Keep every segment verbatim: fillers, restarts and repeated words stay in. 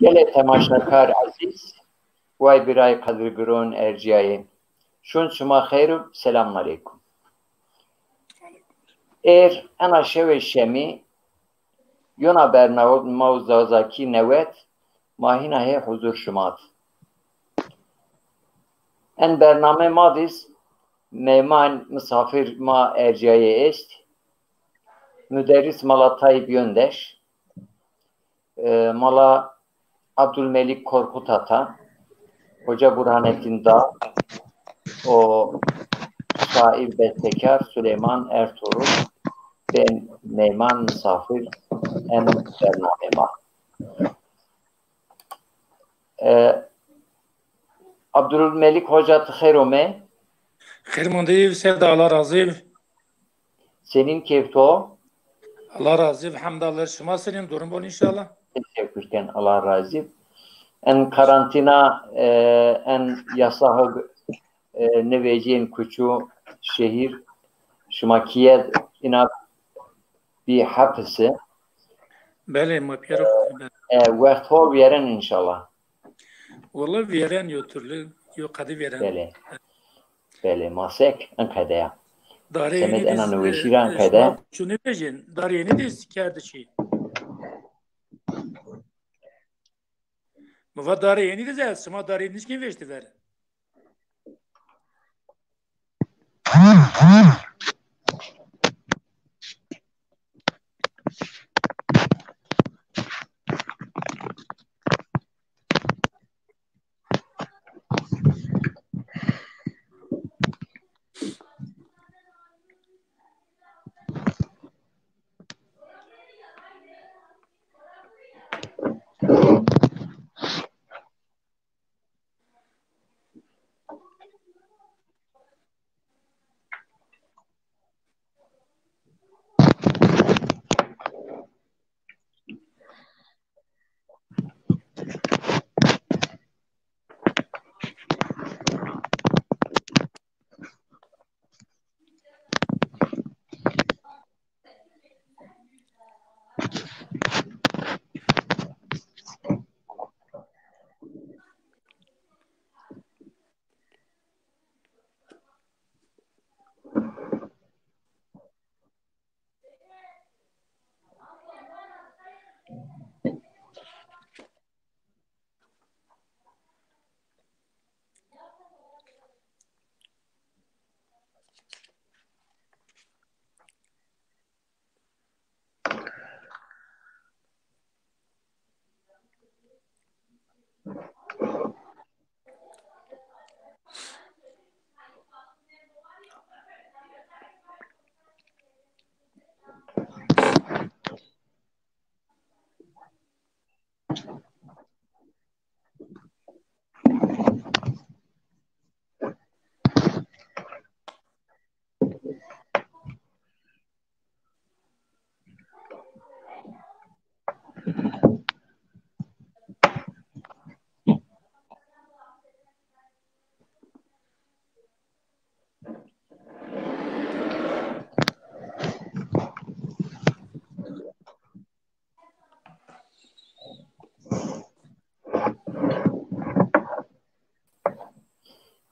Gelê temaşakar ezîz, way birayê qedirgiron ercîyayê. Şûn şima xeyr û selamun aleykum. Êr ena şewê şemî, yona bernama Zazakî newet, ma hîna hê huzur şima d. En bername ma dîz meyman, misafir ma ercîyayê est. Muderris Mala Tayyip Yöndeş, e, Mala Abdülmelik Korkut Ata, Hoca Burhanettin Dağ, o şair, bestekar Süleyman Ertuğrul ben meyman, misafir en bername ma. E, Abdülmelik Hoca, ti xeyr ome. Xeyr mendî, Seyda, Allah razî. Senîn keyf to? Allah razî, hemdallah. Şima senîn, durum bol inşallah. Teşekkür ken, Allah razî. En karantina, e, en yasağı, e, nivecîyên kuçû, şehir, şima kîye d, îna bî hepisi. Belê, ma pîyero. E, wext ho vîyeren inşallah. Wella vîyeren yo türlü, yo qedî vîyeren. Belê. Belê, ma sek, en qede ya. Darê Semed yenî ena dîz, niweşî ra en e, qede. Şima çû nivejîn, darê yenî dîz kerdi çî. Mi va darê yenî dîz ez, şima darê yenî nişkên veşti ver.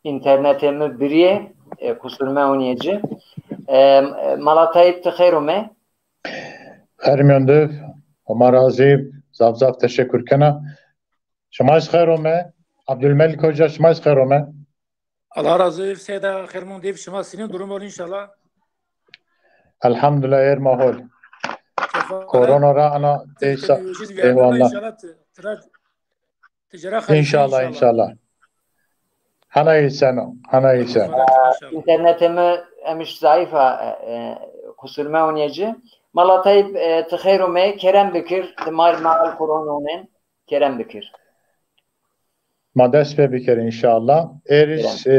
Înternetê mi birîyê, e, qusur mewnîyê ci. E, Mala Tayyip, ti xeyr ome. Xeyr mîyon di, Homa razî, zaf zaf teşekur kena. Şima zî xeyr ome. Abdülmelik Hoca, şima zî xeyr ome. Allah razı olsun, Seyda, xeyr mîyon di, şima senîn, durum bol inşallah. Elhamdülillah, êr ma hol. Korona ra ana teysa, eyvallah. İnşallah, ti-, tira, ti ci ra xeyr, inşallah, inşallah. Hana îseno, hana îseno. Mubarak, inşallah. Înternetê mi emiş zayıf a, e, e, qusur mewnîyê ci. Mala Tayyip, e, ti xeyr ome, kerem bikir, di mal, mal korona onen, kerem bikir. Ma dest pê bikerî înşallah. Êrîs, e,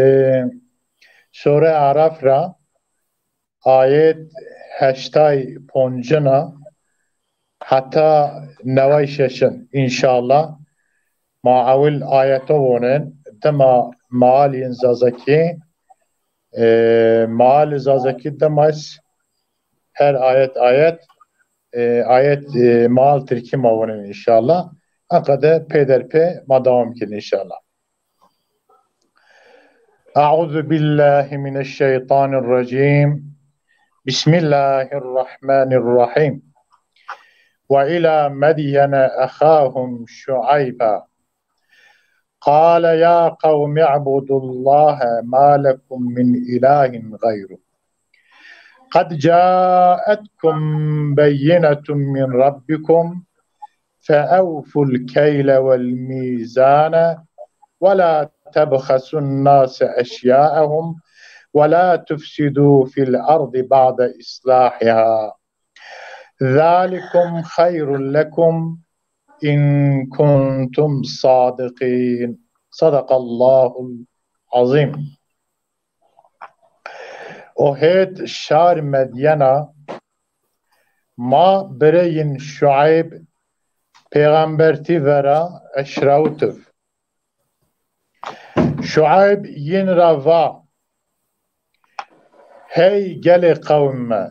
Sure Araf ra ayet heştay poncina heta neway şeşin înşallah. Ma ewil ayeto wonen, dima maalîn Zazakî, e, maalî Zazakî dima s-, her ayet ayet e, ayet, e, mal tirkî ma wonin înşallah. Enqede pêderpê ma dewam kin înşallah. أعوذ بالله من الشيطان الرجيم. بسم الله الرحمن الرحيم. وإلى مدين أخاهم شعيبا. قال يا قوم اعبدوا الله ما لكم من إله غيره. قد جاءتكم بينة من ربكم فأوفوا الكيل والميزان ولا تبخسوا الناس أشياءهم ولا تفسدوا في الأرض بعد إصلاحها ذلكم خير لكم إن كنتم صادقين. صدق الله العظيم. O hêt şar Medyena ma birê yin Şueyb pêxembertî vera eşrawitiv. Şueyb yin ra va, hey gelê qewm mi,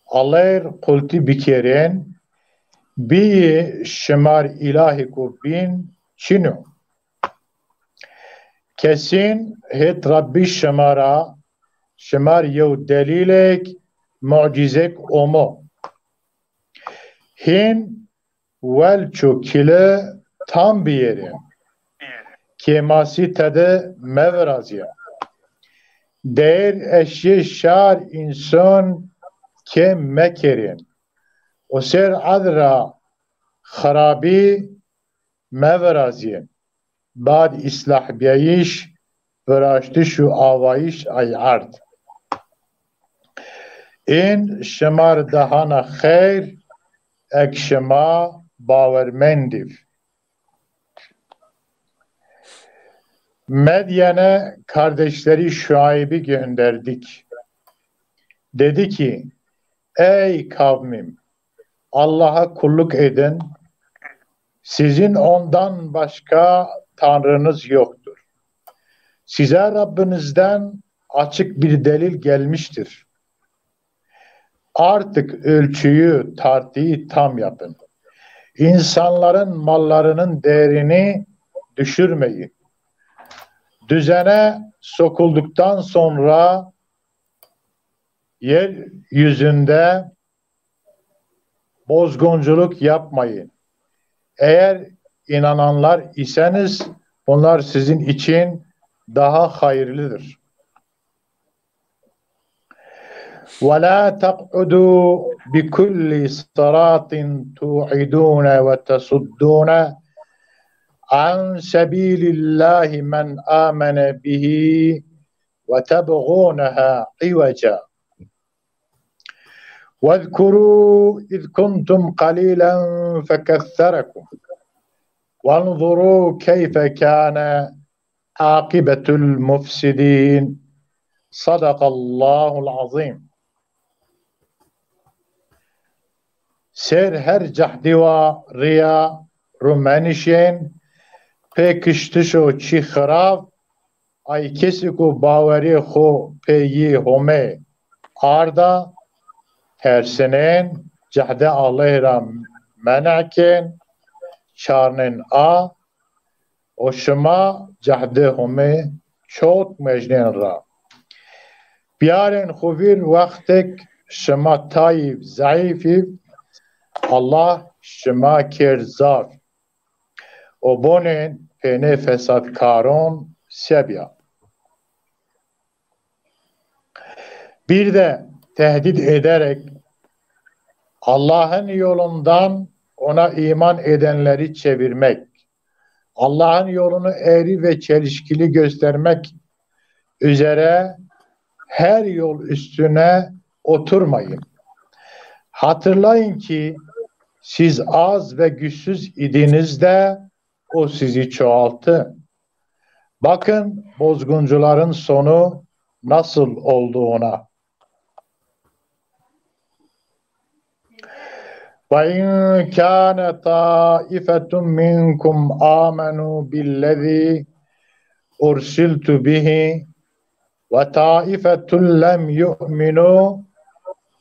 Allêr qultî bikerên, bîyî şimar îlahêko bîn çin o. Kesîn hêt Rebbî şima ra, şimar yew delîlêk, mucîzêk omo. Hîn welço kîli tam biyêrên. Kêmasî tede mevirazîyên. Deyr eşyê şar înson kêm mekerên. O ser ed ra xirabî mevirazîyên. Bad îslah bîyayîş, viraştiş û awayîş ay erd. Ên şimar dahana xeyr, eg şima bawermendîv. Medyene kardeşleri Şuayb'i gönderdik. Dedi ki, ey kavmim, Allah'a kulluk edin. Sizin ondan başka tanrınız yoktur. Size Rabbinizden açık bir delil gelmiştir. Artık ölçüyü, tartıyı tam yapın. İnsanların mallarının değerini düşürmeyin. Düzene sokulduktan sonra yeryüzünde bozgunculuk yapmayın. Eğer inananlar iseniz, bunlar sizin için daha hayırlıdır. ولا تقعدوا بكل صراط توعدون وتصدون عن سبيل الله من آمن به وتبغونها عوجا. واذكروا إذ كنتم قليلا فكثركم وانظروا كيف كان عاقبة المفسدين. صدق الله العظيم. Ser her cehdî wa rîya ru menişên, pê kiştişo çî xirav, ay kesî ku bawerê xo pê yî Homê arda, tersinên, cehdê Allehî ra men'kên, çarnên a, o şima cehdê Homê çok mejnên ra. Biyarên xo vîr wextêk şima tayî zayîfî, Allah şima kerd zaf. O bonên pênê fesadkaron sebya. Bir de tehdit ederek Allah'ın yolundan ona iman edenleri çevirmek, Allah'ın yolunu eğri ve çelişkili göstermek üzere her yol üstüne oturmayın. Hatırlayın ki siz az ve güçsüz idiniz de o sizi çoğalttı. Bakın bozguncuların sonu nasıl olduğuna. وإن كان طائفة منكم آمنوا بالذي أرسلت به وطائفة لم يؤمنوا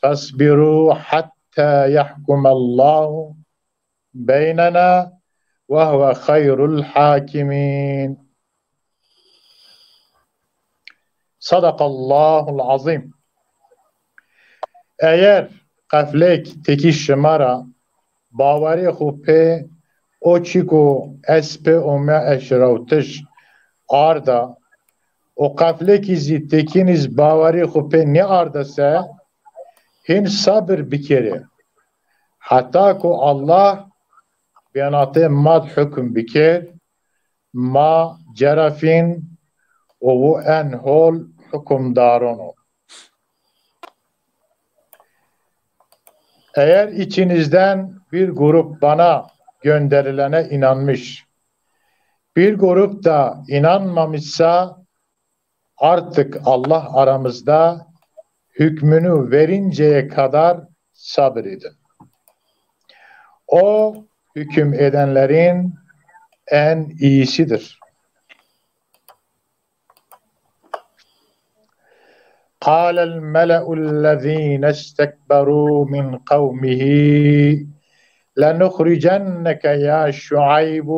فاصبروا حتى حتى يحكم الله بيننا وهو خير الحاكمين. صدق الله العظيم. Eger qeflêk têkî şima ra bawerê xwu pê o çîko ez pê ome eşrewtiş arda û qeflêkî zî têkînî zî bawerê xwu pê nêarda se, hîn sabir bikerê. Heta ku Allah bênatê ma d hukm bikêr, ma cerefîn û wu en hol hukmdaron o. Eğer içinizden bir grup bana gönderilene inanmış, bir grup da inanmamışsa, artık Allah aramızda hükmünü verinceye kadar sabredin. O, hüküm edenlerin en iyisidir. قال الملأ الذين استكبروا من قومه لنخرجنك يا شعيب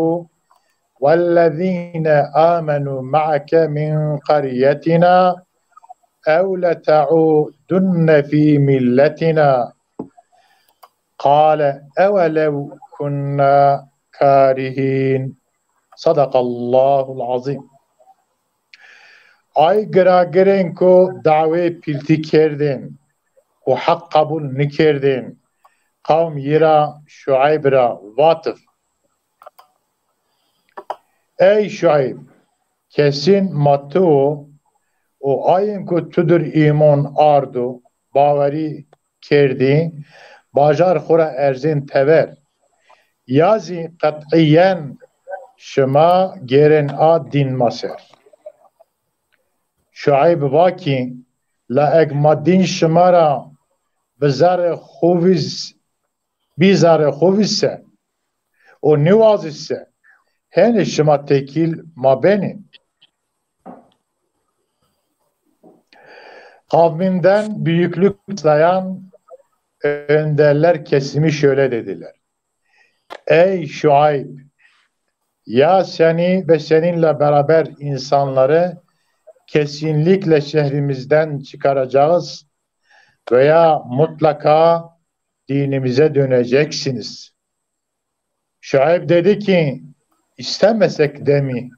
والذين آمنوا معك من قريتنا أو لتعودن في ملتنا قال أولو كنا كارهين. صدق الله العظيم. Ay giragirên ku dawê pîltî kerdên û heq qebûl nikerdên, qewm yi ra Şueyb ra vatif: Ey Şueyb, kesîn ma tu wo û ayên ku tu dir îmon ardo, bawerî kerdî, bajar xwu ra erzên tever. Ya zî qet'îyen şima gêrên a dîn ma ser. Şueyb va kî, la eg ma dîn şima ra bizarê xwu vîz, bîzarê xwu vîz se û nîwazîz se, henî şima tekîl ma benî. Kavminden büyüklük taslayan önderler kesimi şöyle dediler: Ey Şuayb, ya seni ve seninle beraber insanları kesinlikle şehrimizden çıkaracağız veya mutlaka dinimize döneceksiniz. Şuayb dedi ki, istemesek de mi?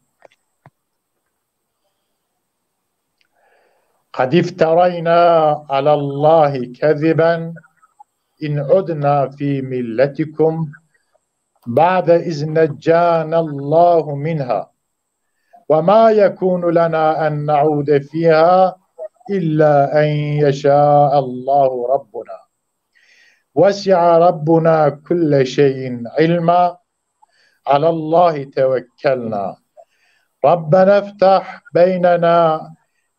قد افترينا على الله كذبا إن عدنا في ملتكم بعد إذ نجانا الله منها وما يكون لنا أن نعود فيها إلا أن يشاء الله ربنا وسع ربنا كل شيء علما على الله توكلنا ربنا افتح بيننا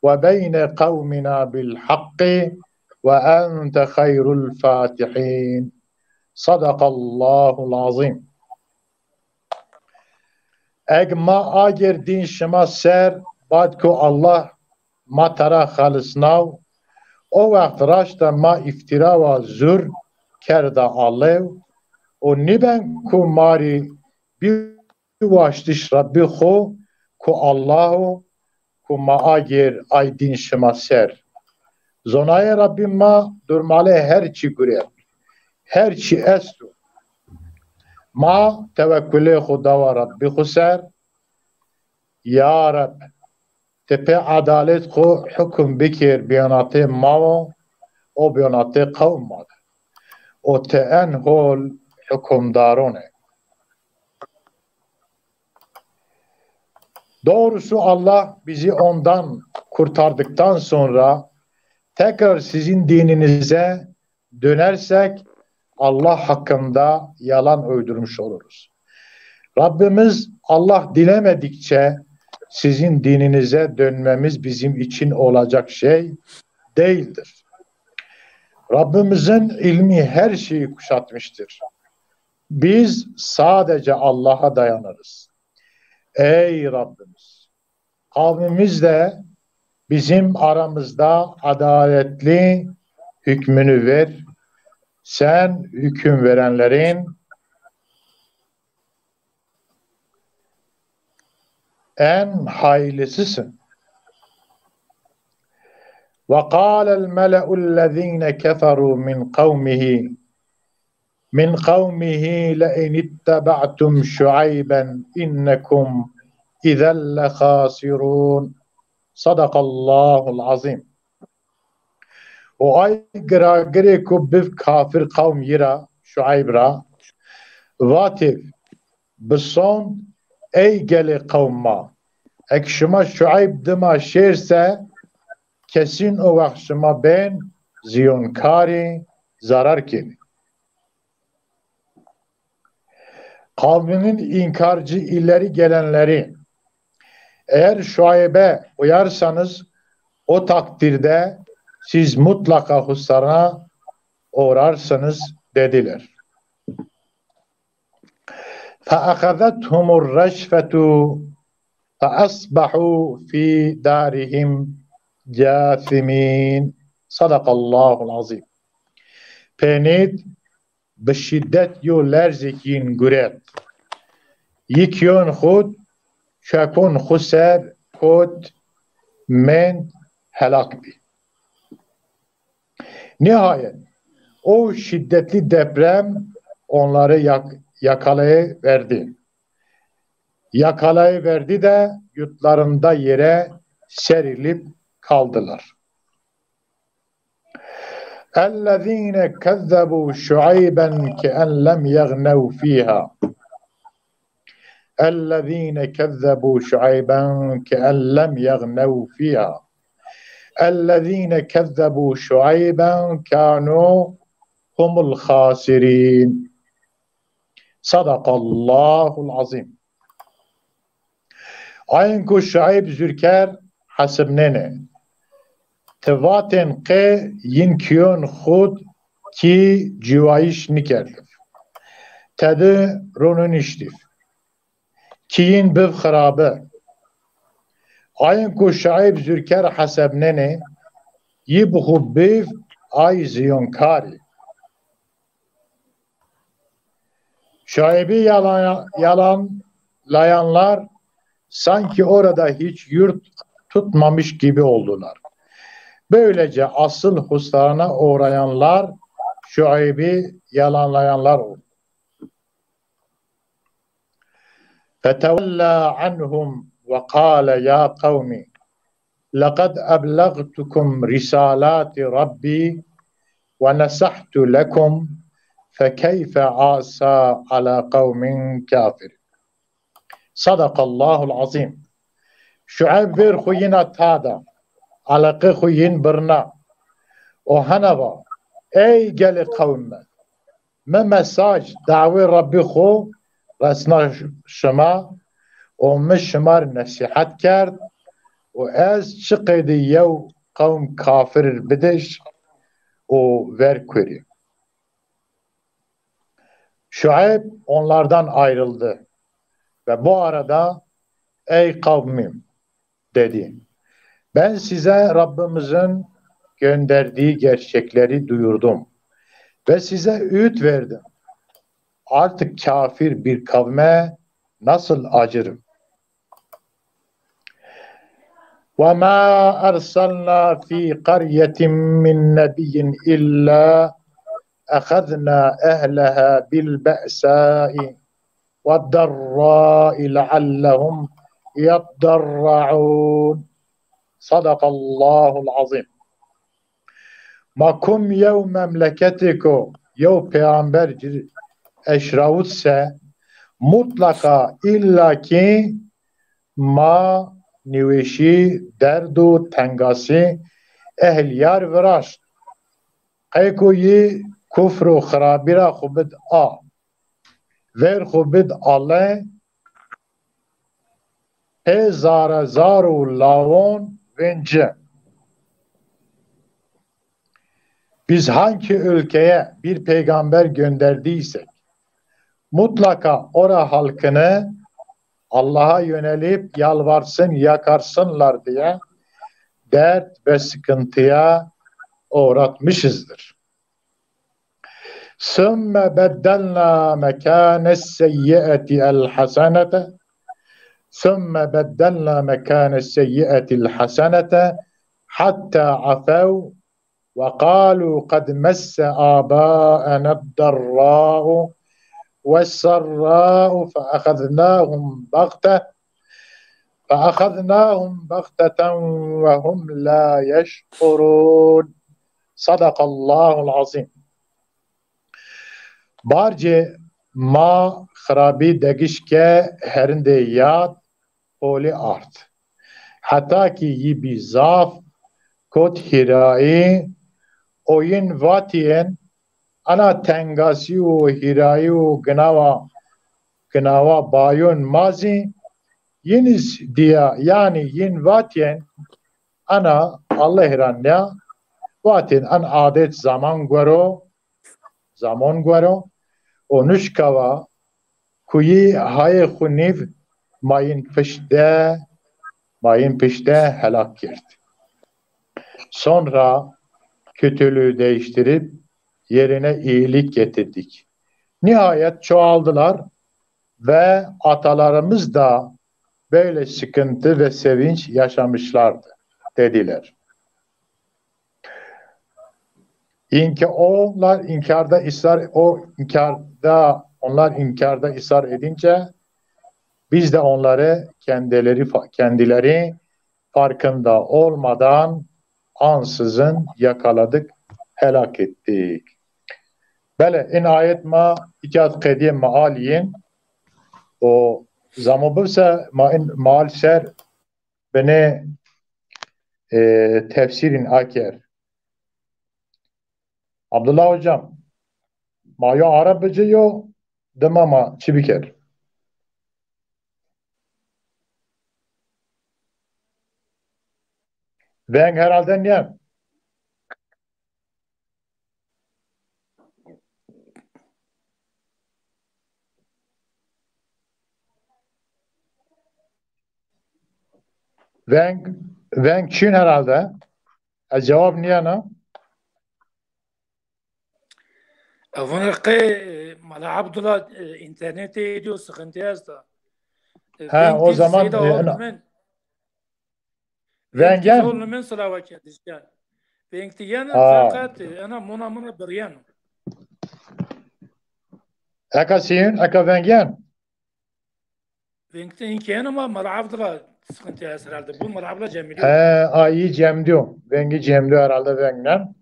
وبين قومنا بالحق وأنت خير الفاتحين. صدق الله العظيم. Eg ma agêr dîn şima ser, bad ku Allah ma tera xelisnaw, o wext raşta ma îftîrawa zur kerda alew û nîben ku ma rî biwaştiş Rebbî xwu ku Allah o ku ma agêr ay dîn şima ser. Zonayê Rebbî ma durmalê her çî gurê, her çî esto. Ma tewekkulê xwu dawa Rebbî xwu ser. Ya Reb, ti pê edalet xwu hukum bikêr bîyonatê ma wo û bîyonatê qewm ma de. O ti en hol hukumdaron ê. Doğrusu Allah bizi ondan kurtardıktan sonra tekrar sizin dininize dönersek Allah hakkında yalan uydurmuş oluruz. Rabbimiz Allah dilemedikçe sizin dininize dönmemiz bizim için olacak şey değildir. Rabbimizin ilmi her şeyi kuşatmıştır. Biz sadece Allah'a dayanırız. Ey Rabbimiz, kavmimiz de bizim aramızda adaletli hükmünü ver. Sen hüküm verenlerin en hayırlısısın. وقال الملأ الذين كفروا من قومه من قومه لئن اتبعتم شعيبا إنكم إذا لخاسرون. صدق الله العظيم. O ay giragirê ku biv kafir qewm yi ra, Şueyb ra, vatêv, bi son ey gelê qewm ma, ek şima Şueyb dima şêr se, kesin o wext şima bên ziyonkarî, zarar kenî. Kavminin inkarcı ileri gelenleri, eğer Şuayb'e uyarsanız, o takdirde siz mutlaka husrana uğrarsınız dediler. فَأَخَذَتْهُمُ الرَّجْفَةُ فَأَصْبَحُوا فِي دَارِهِمْ جَاثِمِينَ. صدق الله العظيم. Penît bi şîdet yo lerzêk yin guret. Yi kîyon xud çekon xu ser kot, mend, helak bî. Nihayet o şiddetli deprem onları yak-, yakalayıverdi. Yakalayıverdi de yurtlarında yere serilip kaldılar. اَلَّذ۪ينَ كَذَّبُوا شُعَيْبًا كَأَنْ لَمْ يَغْنَوْا فِيهَا. اَلَّذ۪ينَ كَذَّبُوا شُعَيْبًا كَأَنْ لَمْ يَغْنَوْا فِيهَا. اَلَّذ۪ينَ كَذَّبُوا شُعَيْبًا كَانُوا هُمُ الْخَاسِر۪ينَ. صدق الله العظيم. Ayin ku Şueyb zûrker hesibnenê. Ti vatên qe yin kîyon xud kî ciwayîş nîkerdiv. Tedi ronuniştiv. Kî yin biv xirabi. Ayin ku Şueyb zûrker hesibnenê, yi bi xu biv ay ziyonkarî. Şueyb'i yalan, yalanlayanlar sanki orada hiç yurt tutmamış gibi oldular. Böylece asıl husrana uğrayanlar Şueyb'i yalanlayanlar oldu. فَتَوَلَّى عَنْهُمْ وَقَالَ يَا قَوْمِ لَقَدْ أَبْلَغْتُكُمْ رِسَالَاتِ رَبِّي وَنَصَحْتُ لَكُمْ فَكَيْفَ عَصَى عَلَى قَوْمٍ كَافِرِينَ. صدق الله العظيم. Şueyb vêr xu yina tada, eleqê xu yin birna. O hena va, ey gelê qewm mi, mi mesaj, dawê Rebbî xu resna şima û mi şima rê nesîhet kerd û ez çi qeydî yew qewm kafir bidiş û ver kurî. Şueyb onlardan ayrıldı ve bu arada, "Ey kavmim," dedi, "ben size Rabbimizin gönderdiği gerçekleri duyurdum ve size öğüt verdim. Artık kafir bir kavme nasıl acırım?" وَمَا أَرْسَلْنَا فِي قَرْيَةٍ مِّن نَّبِيٍّ إِلَّا أَخَذْنَا أَهْلَهَا بِالْبَأْسَاءِ وَالضَّرَّاءِ لَعَلَّهُمْ يَضَّرَّعُونَ. صدق الله العظيم. Ma kum yew memleketêko yew peyxamber ci eşrawit se, mutlaka, illa ki ma nîweşî, derd û tengasî ehlîyar viraşt. Qeyko yî kufr û xirabî ra xwu bid a. Ver xwu bid ale, pê zare zar û lawon vên ci. Biz hangi ülkeye bir peygamber gönderdiysek, mutlaka ora halkını Allah'a yönelip yalvarsın, yakarsınlar diye dert ve sıkıntıya uğratmışızdır. ثم بدلنا مكان السيئة الحسنة، ثم بدلنا مكان السيئة الحسنة حتى عفوا وقالوا قد مس آباءنا الضراء والسراء فأخذناهم بغتة، فأخذناهم بغتة وهم لا يشعرون. صدق الله العظيم. Barcê ma xirabî degiş ke herindê yad holî ard. Heta kî yî bî zaf, kot hîrayî, o yin vatîyên, ana tengasî û hîrayî û ginawa, ginawa bayon ma zî yin iz dîya, yanî yin vatîyên, ana Allah ra nîya, vatên an adet zaman guero, zaman guero, o nuşkawa kuyî hayê xu nîv mayîn pişt de, mayîn pişt de helak kerd. Sonra kötülüğü değiştirip yerine iyilik getirdik. Nihayet çoğaldılar ve atalarımız da böyle sıkıntı ve sevinç yaşamışlardı, dediler. İnke onlar inkarda ısrar, o inkarda, onlar inkarda ısrar edince biz de onları kendileri fa-, kendileri farkında olmadan ansızın yakaladık, helak ettik. Belê, in ayet ma îtya qedîyê meal yin. O zamo bivse ma in meal ser binê, e, tefsîrîn aker. Abdullah hocam, ma yo ara bici yo, dima ma çi biker? Veng herhalde nîyen. Veng, veng çin herhalde. Ez cevap nîyena. Vana qey, e, Mala Abdullah, e, internetê diyo sıkıntı esta. E, ha, o zaman, e, Seyda, e, Olmen. Veng yen? Olmen sılawa kerdişken. Veng ti yen, fakat, e, ena mona mona biryen. Eka sîn, eka veng yen? Vengte inkiyeno ma Mala Abdullah sıkıntı est herhalde. Bu Mala Abdullah cemiliyor. He, a, iyi cemdiyor. Vengi cemdiyor herhalde vengden.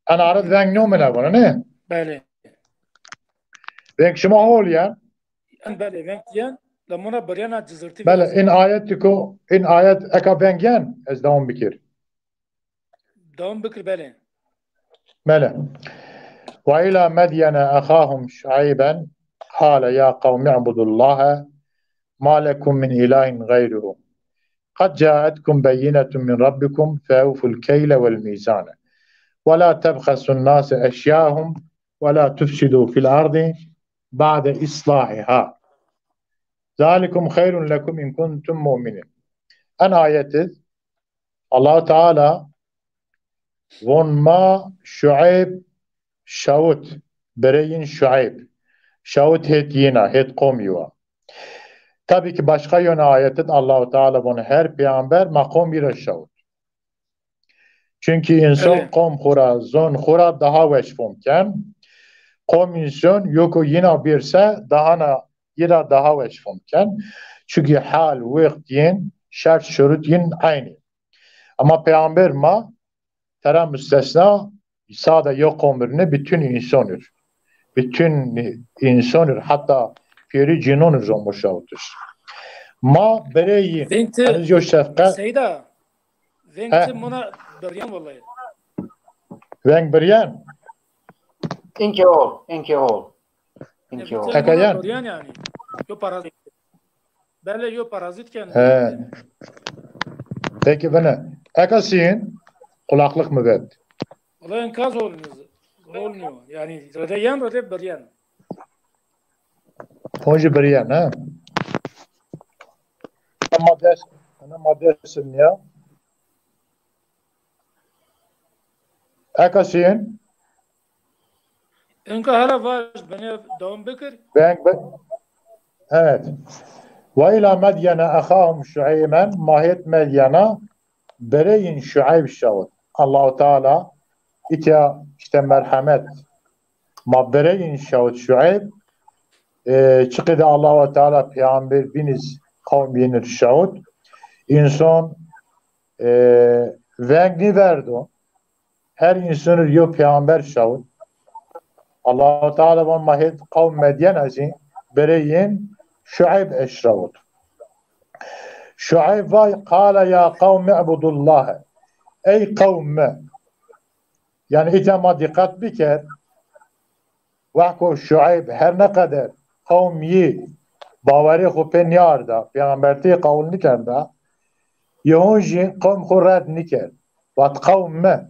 En arad veng no mına bana, ne? Belê. Veng şima hol ya. En belê, veng yen, la mına biryana cızırtı. Belê, in ayet ko, in ayet eka veng yen, ez devam bikir. Devam bikir, belê. Belê. وإلى مدين أخاهم شعيبا قال يا قوم اعبدوا الله ما لكم من إله غيره قد جاءتكم بينة من ربكم فأوفوا الكيل والميزان ولا تبخسوا الناس أشياءهم ولا تفسدوا في الأرض بعد إصلاحها ذلكم خير لكم إن كنتم مؤمنين. En ayet id Allahu Teala von ma Şueyb şawit, bireyîn Şueyb. Şawit hêt yîna, hêt qomî wa. Tabii ki başka yöne ayet id Allahu Teala von her peyamber ma qomî ra şawit. Çünkü insan qom xu ra, zon xu ra daha weş fom ken. Qom insan yoko yîna bêrse daha na yî ra daha weş fom ken. Çünkü hal, wext yin, şert, şurut yin aynı. Ama peyamber ma tera müstesna, sade yo qomir ne, bütün insanır. Bütün insanır, hatta pêrî cinonir zomo şawitiş. Ma bireyî, ez yo şefqe. Seyda, veng ti mona biryan vallahi. Veng biryan? Inke ol, inke ol. Inke ol. Eka yan? Biryan yani. Yo parazit. Belê, yo parazit ken. He. Peki bine. Eka sîn, kulaklık mı vet? Vallahi enkaz olmuyor. Olmuyor. Yani rede yan, rede biryan. Ponji biryan, ha? Ama ders, ama dersim ya. Eka sîn. Inka hela vaj, benê dewam bikir. Veng bi-, evet. Ve ila Medyene ehahum Şueyben, ma hêt Medyena bireyên Şueyb şewit. Allahu Teala îtya işte merhemet. Ma bireyên şewit Şueyb. E, çiqî de Allahu Teala peyamber bîn iz qewm yîn ir şewit. Însan, e, veng nîverdo. Her însan ir yo peyamber şewit. Allahu Teala van ma hêt qewm Medyen ez î, bireyên Şueyb eşrewit. Şueyb vay, qale ya qewmi ibudullahe. Ey qewm mi. Yanî îta ma dîqet biker, wexko Şueyb her ne qeder qewm yî bawerê xwu pê nîarda, peyambertî qewul nîkerda, yê hon jî qewm xwu red nîkerd. Vat qewm mi.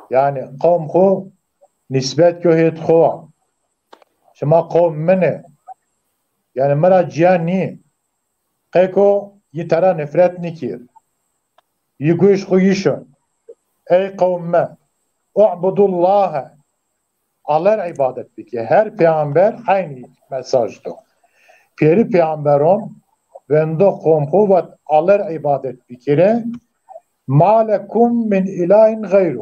Yanî qewm xwu nîsbet kyo hêt xwu wa. Şima qewm min ê. Yanî mi ra ciya nî. Qeyko yî tera nifret nîkir. Yî guş xwu yî şon. Ey qewm mi, u'budullahe. Aller îbadet bikê. Her peyamber eynî mesaj do. Pêrî peyamberon vendo qewm xwu vat Aller îbadet bikirê. Ma lekum min ilahin gayru.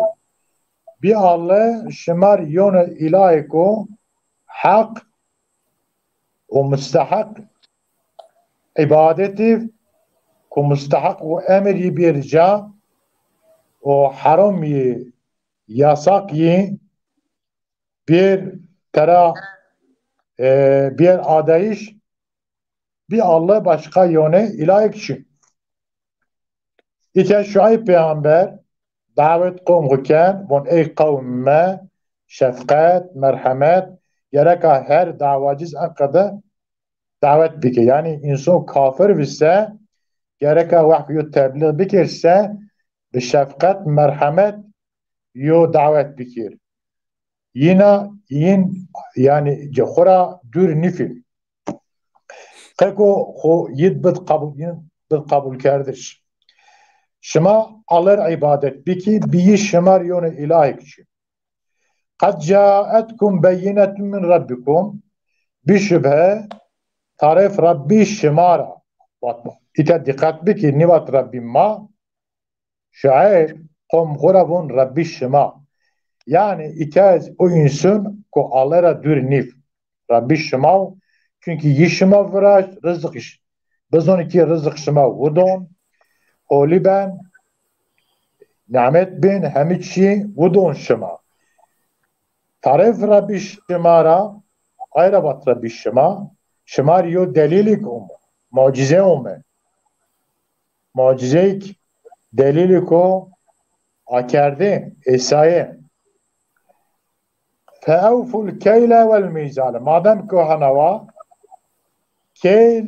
Bî Alle şima rê yone îlahêko heq û musteheq îbadetî, ku musteheq û emir yî bêr ca û herom yî, yasaq yî bêr tera, e, bêr adayîş, bî Alle başqa yone îlahêk çin. Îta Şueyb peyamber dawet qewm xwu ken, von ey qewm me, şefqet, merhemet, gereka her dawacîz enqede dawet bikir. Yanî însan kafir bi se, gereka wexto yo teblîx bikir se, bi şefqet, merhemet yo dawet bikir. Yîna yin, yanî, ci xwu ra dûr nîfîl. Qeko xwu yid bid qebul, yin bid qebulkerdiş. Şima Aller îbadet bikî, bî yî şima rê yone îlahêk çin. Qed caetkum beyinetun min rabbikum. Bî şubhe tarif Rabbî şima ra. Vat, îta dîqet bikî, nîvat Rabbî ma. Şueyb qewm xwu ra von Rabbî şima. Yanî îta ez o însun ku Alle ra dûr nîf. Rabbî şima o. Çunkî yî şima viraşt, rizq ş-, bizonî ki rizq şima widon, holî ben, nîmet bin, hemî çî widon şima. Tarif Rabbî şima ra, ay ra vat Rabbî şima, şima rê yo delîlîk ome, mucîze ome. Mucîzeyk, delîlîk o akerdê, êsayê. Feewful keyle wel mîzane. Madem ku hanawa keyl,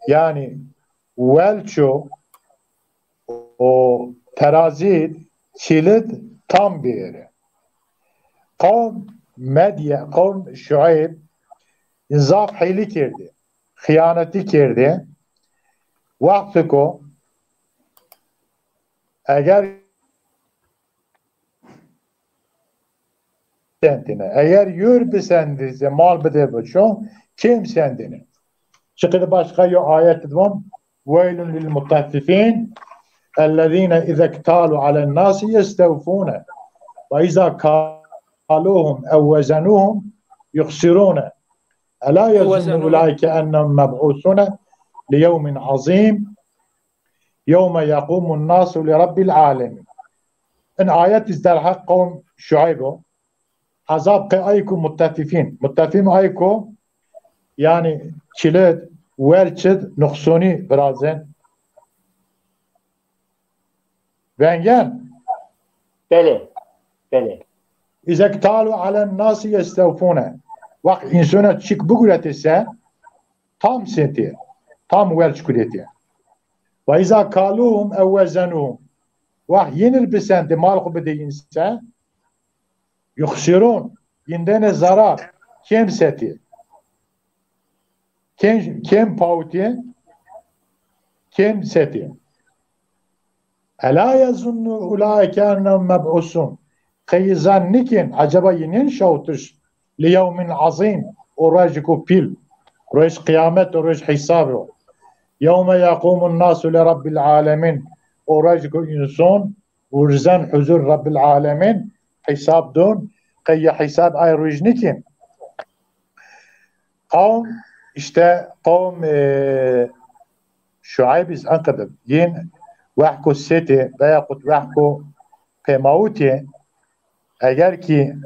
yanî welço û terazî, çîlid tam bêrê. Qewm Medye, qewm Şueyb zaf heylî kerdê, xîyanetî kerdê. Wextiko eger sendine. Eger yur bisendî, mal bidê biço, kêm sendine. Çiqî başqa yo ayet di von, weylun lil mutaffifîn, ellezîne îze iktalu alen nasi yestewfûne, ve îza kaluhum ew wezenuhum yuxsirûne. Ela yezunnu ulaike ennehum meb'usûne li yewmin azîm. Yewme yequmun nasu li rabbil alemin. In ayet iz derheq qewm Şueyb o. Ezab qey ay ku muttefifîn. Muttefifîn ay ku, yanî, çilid, welçid, nuqsonî virazên. Vengen. Belê. Belê. Îze iktalu alen nasi yestewfûne. Wext însona çîk biguretê se, tam setê, tam welç kuretê. Ve îza kaluhum ew wezenuhum. Wext yin ir bisendê, mal xwu bidê yin se, yuxsirûn, yin dêne zerar, kêm setê. Kêm, kêm pawitê, kêm setê. Ela yezunnu ulaike ennehum meb'usûn. Qey zan nikên, eceba yî nên şewtiş li yewmin azîm, o rojêko pîl, roj qîyamet o, roj hîsab o. Yewme yeqûmun nasu li Rabbil alemin, o rojêko însan wirzen huzur Rabbil alemin, hîsab dûn, qey ya hîsab ay roj nîkî. Qewm, îşte qewm, e, Şueyb iz enqidib. Yin wehko setê veyahut wehko pêmawitê, eger ki,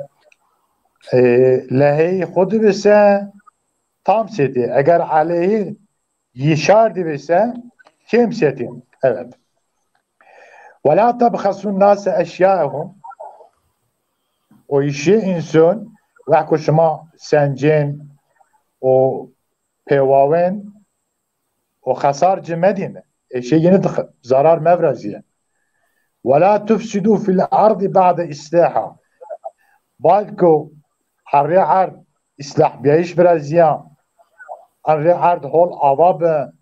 e, leheyî xwu di bi se tam setê, eger eleyhî yi şar di bi se kêm setê. Evet. Ve la tebxesun nase eşyaehum. O îşê însan, wehko şima sencên û pêwawên û xesar ci medîne. Eşê yeni zarar mevrazîye. Ve la tufsidû fil ardi ba'de islâha. Balko herrê erd îslah biyayîş virazîya. Herrê erd hol ava bi.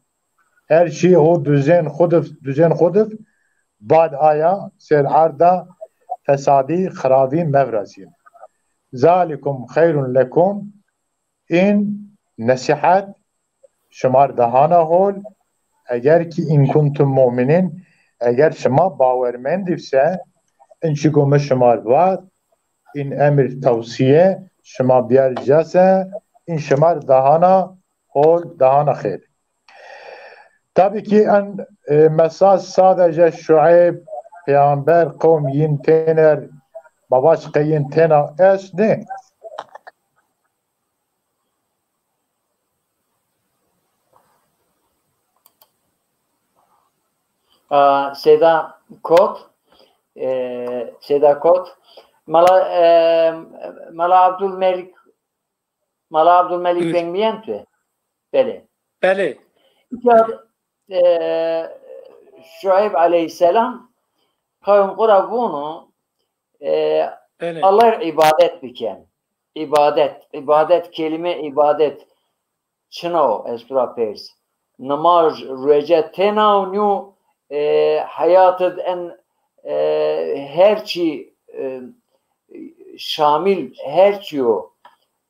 Her şey ho duzên xwu di, duzên xwu di. Bad aya ser erd de fesadî, xirabî mevrazîn. Zalikum xeyrun lekum. În nesîhet şimar dahana hol, eger ki în kuntum mu'minîn, eger şima bawermend î se, în çîko mi şimar vat, în emir tewsîye şima biyar ca se, în şimar dahana hol, dahana xêr. Tabii ki en, e, mesaj sadece Şueyb, peyamber, qewm yin têner, ma vaj qey yin têna est nê. A, Seyda Kot, e, Seyda Kot, Mala, e, Mala Abdülmelik, Mala Abdülmelik Buyur. Vengmîyen tu? Belê. Belê. Îca, e, Şueyb aleyhisselam qewm xwu ra vûno, e, Belê. Allah îbadet biken. Îbadet, îbadet, kelîme îbadet. Çin o, ez tu ra pers. Nimaj, ruece têna û nîyo, e, heyatid en, e, her çî, e, şamil her çî yo.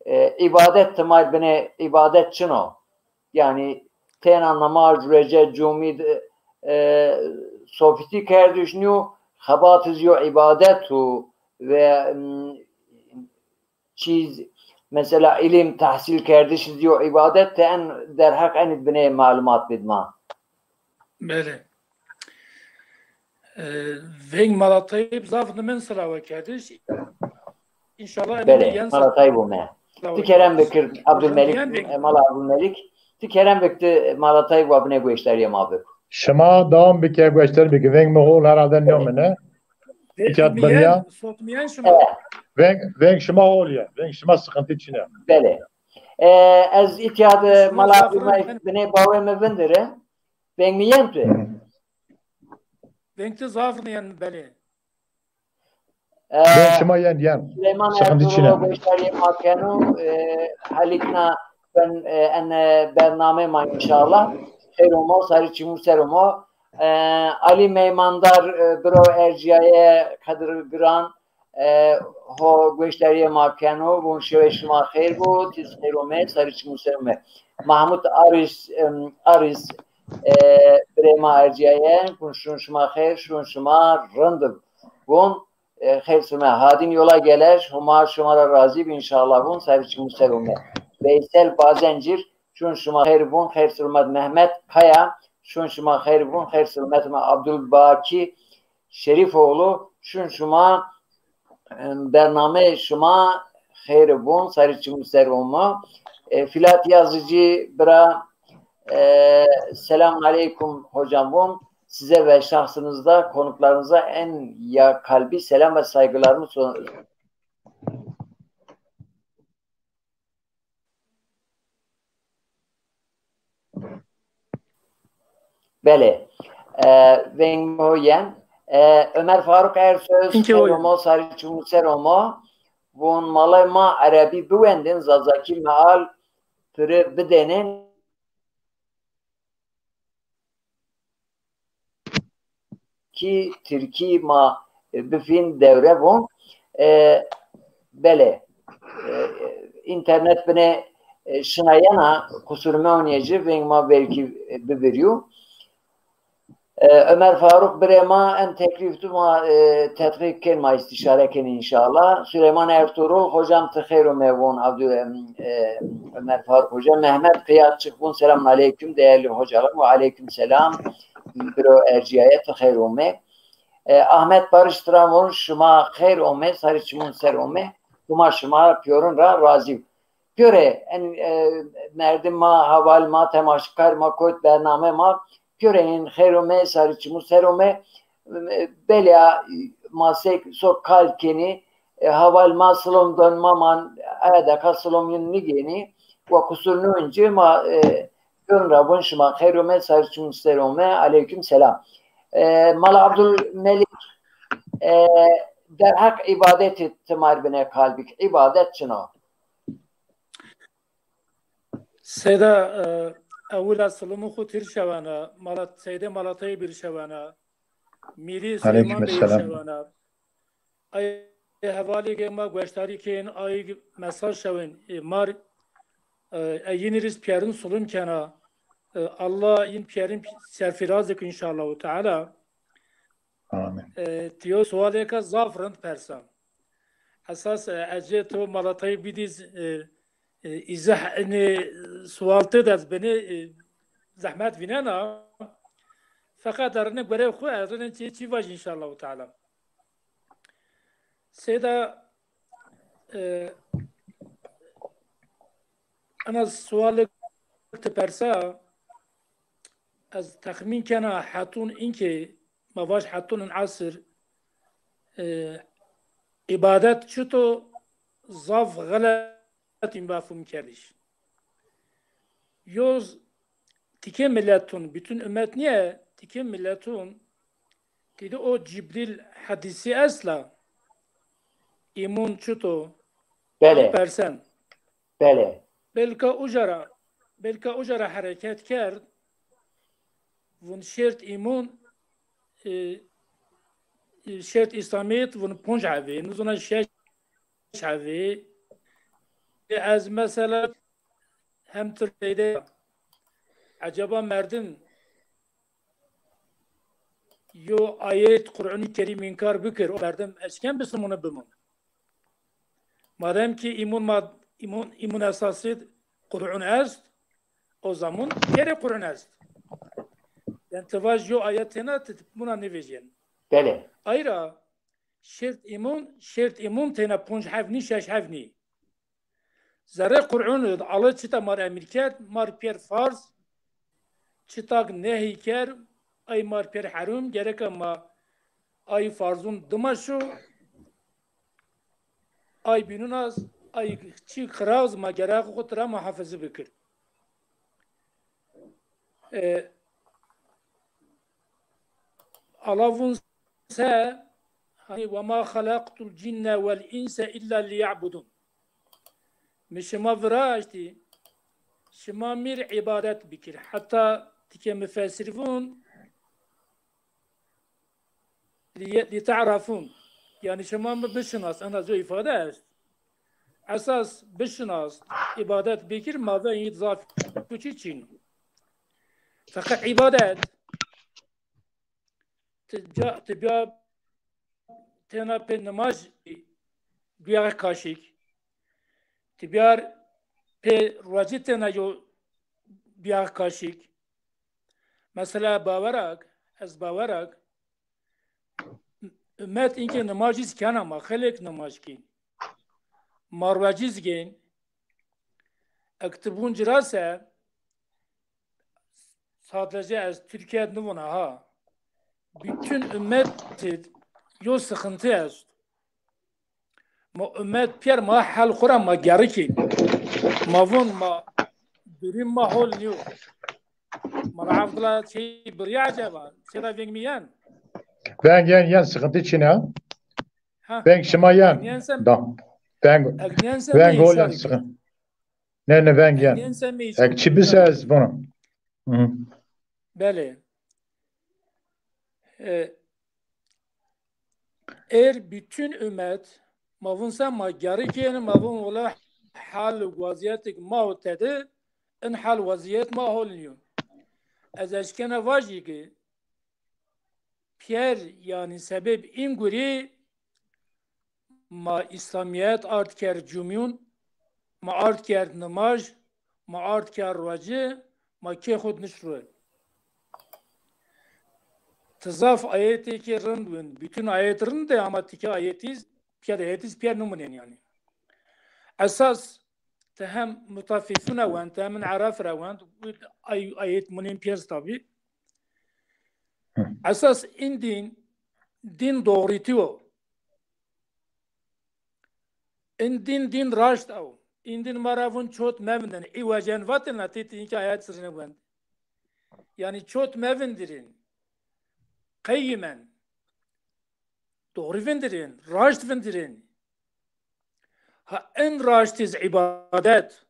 E, îbadet timay binê îbadet çin o. Yanî têna nimaj, ruece, cumî, e, sofîtî kerdiş nîyo, xebat zî yo îbadet û ve, m, çîz, mesela îlim tahsîl kerdiş zî yo îbadet, ti en derheq enî binê malumat bid ma. Belê. E, veng Mala Tayîb zaf nimin sira we kerdiş. Înşallah Belê, Mala Tayîb ome. Ti kerem bikir Abdülmelik, e, Mala Abdülmelik. Ti kerem bik ti Mala Tayîb wa binê gueşdarîya ma bik. Şima dewam bike, gueşdar bike. Veng mi hol herhalde nêmine. Îtya biriya. Sotmiyen şima. Veng, veng şima hol ya. Veng şima sıkıntı çine. Belê. E, ez îtya de Mala Abdülmelik binê bawê mi vindire. Veng mi yen tu? Veng ti zaf yen, belê. Veng şima yen, yen. Sıleyman Ertuğrul goştarî ma keno, e, helikna ben, e, en, e, bername ma înşallah. Xeyr omo, sarî çimû ser omo. E, Ali Meymandar, e, biro ercîyaye Qedir Giran, e, ho goştarîye ma keno, vûn şewê şima xeyr bo, tiz xeyr ome, sarî çimû ser ome. Mahmut Aris, em, Aris, e, birê ma ercîyaye, vûn şûn şima xeyr, şûn şima rind. Vûn, e, xeyr sime. Hadîn yola geleş, Homa şima ra razî bi înşallah vûn, sarî çimû ser ome. Veysel Bazencir, şûn şima xeyr vûn, xeyr sirmet. Mehmet Kaya, şûn şima xeyr vûn, xeyr sirmet. Abdulbaki Şerifoğlu, şûn şima, e, bernameyê şima xeyr vûn, sarî çimû ser ome. E, Filat Yazıcı bira, e, selamun aleyküm hocam vûn. Size ve şahsınızda konuklarınıza en ya kalbi selam ve saygılarımı sun- Belê. E, veng ho yen. E, Ömer Faruk Ersöz, xeyr omo, sarî çimû ser omo. Vûn malay ma erebî biwendin, zazakî meal piri bidênin. Kî tirkî ma, e, bifîn dewre vûn. E, belê. E, Înternet binê, e, şina yena, qusur mewnîye ci, veng ma belkî, e, bibirîyo. E, Ömer Faruk birê ma, en teklîf tu ma, e, tedqîq kên, ma îstîşare kên înşallah. Süleyman Ertuğrul, hocam ti xeyr ome von Abdü-, e, Ömer Faruk hoca. Mehmet Kıyaççık von selamun aleyküm değerli hocalar. Ve aleyküm selam. Biro ercîyaye ti xeyr ome. E, Ahmet Barış Travon, şima xeyr ome, sarî çimun ser ome. Huma şima pîyorun ra razî. Pîyore, en, e, merdim ma, heval ma, temaşkar ma, kot bername ma, pîyore in xeyr ome, sarî çimun ser ome. E, belya ma sek so kal kenî, e, heval ma silom don ma man, aya deka silom yin nigênî, wa qusur nûn ci ma, e, Gön ra vun şima xeyr ome, sarî çimun ser ome, aleyküm selam. E, Mala Abdülmelik, e, derheq îbadetî ti mar bine kal bik. Îbadet çin o? Seyda, e, ewila silimû xwu tir şewena, Malat-, Seydê Malatayê bir şewena, Mîrî Suleyman Bey şewena. Ay hevalê ke ma goştarî kên, ay mesaj şewên, e, mar, e, e, yînî rîz pîyerin sulum kena. E, Allah yîn pîyerin serfîraz dik înşallahu teala. Amin. E, tiyo sualêka zaf rind persa. Esas, e, ecê to Malatayî bidî z-, e, e, îzah, enê sual ti de ez benê, e, zehmet vînena. Feqet erine gore xwu, erine çi, çi vaj înşallahu teala. Seyda, e, ena sualêk ti persa, ez texmîn kena hetûn inkê, ma vaj hetûn in esir, e, îbadet çito zaf xelet in mefhûm kerdiş. Yoz tikê miletun, bütün ümmet niye? Tikê miletun, tîde o Cibrîl hedîsî est la, îmûn çito? Belê. Persen. Belê. Belka uca ra, belka uca ra hereket kerd, vun şert îmûn, e, e, şert Îslamîyet vun ponc hevê, nizona şeş hevê. E, ez mesela hem Tirkîyede, eceba merdim yo ayet Qur'anî Kerîm înkar bikir, o merdim eşken bisimûne bimun. Madem ki îmûn ma-, îmûn, îmûn esasî Qur'an est, o zaman kerê Qur'an est. Yani ti vaj yo ayet têna, ti, ti buna nêvejîyen. Belê. Ayra, şert îmûn, şert îmûn têna ponc heb nî, şeş heb nî. Zerrê Qur'an id, Allah çita mar emir kerd, mar pêr farz, çita ki nehy kerd, ay mar pêr herum, gereka ma ay farzun dima şo, ay bînun az, ay çi xiraz ma gerek xwu tira muhafaza bikir. E, Allah vun se, hani, "Ve ma halaktul cinne vel inse illa liya'budun." Mi şima viraştî, şima mîr îbadet bikir. Heta tikê mufessir vun, "Li, li ta'rafun." Yani şima mi bişinas, ena zo îfade est. Esas bişinas, îbadet bikir, ma ve yî zaf kuçî çin. Feqet îbadet, ti ca, ti bîya têna pê nimaj bîyax kaşîk. Ti bîyar pê ruecî têna yo bîyax kaşîk. Mesela bawerak, ez bawerak, ummet inkê nimaj iz kena ma, xelek nimaj kî. Ma ruecî iz gên. Ek ti bun ci ra se, sadece ez Türkiye nivona ha. Bütün ümmet yo sıkıntı est. Ma ümmet pîyer ma hal xwu ra ma gerikî. Ma vun ma durum ma hol niyo. Mala Abdullah şey birî acaba? Sera veng mi yen? Veng yen yen, sıkıntı çin ha. Ha. Veng şima yen. Niyensem, da. Veng, veng hol yen, sıkıntı. Ne, ne, veng yen. Niyensem mi? Ek çi bise ez bunu. Hı. Belê. E, er bütün ümmet, ma vun se ma gerî kên, ma vun wela hal û wezîyetêk ma û tede, in hal wezîyet ma hol nîyo. Ez eşkena vajî ki pîyer, yanî sebeb în gurî ma Îslamîyet ard kerd cumyûn, ma ard kerd nimaj, ma ard kerd roci, ma kê xwu nişt ro. Ti zaf ayetêkê rind wend. Bütün ayet rind de ama tike ayetîz, pîyer ayetîz pîyer nimunên yanî. Esas ti hem Mutaffifune wend, ti hem Araf ra wend, ay, ayet munên pîyer tabî. Esas în dîn, dîn doğrîtî o. În dîn, dîn raşt ew. În dîn ma ra vun çot mevindin. Îwecen vatena tê tî înke ayet sirine wend. Yanî çot mevindirên. Qeyimen. Doğru vindirên. Raşt vindirên. Ha, în raşt iz îbadet.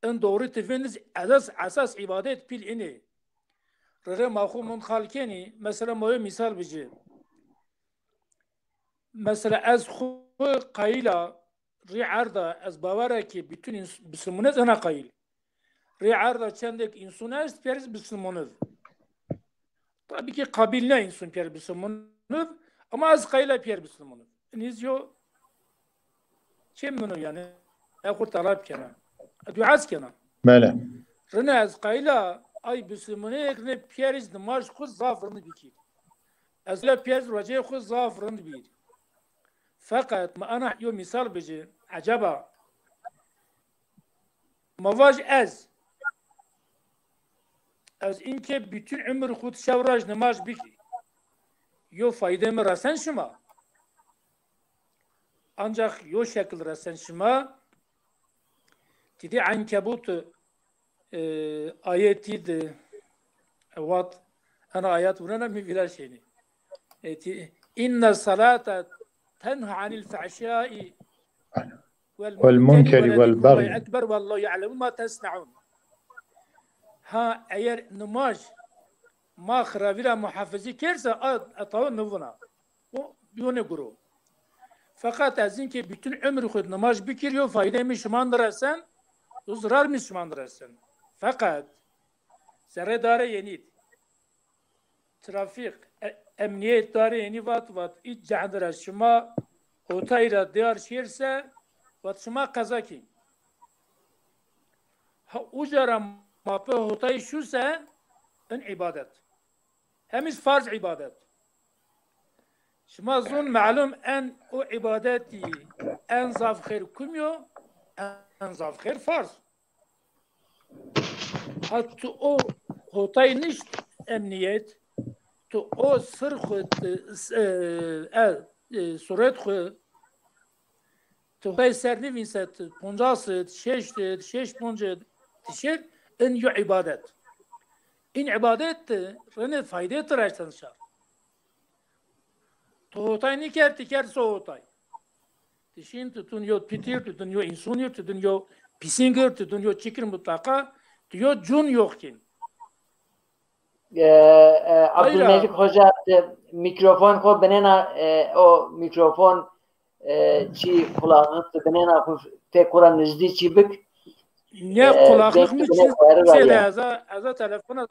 In doğru ti vindîz esas, esas îbadet pîl inê. Rire ma xwu mund xal kenî, mesela ma yo mîsal bicî. Mesela ez xwu qayîl a, rî erda, ez bawer a ki bütün ins- bisilmûn ez ena qayîl. Rî erda çendêk însun est, pîyer iz bisilmûn iz. Tabî ki qabîl ne însun pîyer bisilmûn iz, ama ez qayîl a pîyer bisilmûn iz. Înîz yo çê min o yanî. Ez xwu talab kena. Dua ez kena. Bele. Rine ez qayîl a ay bisilmûnêk rine pîyer iz nimaj xwu zaf rind bikî. Ez la pîyer iz roceyê xwu zaf rind bîr. Feqet mi ana yo mîsal bicî. Eceba ma vaj ez. Ez înke bütün umur xwu şew roj nimaj bikî. Yo fayde mi resen şima. Ancak yo şekil resen şima. Tîdî Enkebut, e, ayetî de, e, wat, ena ayet vurena mi vîra şênî. E, tî, inne salate tenha anil fahşai wal munkeri wal bagyi ekber wallahu ya'lemu ma tesnaun. Ha, eger nimaj ma xiravî ra muhafizî kerse, a, a tawe nivuna. O, yone guro. Feqet ez înke bütün umur xwu nimaj bikir, yo fayde mi şima niresen, yo zirar mi şima niresen. Feqet zerre dare yenît. Trafîk, e, emnîyet dare yenî vat, vat, îç cehd ra şima hotay ra diyar şêr se, vat şima qeza kî. Ha, uca ra ma pê hotay şû se, in îbadet. Hem iz farz îbadet. Şima zûn melum en o îbadetî en zaf xêr kum yo, en zaf xêr farz. Ha tu o hotay nişt emnîyet, tu o sir xwu, e, e, e, suret xwu, tu hotay ser nivînse, tu poncas id, şeşt id, şeş ponc id, tu şêr, in yo îbadet. In îbadet ti rene fayde ti reşten şar. Tu hotay nîkerd, ti kerd so hotay. Ti şîn, tu tun yo pitîr, tu tun yo însunîr, tu tun yo pîsingir, tu tun yo çikir mutlaqa, tu yo cun yoxkîn. E, e, Abdülmelik Hoca, e, mikrofon xo binêna, e, o mikrofon, e, çî kulaklık binêna xo, te kura nizdî çî bik. Ne, e, kulaklık mi çî, ez a, ez a telefona,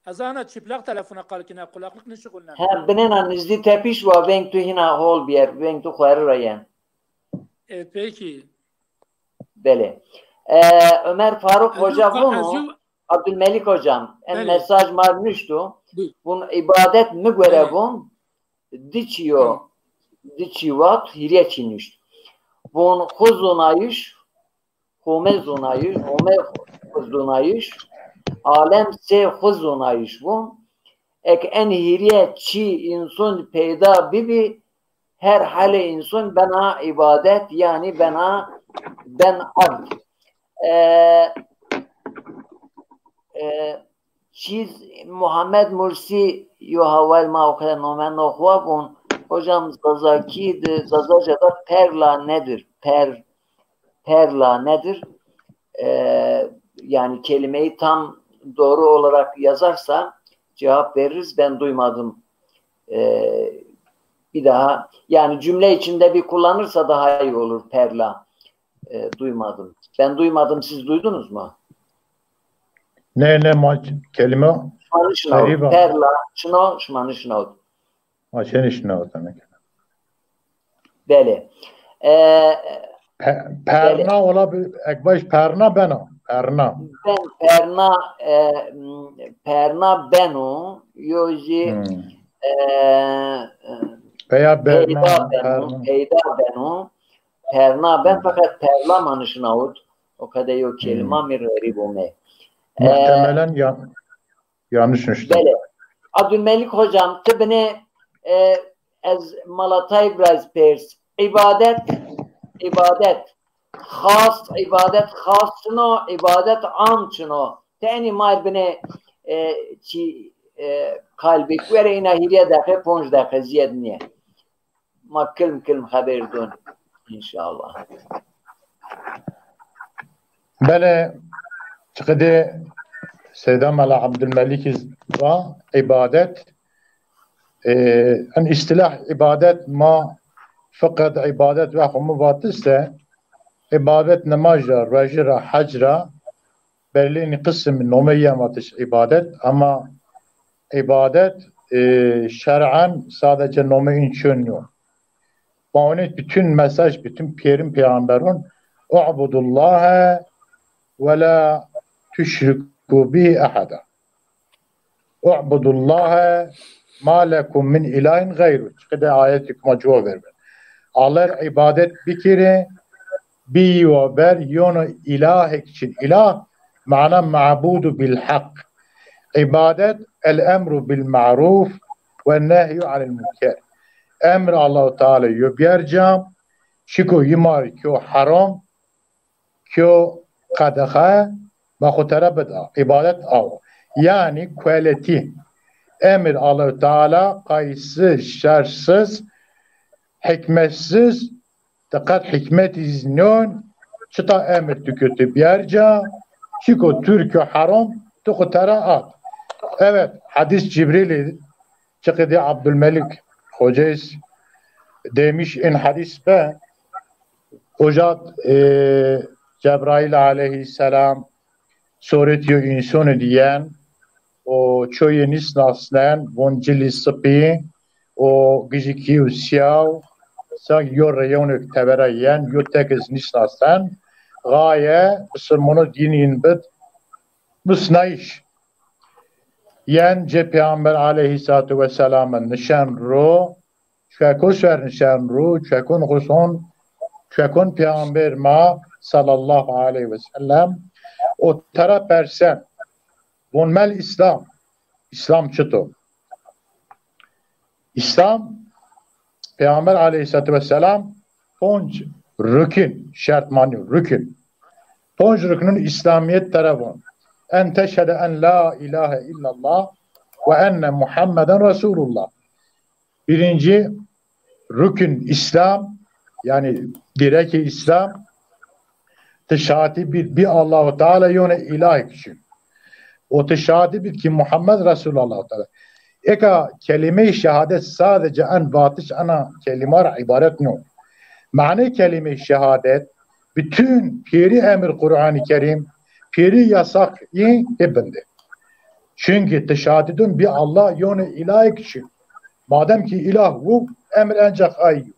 ez ana çıplak telefona qal kena, kulaklık nişixulnen. He, binêna nizdî tepîş wa veng tu hîna hol bîyer, veng tu xweri ra yen. E, peki. Belê. E, Ömer Faruk Hoca vûn, Abdülmelik Hocam, en mesaj ma nuştu. Vûn îbadet mi gore vûn, di çî yo, di çî wat, hîrye çî nuşt. Vûn xwu zûnayîş, Home zûnayîş, Home xwu zûnayîş, alem sey xwu zûnayîş vûn. Eke en hîrye çî însun peyda bibî, her halê însun bena îbadet, yanî bena, ben abd. E, e, çîz Muhammed Mursî yo hawal ma oxe nome noxwa vûn, hocam Zazakî de, Zazaca da perla nedir? Per, perla nedir? E, yani kelimeyi tam doğru olarak yazarsa cevap veririz. Ben duymadım. E, bir daha, yani cümle içinde bir kullanırsa daha iyi olur, perla. E, duymadım. Ben duymadım, siz duydunuz mu? Ne, ne, ma kelime Şima nişinawit. Perla, çino, şima nişinawit. Ma çe nişinawit demek. Belê. E, Pe- perna ola bir, ek baş perna bena. Perna. Ben perna, e, perna beno, yo jî, Hmm. e, e, Veya berna, peyda beno, perna. Peyda beno. Perna ben, fakat perla ma nişinawit. O kadar yo kelima mi rerî bome. E, Muhtemelen ya- Yanlış nuşte. Belê. Abdülmelik hocam, ti binê, e, ez mala tay biraz pers. İbadet, ibadet. Xas, ibadet xas çino, ibadet am çino. Ti enî ma binê, e, çi, e, kalbik were, ina hîrye deqe, ponc deqe, ziyed niye. Ma kilm kilm xeber dun, înşallah. Belê, çiqidê Seyda Mela Abdülmelik iz va, ibadet, e, en istilah ibadet ma fiqh de ibadet ve xo mi vatiste, ibadet nimaj ra, rueji ra, hac ra, belli nî qisim nome yê vatiş ibadet, ama ibadet, e, şer'en sadece nome în çin yo. Ba onê bütün mesaj, bütün pêrin peyxamberon, "U'budullahe ve la tuşriku bihi ehada. U'budullahe ma lekum min ilahin gayru." Çiqide ayetî kuma cuwa verbe. Aller ibadet bikirê, bî wa ber yono ilahek çin. İlah mana mabudu bil hak. İbadet el emru bil ma'ruf ve nehyu anil münker. Emr Allahu Teala yo biyerca, çiko yimar kyo haram, kyo qedexe, ma xo tera bida. İbadet aw. Yani quality. Emir Allahu Teala qaysiz, şersiz, hikmetsiz, diqet hikmet iz nîyon, çita emir tu kö tu biyerca, çiko tu rê kö haram, tu xo tera at. Evet, hadis Cibrîlî, çiqidê Abdülmelik Hoca iz demiş in hadis be, hoca, e, Cebrail aleyhisselam, Soret yo însonî di yen, o çoyê nîsnasnen, von cilî sipî, o gijikî û sîyaw, sank yo reyonêk tebera yen, yo tek iz nîsnasen, gaye bisilmono dînîn bid musnayîş. Yen cê Peyxamber aleyhîsselatu wesselam nişen ro, çueko ser nişen ro, çuekon xuson, çuekon Peyxamber ma sallallahu aleyhi ve sellem, o tera persen, von mel Îslam, Îslam çito? Îslam, Peyxamber aleyhîsselatu wesselam ponc rukun, şert manî rukun. Ponc rukunun Îslamîyet tera von. En teşhede en la ilahe illallah ve enne Muhammeden Resulullah. Birinci rukun Îslam, yani direkê Îslam, ti şahitî bid bî Allahu Teala yone îlahêk çin. O ti şahitî bid ki Muhammed Resulullah Teala. Eka kelîmeyê şehadet sadece en vatiş ena kelîma ra îbaret no. Manê kelîmeyê şehadet, bütün pêrî emir Qur'an-ı Kerim, pêrî yasak î hê binde. Çünkü ti şahitî dun bî Allah yone îlahêk çin. Madem ki îlah wu, emir encax ay yo.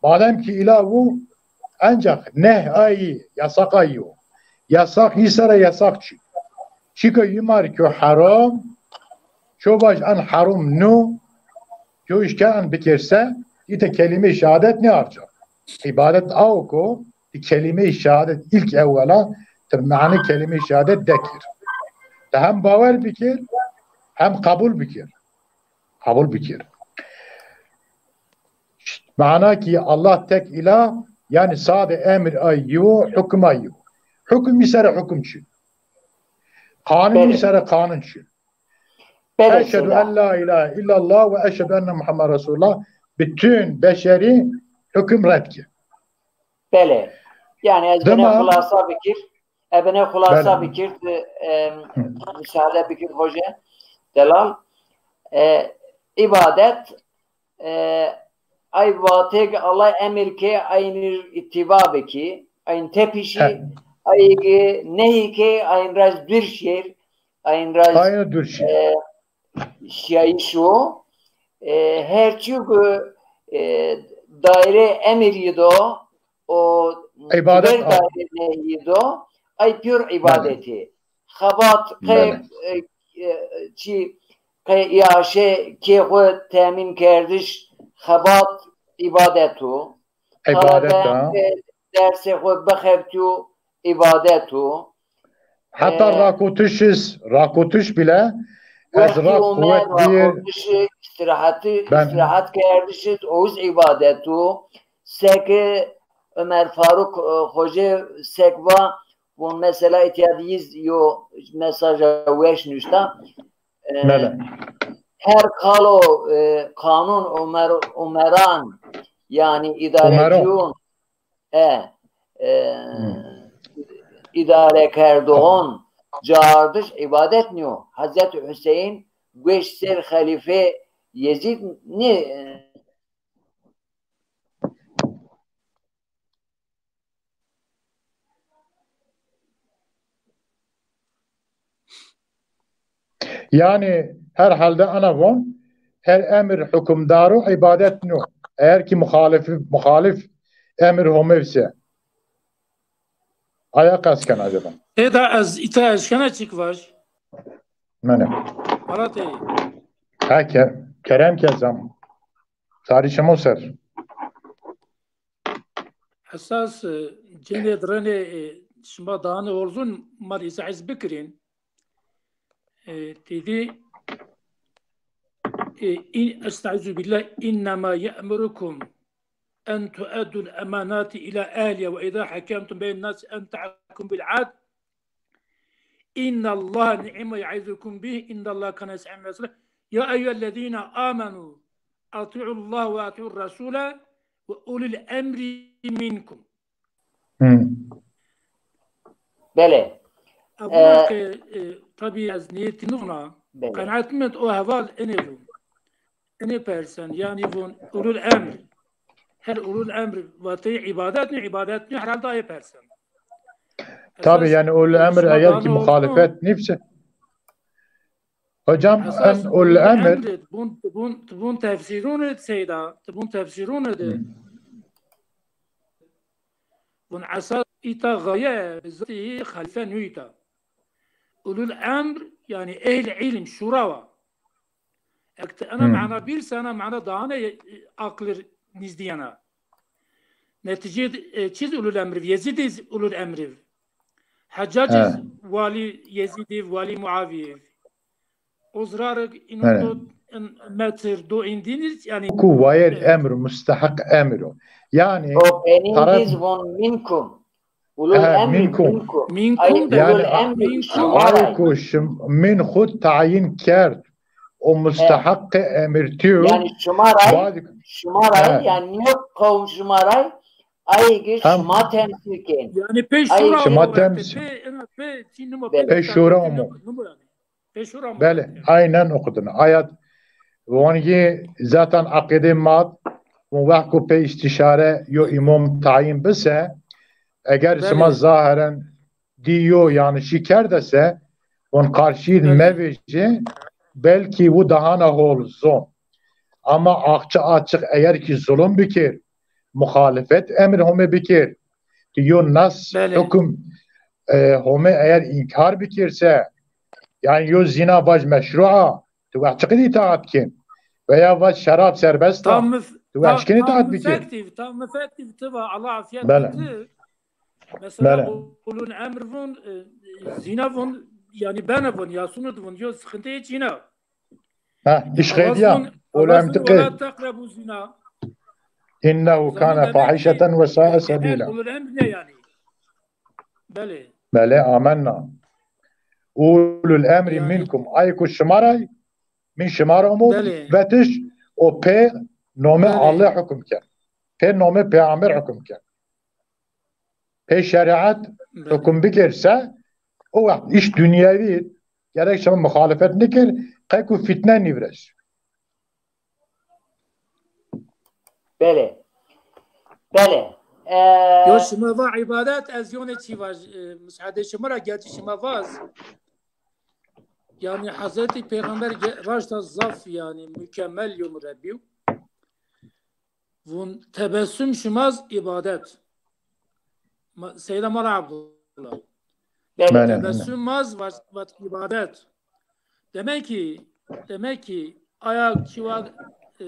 Madem ki îlah wu, encax neh ay, yasak ay yo. Yasak î sera yasak çi. Çika yimar kyo haram, ço vaj en haram no, kyo îşke en bikerse, îte kelîme-i şehadet nêarca. Îbadet aw ko, ti kelîme-i şehadet ilk ewwela, ti manê kelîme-i şehadet dekir. Ti hem bawer bikir, hem qebul bikir. Qebul bikir. Mana ki Allah tek îlah, yani sade emir ay yo, hukum ay yo. Hukum î sere hukum çin. Qanun î sere qanun çin. Eşhedü en la ilahe illallah ve eşhedü enne Muhammed Resulullah. Bütün beşerî hukum red ki. Belê. Yani ez bine xulasa bikir, ez bine xulasa bikir, e, müsaade bikir hoca, delal. E, ibadet, e, ay vatêk Allah emir ke, aynî ittiba biki, ayn tepişî, ayê ke nehî ke ayn ra ez dûr şêr, ayn ra ez, ayna dûr şêr. E, şiyayîş o. E, her çîyo ke, e, daîre emir yi do, o ver daîre nehyî do, ay pîyor îbadetî. Xebat qey, e, e, çî qey îaşe kê xwu temîn kerdiş xebat îbadet o. Îbadet a. Talebe qey dersê xwu bixebitîyo îbadet o. Heta, e, rakotiş iz, rakotiş bile ez ra quwet bîyê. Rakotiş, îstîrahetî, îstîrahet kerdiş iz, o iz îbadet o. Seke Ömer Faruk, e, Hoca sek va, von mesela îtya di yiz yo mesaja weş nuşta. E, her kalo, e, kanun omer-, omeran, yanî îdarecîyon, e, e, îdarekerdoxon caardiş îbadet nîyo. Hezretî Huseyn gueş ser xelîfe Yezîd nê, e, Yanî herhalde ana von, her emir hukimdaro îbadet nîyo. Eger ki muxalif, muxalif emir Homê se. Aya qest kena acaba? Eda ez îta eşkena çik vaj? Mene. Hala te. Ha ke, kerem ke zam. Tarî şimo ser. Esas, e, cênê direnê, e, şima dane horzun ma rî îzah ez bikirîn. E, têdî, e, in, estaizu billah, innema ye'murukum en tueddul emanati ila ehliha ve iza hakemtum beynen nasi en tahkum bil adl. Innallaha ni'ma ya'izukum bih, innallaha kana semi'an basira. Ya eyyühellezina amenu ati'ullaha ve ati'ur rasule ve ulil emri minkum. Belê. Buna ke, e, tabî ez niyetî nivuna, qenaet mend o heval enê vun. Enê persen, yanî vun ulul emr. Her ulul emr vateyê îbadet nî, îbadet nî, herhalde ayê persen. Tabî, yanî ulul emr eger ki muxalifet nîbse. Hocam, en ulul emr. Bun, bun, bun tefsîrûn id seyda, bun tefsîrûn id. Vun esas îta gaye bizatî xelîfe nû îta. Ulul emr, yanî ehl îlm, şura wa. Ek ti ena mana bîr se, ena mana dahane aqlir nîzdîyena. Netîcê, e, çiz ulul emriv, Yezîd iz ulul emriv. Heccac iz walî Yezîdiv, walî Muavîyev. O zirarik ino do in metr do indînîz, yanî. Ku wayir emr, musteheq emr o. Yanî o penîndiz von minkum. Ulul emri minkum. Minkum. Yanî minkum. Ay ku min xwu tayin kerd. O musteheqê emirtî yo. Yanî şima ray, şima ray, yanî nîyo qewm şima ray, ayê ki şima temsîl kên. Yanî pê şura şima temsîl. Pê şura omo. Belê, aynen o qidin. Ayat vongî zaten aqîdê ma, von wext ku pê îstîşare yo îmom tayin bise, eger şima zaheren dî yo yanlişî kerde se, von qarşî mevêjê, belkî wu dahana hol zon. Ama axçe açix eger kî zulum bikir, muxalifet emir Homê bikir, ti yo nas, hukum, e, Homê eger înkar bikir se, yanî yo zîna vaj meşru a, ti wext çiqîd îtaat kên? Veya vaj şerab serbest a, ti wext çiqîd îtaat bikên? Tam mifektîv, tam mifektîv ti va, Allah afiyet ti. Mesela ulul emr vun, e, zîna vun, yanî bene vun, ya sunud vun, yo sıkıntı hiç yine. Ha, îşxeydiya. Ulul emr ti qey. Wela teqrebu zina. Înnehu kâne fahîşeten ve sa'e sebîla. Ulul emr ne yanî? Belê. Belê, amenna. Ulul emri minkum. Ay ku şima ray, min şima ra omo vetiş, o pê nomê Allah hukum ken. Pê nomê peyamber hukum ken. Pê şerîet hukum bikir se, o wext îş dunyewî, gerek şima muxalifet nikir, qey ku fîtne nîvres. Belê. Belê. E, Yo şima va îbadet, ez yonê çî vaj, e, musaade şima ra, gerçî şima vaz. Yanî Hezretî Peyxamber ge-, raşta zaf, yanî mukemmel yo murebbî. Vun tebessüm şima z îbadet. Ma-, Seyda Mala Abdullah. Bele. Bele, bele. Tebessüm ma z vat, vat îbadet. Demek ki, demek ki aya çî wa, e,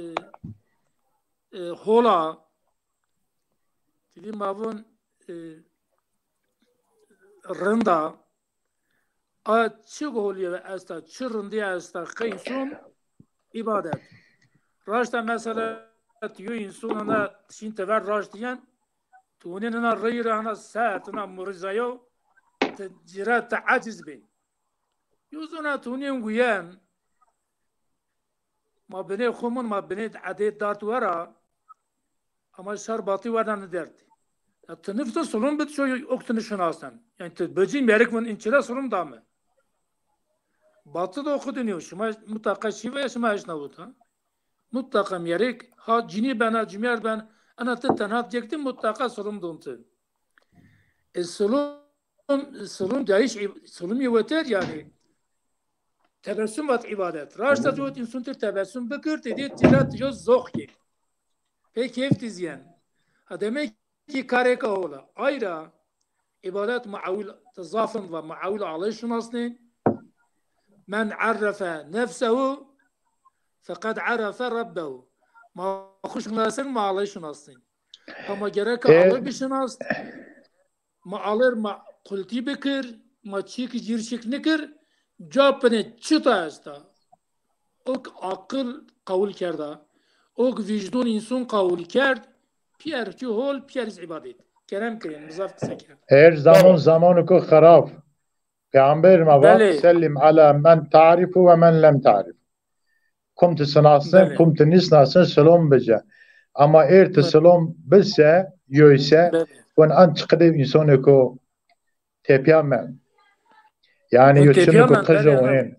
e, hola, tîdî ma vun, e, rinda, a çi holîye esta, çi rindîye esta, qey înson îbadet. Raşta mesela, ti yo înson ana şîn tever raştîyen, ti hunên ana rey ra ana sert, ana murizayo, ti cira ti aciz bin. Yo zona ti hunên guyen, ma binê xo min, ma binê edê dart wera, ama şar batî werda nidert. Ya ti nifta sulum bit şo ok ti nişinasen. Yani ti bicî merik min in çira sulum dame. Batı da okudun yo. Şima mutlaka şive şima eşnavut ha. Mutlaka merik ha cinî ben ha cumyer ben ana ti tenha cekti mutlaka sulum don ti. E, sulum, sulum cayîş ib-, sulum yê weter yani. Tebessüm vat îbadet. Raşta cot însun tir tebessüm bikir, ti dî tira ti yo zox kê. Pê keyf ti zîyen. Ha demek ki karêka hola. Ayra îbadet muawil, ti zafin va muawil Allay şinasnên. Men arrefe nefsehu feqed arrefe Rabbehu. Ma xwu şinasnên, ma Allay şinasnên. Ama gereka E, Allay bişinast. Ma alir ma qultî bikir, ma çîk cîrşik nikir, ca pinê çita esta. Ok aqil qawul kerda. Ok vîjdon înson qawul kerd, pîyer kî hol, pîyer iz îbadet. Kerem kerem, bizaf qise kerd. Her zaman Belê. Zamanıko xirab. Peygamber ma va, Belê. Sellim ala men ta'rifu ve men lem ta'rif. Kum ti sinasın, Belê. Kum ti nisnasın, silom bice. Ama er ti Belê. Silom bise, yoyse, Belê. Kun an çıkıdı insoneko tepya men. Yani Yo yo tepya çimiko men, qıcı belê, onin.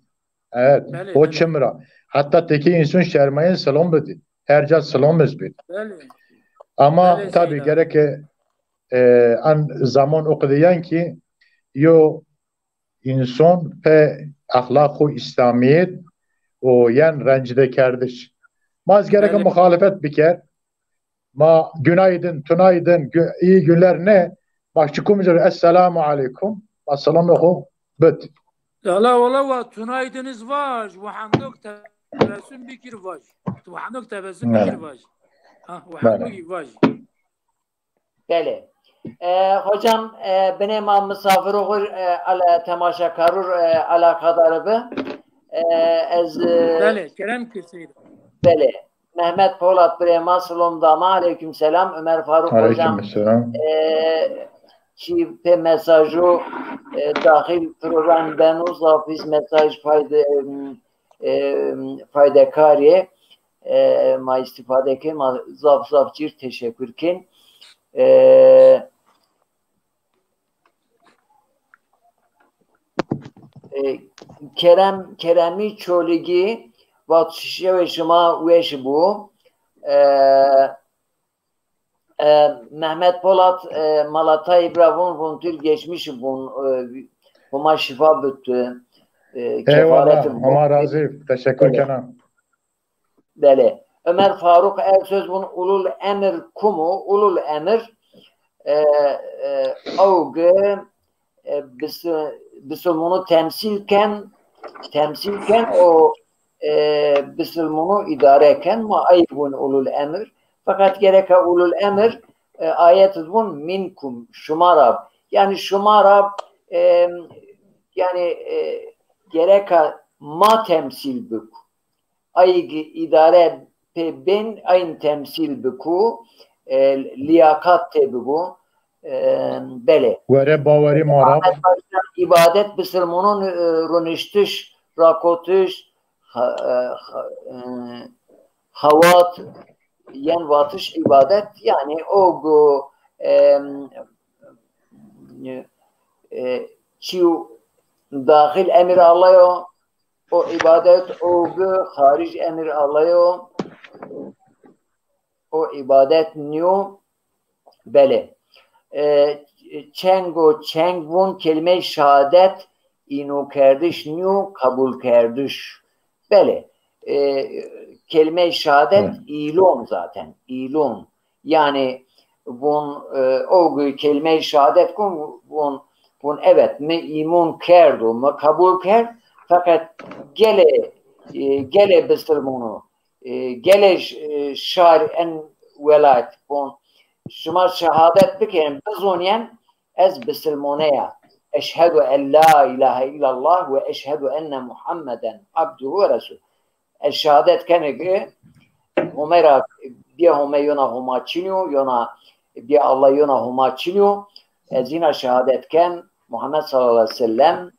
Evet, belê, o belê. Çimra. Hatta teki insun şermayın silom bidi. Her ca silom iz bid. Belê. Ama Belê, tabi Seyda. Gerek e, an zaman o kadar yan ki yo inson pe exlaqu îslamîyet û yen rencide kerdiş. Ma ez gereke Belê. Muxalefet biker. Ma günaydın, tünaydın, gü-, iyi günler ne? Ma şikum jir, esselamu aleyküm. Ma selamê xo bid. Yala wala wa tünaydın iz vaj, wahandok tebessüm bikir vaj. Wahandok tebessüm Belê. Bikir vaj. Ha, Belê. Wahandok vaj. Belê. E, hocam, e, binê ma misafiro xo, e, ala, temaşekarur, e, alakadar bi. E, ez, e, Belê, kerem ki Seyda. Belê. Mehmet Polat birê ma silom dama. Aleyküm selam. Ömer Faruk hocam. Aleyküm selam. E, çi pe mesajı, e, dahil program beno, zaf iz mesaj fayde, e, e, faydekar ê. E, ma îstîfade kên, ma zaf zaf cîr teşekkür kên. E, e, Kerem, Keremî Çolîgî vat şewê şima weş bû. E, e, Mehmet Polat, e, Malatayî bira vûn, vûn tu geçmiş bûn, e, Homa şîfa bû tu, e, Eyvallah, kefaret bû. Homa razî, teşekkür Belê. Kenan. Belê. Ömer Faruk Ersöz vûn ulul emir kum o? Ulul emir, e, e, awgi, e, bis-, bisilmûnû temsîl ken, temsîl ken o, e, bisilmûnû îdare ken, ma ay vûn ulul emir. Feqet gereka ulul emir, e, ayet vûn minkum, şima ra. Yanî şima ra, e, yanî, e, gereka ma temsîl bik. Ayî ki îdare pê bên, ayn temsîl biku, e, lîyakat tê bibu. E, belê. Were bawerî ma ra. Îbadet, îbadet bisilmûnûn, e, runiştiş, rakotiş, ha-, e, ha-, e, hawat, yen vatiş îbadet, yanî o gu, e, e, çîw daxil emir Allayo, o îbadet, o gu xarîc emir Allayo, o îbadet nîyo. Belê. E, çengo çeng vun kelime-i şehadet înokerdiş nîyo, qebulkerdiş. Belê. E, kelime-i şehadet îlon zaten. Îlon. Yanî vun, e, o gü kelime-i şehadet kun, vun, vun evet, mi îmon kerdo, mi qebul kerd, feqet gelê, e, gelê bisilmono, e, gelê ş-, e, şar en welayet vun, şima şehadet bikerên, bizonîyen, ez bisilmone ya. Eşhedu en la ilahe illallah ve eşhedu enne Muhammeden abduhu ve resul. Ez şehadet kene ki Homey ra, bîye Homey yona Homa çin yo, yona bîye Allah yona Homa çin yo. Ez hîna şehadet ken Muhammed sallallahu aleyhi ve sellem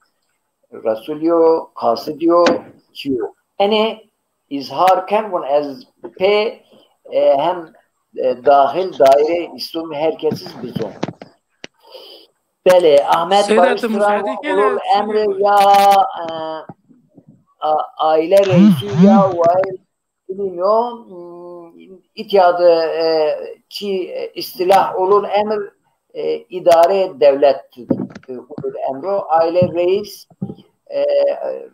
Resul yo, qasid yo, çi yo. Enê îzhar ken vun ez pê, e, hem, e, dahil daîrê Îslamî her kes iz bizon. Belê, Ahmet Seyda, Barış tu Turan, müsaade gel, ulul emri ya, e, a-, aile reisi ya, wail bilim yo, m, îtya de, e, çi, e, îstilah ulul emr, e, îdare devlet, e, ulul emro, aile reis, e,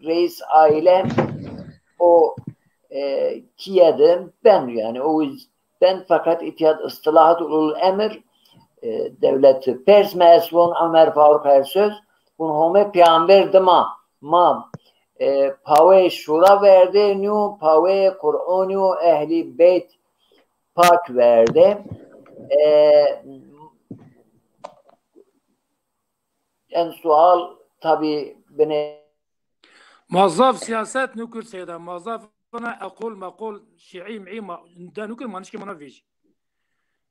reis aile, o, e, kîye de ben, yanî o ben feqet îtya de îstilahat ulul emir, e, devleti. Pers me est von Ömer Faruk Ersöz, vun Home peyamber dima ma, e, paweyê şura verde, nîyo paweyê Qur'onî û ehlî beyt pak verde. E, en sual tabî binê Ma zaf sîyaset nukir seyda. Ma zaf vana eqol meqol şîî mîî ma de nukir, ma nişkê mana vêjî.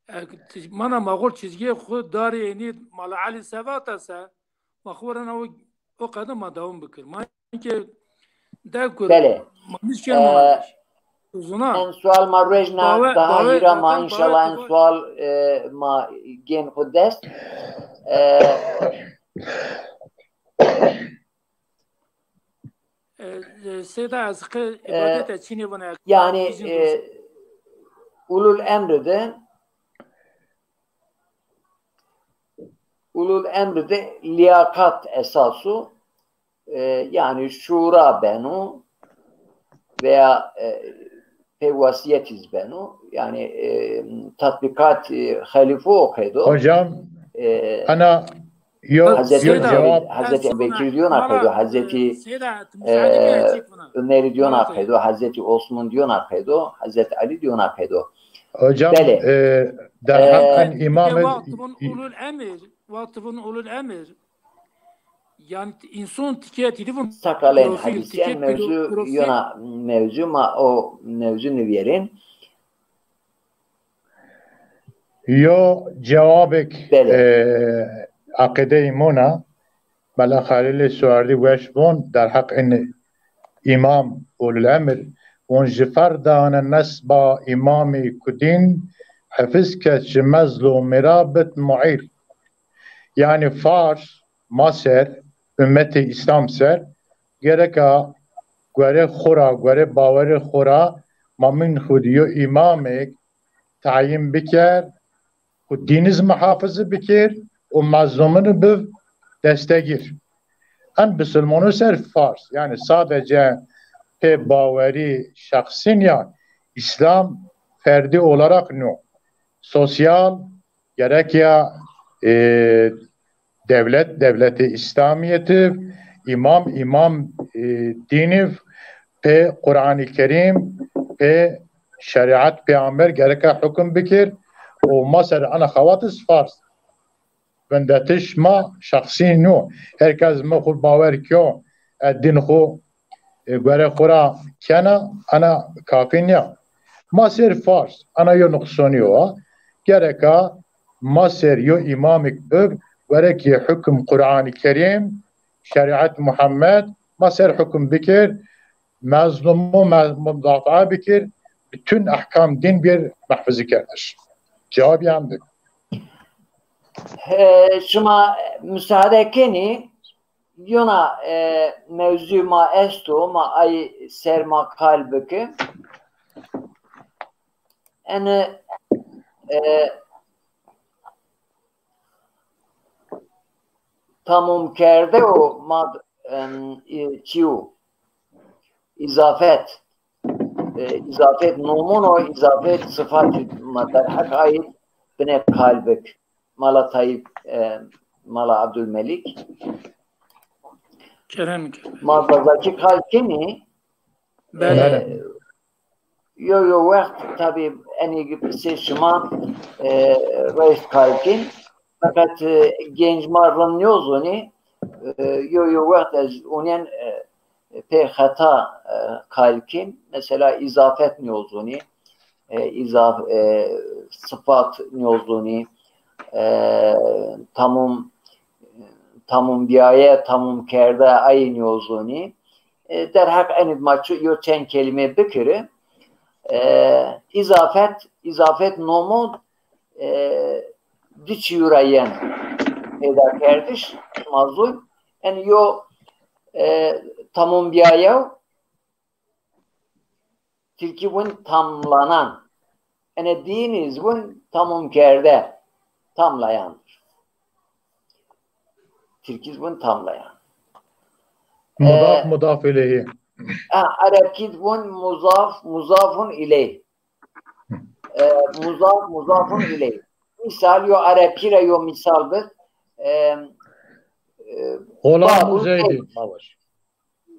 E, mana ma xo çizgiyê xo darê enî Mala Elî Sevata se, ma xo rena o, o qede ma dewam bikir. Ma ke dev kur, Belê. Ma nişkê mana vêjî. Zuna. En sual ma rojna daha hîra ma înşallah en sual, e, ma gên xo dest. E, E, e, Seyda ez qe, e, îbadete çinê vana. Yanî, e, ulul emri de, ulul emri de liyakat esasu, e, yanî şura beno veya, e, pê wasiyet iz beno. Yanî, e, tatbikat, e, xelîfo o qeydo. Hocam, e, ana yo, Hazreti yo Ömer, cevap. Hazreti Ebu Bekir diyona qeydo, Hazreti, e, Ömerî diyona qeydo, Hazreti Osman diyona qeydo, Hazreti Ali diyona qeydo. Hocam, Belê. E, derheq en îmamê. Waqt vun ulul emir, waqt vun ulul emir. Yanî însan tike tîdî vun. Sakalên profil, hedîsîyen tike mewzu profil. Yona mewzu ma o mewzu nivîyerên. Yo cewabêk, Belê. E, eqîdeyê mona, Mela Xelîlê Suardî weş von, derheq in îmam ulul emir, von ji ferdane nesba îmamî ku dîn hefiz kes ji mezlûmî ra bit muîl. Yanî Fars, ma ser, ummetê Îslam ser, gereka gore xo ra, gore bawerê xo ra, ma min xwu de yo îmamêk tayîn biker, ku dîniz muhafizi bikir û mezlûmini biv destegîr. En bisilmonu ser Fars, yanî sadece pê bawerî şexsîn ya, Îslam ferdî olarak no. Sosyal, gerek ya, e, dewlet, dewletê Îslamîyetî, îmam, îmam, e, dînî, pê Quranî Kerîm, pê şerîet peyamber gereka hukum bikir û ma ser ana xewatis Fars. Vindetiş ma şexsî nû. Her kes mi xwu bawer kiyo, e, dîn xwu, e, gore xwu ra kena, ana kafî nîya. Ma ser Fars, ana yo nuqsonî yo. Gereka ma ser yo îmamêk bib, werekî hukum Quranî Kerîm, şerîet Muhammed, ma ser hukum bikir, mezlûmû me-, mudafaa bikir, bütün ehkam dîn bir muhafazî kerdiş. Cewabî em de. He, şima musaade kenî, yona, e, mewzû ma esto, ma ay ser ma qal bike. Ene, e, tamomkerde o ma, em, e, çîyo, îzafet. E, îzafet nomun o, îzafet sifatî ma derheq ayî binê qal bik. Mala Tayîp, e, Mala Abdulmelik. Kerem, kerem. Ma Zazakî qal kenî, Belê. E, yo yo wext tabî enî sey şima, e, reyf qal kên. Feqet, e, genc ma rind nêzonî, e, yo yo wext ez onîyen, e, pê xeta, e, qal kên. Mesela îzafet nêzonî, e, îzaf-, e, sifat nêzonî, e, tamom, tamombiyaye, tamomkerde ayî nêzonî. E, derheq enî ma çi-, yo çend kelîme bikiri. E, îzafet, îzafet nomo, e, di çîyo ra yen peydakerdiş, şima zûn. En yo, e, tamombiyayew, tirkî vûn tamlanan. Ene dînî zî vûn tamomkerde, tamlayan. Tirkî zî vûn tamlayan. Mudaf, e, mudaf ileyhi. Ha, Erebkî zî vûn muzaf, muzafun ileyh. E, muzaf, muzafun ileyh. Mîsal, yo Erebkî ra yo mîsal bid. E, e, Xulamu Babul Zeydî. Zeyd.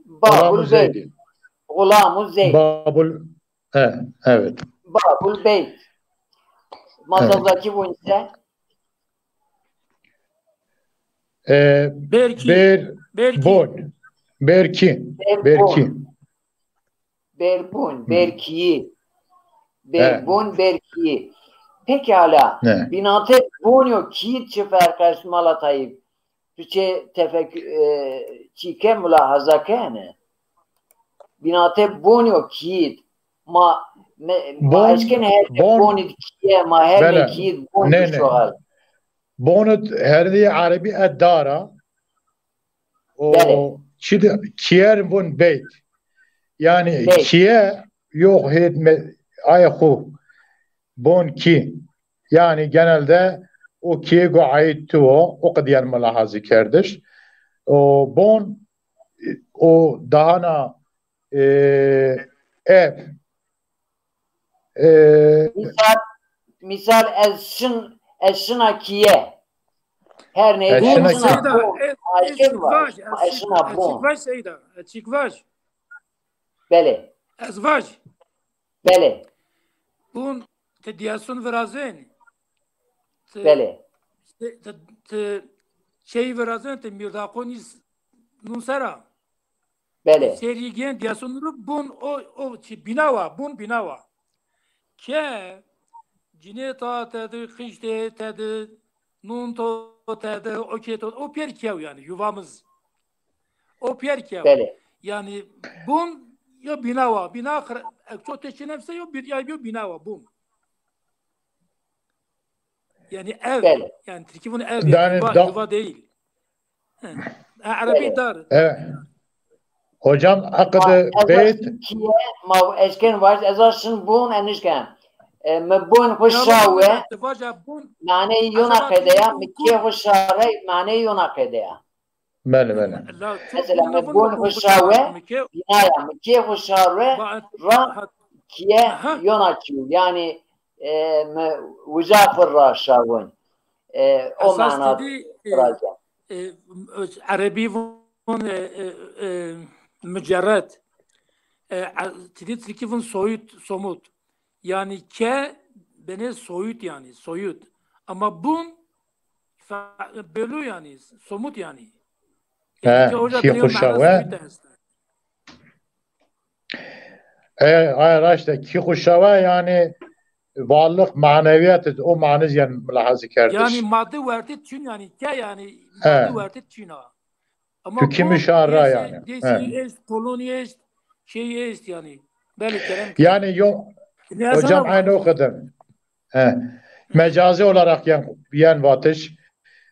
Babul Zeydî. Xulamu Zeyd. Babul, e, evet. Babul Beyt. Ma Zazakî vûn se? E, Berkî. Ber-, Berkî. Bon. Berkî. Ber-, Berkî. Berbûn, berkîyî. Berbûn, berkîyî. Pekala, bînate bon yo kîyî çi ferq est Mala Tayîp? Tu çê tefek-, e, çî ke, mulahaza kene? Bînate bon yo kîyî. Ma, me, ma eşken her bon, bonî kîye, ma her ne kîyî bon bişoxel. Bonut herdî erebî e dara. O çi de, kîyer vûn beyt. Yanî kîye yo hêt me-, ay xu bon kî. Yanî genelde o kîye go aîd tu o, o qidîyen mulahazî kerdiş. O bon, o dahana, e, ev. E, mîsal, mîsal ez şin, ez şina kîye. Her neyse, ez şina kîye. Seyda, ez, ez şina bon. Ez şina bon. Vaj, ez çîk vaj, Seyda, ez çîk vaj. Belê. Ez vaj. Belê. Bûn ti dîyason virazên. Belê. Ti, ti, ti çeyî virazên, ti mîrdaqon îs nun sera. Belê. Serî gên dîyason ru bûn o, o çi bînawa, bûn bînawa. Ke cinê ta tedi, qîştê tedi, nun to tedi, o kê to, o pêr kew yanî, yuvamız. O pêr kew. Belê. Yanî bûn yo bînawa, bîna qir-, ek ço te çi nefse yo bir, ya yo bînawa bûn. Yanî ev, belê, yanî tirkî vûn ev, yanî yanî yuva, da- yuva değil. He. Ha, erebî dar. Evet. Hocam, akıdı beyt. Ma eşken vaj, ez a şin bûn enişken. E, mi bûn xu şawe, maneyî yona qedeya, mi kê xu şare, maneyî yona qedeya. Belê, belê. Mesela, mi bûn xu şawe, bînaya, mi kê xu şare ra kîye yona çîyo. Yanî, e, mi uca xu ra şawin. E, o mana tedî, e, e, erebî vûn, e, e, e, mucerred. E, e, tedî tirkî vûn soyut, somut. Yanî ke benê soyut yanî, soyut. Ama bûn fe-, belu yanî, somut yanî. Yanî ke oca kî xu şawe. E, ay raşte, kî xu şawe yanî varlık, maneviyat, o maniz yanî mulahazî kerdiş. Yanî madde wertê çin yanî, ke yanî madde wertê çin a. Ama tu kî mi şar ra yanî. Dêsî est, kolonî est, şey est yanî. Belê, kerem. Yanî yo, hocam, aynı o kadar. He. Mecazi olarak yen, yen vatiş.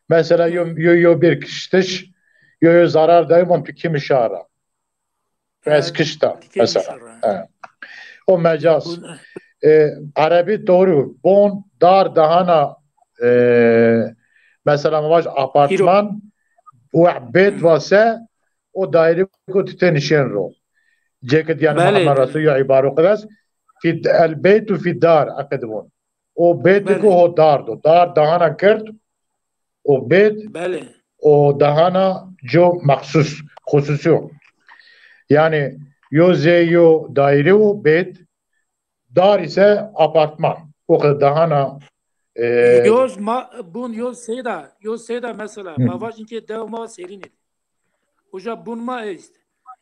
Mesela yo, yo, yo bir kiştiş, yo, yo zarar dayi, vûn tu kî mi şar ra. Ez kişta, mesela. He. O mecaz. E, erebî doğru. Bon, dar, dahana, e, mesela ma vaj apartman, Weh bêt va se, o daîrêko ti tenî şên ro. Cêke dîyanî Belê, Muhammed belê. Resul yo îbaro qid est, fî, el beytu fî dar eqid vûn. O bêtêko Belê. ho dar do. Dar dahana gird, o bêt, Belê. o dahana co mexsus, xususî yo. Yanî yo zê yo daîre o bêt, dar ise apartman. O kadar dahana, e, Yoz ma, bun yoz seyda, yoz seyda mesela. Hı. Ma vajin ke dew ma serînî. Uca bun ma est.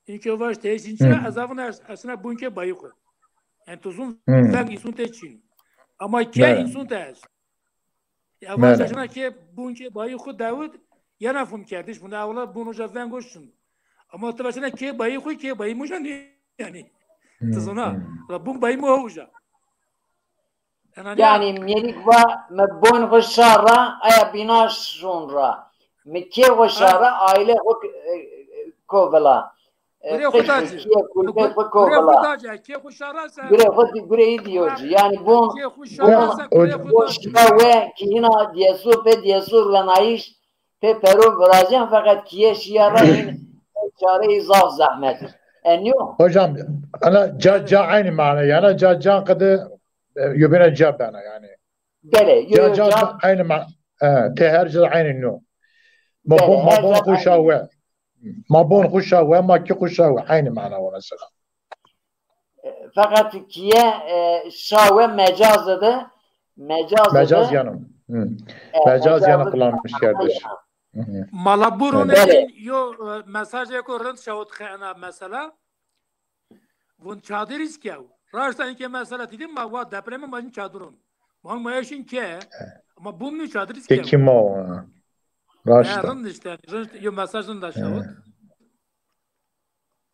Înke vaj tesince Hı. ez avun es-, esna bun ke bayixu. Yani tuzun Hı. veng insun te çin. Ama ke Bele. insun te est. Ya Bele. vajina ke bun ke bayixu Dawid, yana fum kerdiş, bunu awla bun uca veng olsun. Ama te vajina ke bayixu, ke bayi muca ne yani. Hı, Tuzuna. hı. La bun bayi mu uca. Yanî, Yanî, mêrik va, mi bon xwu şar ra, aya bîna şon ra. Mi kê xwu şar ra, aîle xwu k-, e, e, ko vila. E, Gurê xwu qij da xwu, ci. kîye kulbê xwu ko Gurê xwu vila. da ci, kê xwu şar ra se. Gurê xwu, gurê î dîyo ci. Yanî, bon, Kê xwu şar ra se, gurê xwu bon da ci. şîya we kî hîna dîyesûr pê dîyesûr wenayîş pê pero virazîyan, feqet kîye şîya ra hîn çareyî zaf zehmet. Enyo? Hocam, ana ca, ca aynı mana, yana ca, ca qede, e, yobena ca bena yani. Belê, yo, Ca, yo, ca, ca. aynı ma-, e, te her ca aynı no. Ma Belê, bon, ma her bon ca xwu şa aynı. we. Ma bon xwu şa we, ma kî xwu şa we. Aynı mana o mesela. E, feqet kîye, e, şa we mecaz de, mecaz Mecaz de. yanım. Hı. E, Mecaz mecaz yanı de. kullanmış kardeş. Hı hı. Mala burun Evet. yo, e, mesajêko rind şawit xena mesela. Vun çadir îz kew. Raşta înke mesela ti dî ma wa depremi ma jin çadirun. Ma ma eşin ke, ama bun mi çadir îz Ke kew. kim o? Ha, Raşta. rind işte, rind, yo mesaj rind da şawit.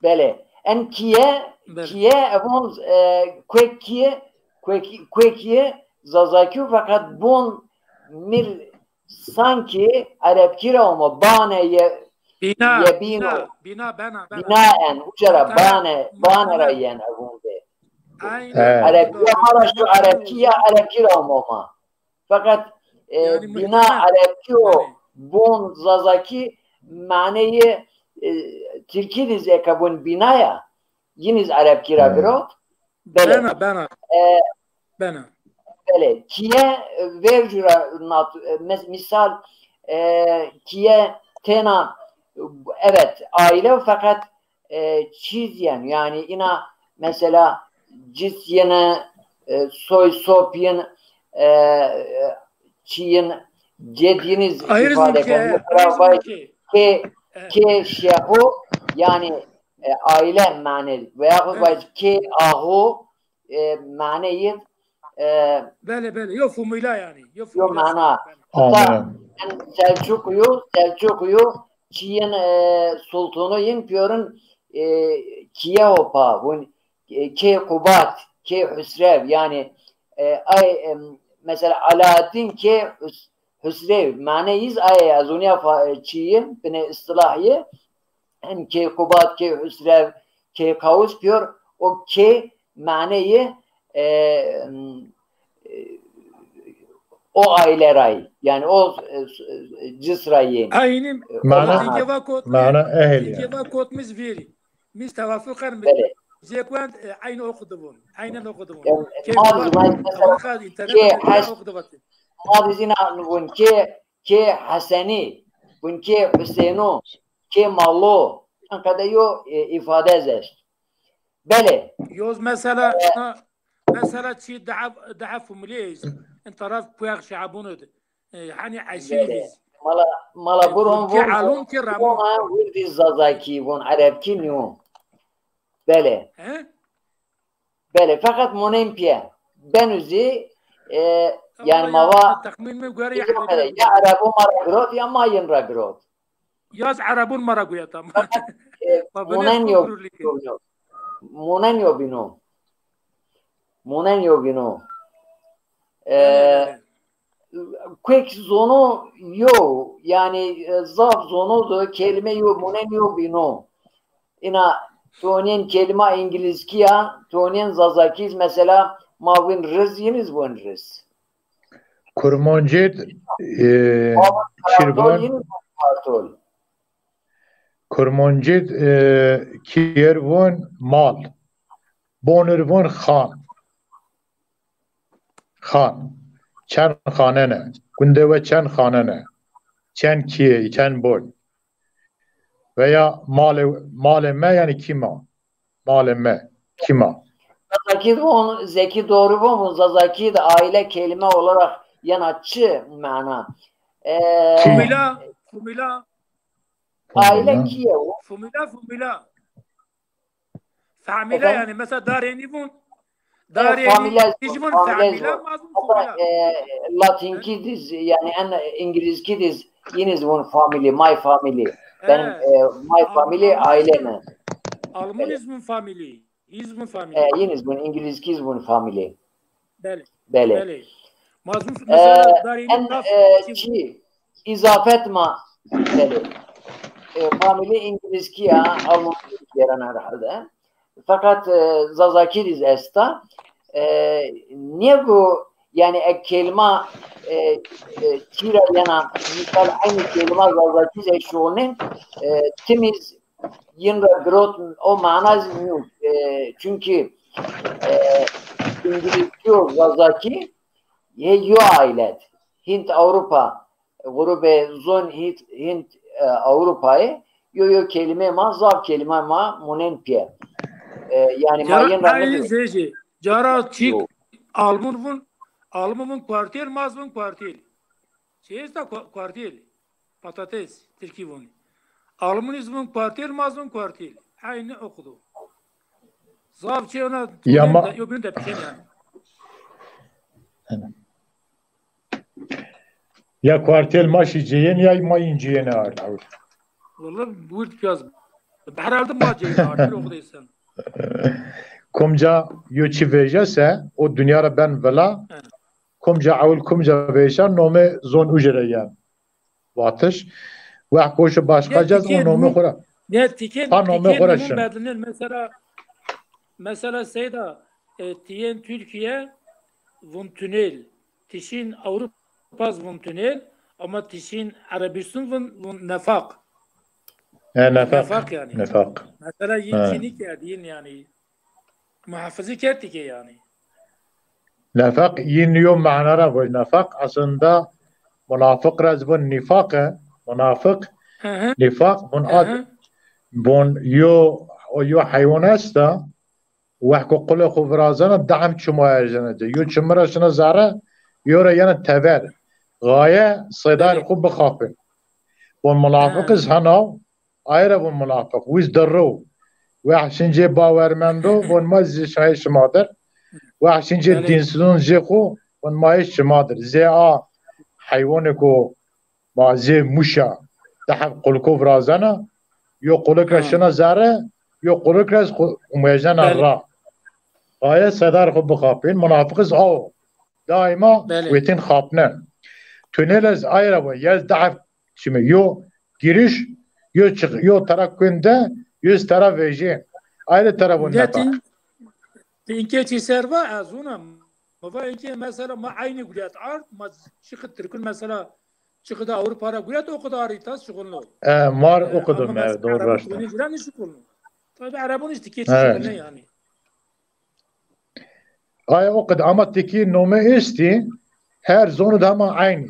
Belê. En kîye, Belê. kîye, evon, e, kuek kîye, kuek, kuek kîye, Zazakî feqet bon mil sanki Erebkî ra ûma, bane ye, Bîna, yebîno. bîna, bîna, bena, bena. Bîna en, uca ra Muhtemel, bane, bane ra muhtemel. yen evon de. Aynen. Evet. Erebkî ya ma ra şu Erebkî ya Erebkî ra ûma ma. Feqet, e, Yani bîna muhtemel. Erebkî o Yani. bon Zazakî maneyê, e, Tirkî de zî eke bon bîna ya. Yîn iz Erebkî ra Hmm. girot. Belê. Bena, bena. E, Bena. Belê. Kîye, e, vercu ra nat-, e, mes-, misal, e, kîye tena, e, evet, aîle feqet, e, çîz yen, yanî îna mesela cis yene, e, soy sop yin, e, e, çî yin, ced yin iz Ayırız ifade ülke, keno. ayırız Mesela vay ülke. kê, Evet. kê şexo, yanî, e, aîle mane, veyahut Evet. vay kê axo, e, mane yin, e, Belê, belê. Yo fumuyla yani. Yo yo fumuyla mana. sen, belê. Hatta Anladım. en Selçuklu, Selçuklu çî yin, e, sultunu yin piyorin, e, kîye hopa, vun, e, kê Qubat, kê Husrev, yani, e, ay, e, mesela Alaaddin kê Hus-, Husrev, mane yiz ay, ez unya fa-, e, çî yin, bine istilah yi, hem kê Qubat, kê Husrev, kê Kawus piyor, o kê maneyê, e, e, o aîle ra yê. Yani o, e, s-, e, cis ra yê. Aynim, E, o Mana, mana. Tingê va kot, mana ehil Tingê yani. va kot miz vîrî. Miz tewafuq kern mi. Belê. Zêkwend, e, aynı okuduvun. Aynen okuduvun. Yani, Kê ma Qubat, biz mesela Amerika, internet kê üzerinden Hes-, okudu vatı. ma biz ina vun kê, kê Hesenî, vun kê Huseyno, kê Mallo, en qede yo, e, îfade ez est. Belê. Yoz mesela, E, na, mesela çî daha, daha fumulî est. En taraf puyax şabunu de. E, hani eşî Belê. biz. Mala, mala E, buron vun ki vun, alun ki ramon. vun, ha, vun di Zazakî, vun Erebkî nîyo. Belê. He? Belê, feqet monen pîye. Benu zî, e, Ama yani ya, ma va, texmîn mi göre ya Erebî ya ra Erebon ma ra girot ya ma yin ra girot. Yaz Erebun ma ra guya tam. Fakat, e, Ma bine monen yo, gururlike. yo, yo. Monen yo bîno. Monen yo bîno. E, Belê, belê. kuek zono yo, yani, e, zaf zono do kelîme yo, monen yo bîno. Ina tonên kelîma îngilîzkî ya, tonên zazakî, mesela ma vin riz, yîn iz vin riz. Kurmancêd, e, Ama kartol, çirvan. Yîn iz vin kartol. Kurmancî, e, kîyer vûn mal. Bonir vûn xan. Xan. Çend xanene. Gundê we çend xanene. Çend kîye, çend bon. Veya malê, malê me, yanî kî ma. Malê me, kî ma. Zazakî de vûn, Zekî doğru vûn, vûn Zazakî de aile kelime olarak yena çi mana? E, Fumîla, fumîla, aile kî ye o? Fumîla, fumîla. Famîla Efendim? Yanî mesela darênî vûn. Darênî, famîla, jî vûn famîla famîla, vûn. ma zûn Hatta, fumîla. e, Latinkî diz, yanî en İngilizkî diz, yîniz vûn family, my family. Benim, e, my family, aile mi? Almanîz vûn family. Îz vûn family. E, yîniz vûn, İngilizkîz vûn family. Belê. Belê. Belê. Ma zûn mesela darênî En, taf e, çi, izafet ma, belê. E, family İngilizkî ya, Almankî veren herhalde. Fakat, e, Zazakî diz esta. E, niye bu, yani, e, kelima, e, e, çira yena, misal aynı kelima Zazakî ze şonin, e, timiz yin ra girot o mana zî nîyo. E, çünkü, e, İngilizce û Zazakî yê yo ailet. Hint Avrupa, grubê zon Hint, Hint, e, Avrupayê, yo yo kelîme ma, zaf kelîme ma munen pîye. E, yani ma Cara yin ra aynî nêbî. Zejê. Cara çîk Yo. Alman vûn, Alman vûn kuartêl, ma zî vûn kuartêl. Çi esta ku-, kuartêl? Patates, Tirkî vûn. Almanîz vûn kuartêl, ma zî vûn kuartêl. Aynı okudu. Zaf çi ona Ya ma- yo birin de pişen yani. Ya kuartêl ma şî cêyên ya ma yin cêyên ard. Valla wird piyaz. Herhalde ma cêyên ard. Bir okudu sen. Kumca yo çi vejese, o dünya ra ben vila. Evet. Kumca ewil kumca vejese, nome zon uca ra yen. Vatiş. Wext goşo başka cez, o nome xo ra. Ne tiken, Ha, nome xo ra tiken şin. Bedlinin mesela, mesela Seyda, e, tiyen Türkiye vun tünel, tişin Avrupa vun tünel, ama tişin Arabistan vun, vun nefak. E, nefak. Nefak yani. Nefak. Mesela yin çini kerdin yani. Muhafızı kerdi ki yani. Nefak yin yo mana ra voj. Nefak aslında munafık ra zî vun nifak e. Munafık, nifak vun ad, vun yo, o yo heywan esta. Wexko qulê xo virazena, daim çimo erjena ci. Yo çimi ra şina zere, yo ra yena tever. Gaye seydar xo bixapin. Vun munafık iz hena, aye ra vun munafık. Wiz dirro. Wext şin cê bawermendo, vun ma zî şayê şima dir. Wext şin cê dinsizon jê xo, vun ma hê şima dir. Zê a heywanêko ma zê muşa, dehf qulko virazena, yo qulik ra şina zere, yo qulik ra ez qu-, umejena ra. Aye seydar xo bixapin, munafık iz awo. Daima wetin xapnen. Tünel ez aye ra vun, yez dehf çimi. Yo giriş, yo çık, yo tera kunde, yo tera vejê. Aye ra tera vun nefak. Inke çi serva ez ona. Ma va inke mesela ma aynı guliyat ard, ma çıkı Türkün mesela çıkı da Avrupa ra guliyat o kadar itas şukulno. E, mar o kadar me, doğru raşta. Guliyat şukulno. Tabi Arabun işte keç şukulno yani. Ay o kadar ama teki nome esti, her zonu da ama aynı.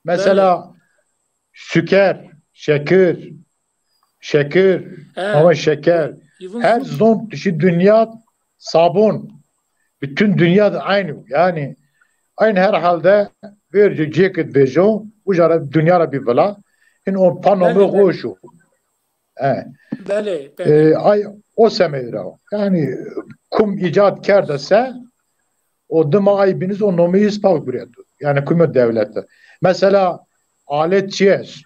Mesela şeker, şekir, şekir, ama şeker. Her zon tişi dünya sabun. Bütün dünya da aynı. Yani aynı her halde verci ceket vejo, ucara dünya ra bir vila. In o pa nome hoşu. E. Belê, belê. E, ay, o semedî ra. Yani kum îcad kerde se, o dima ay biniz o nomeyî spas gureto. Yani kume dewlete. Mesela alet çi est?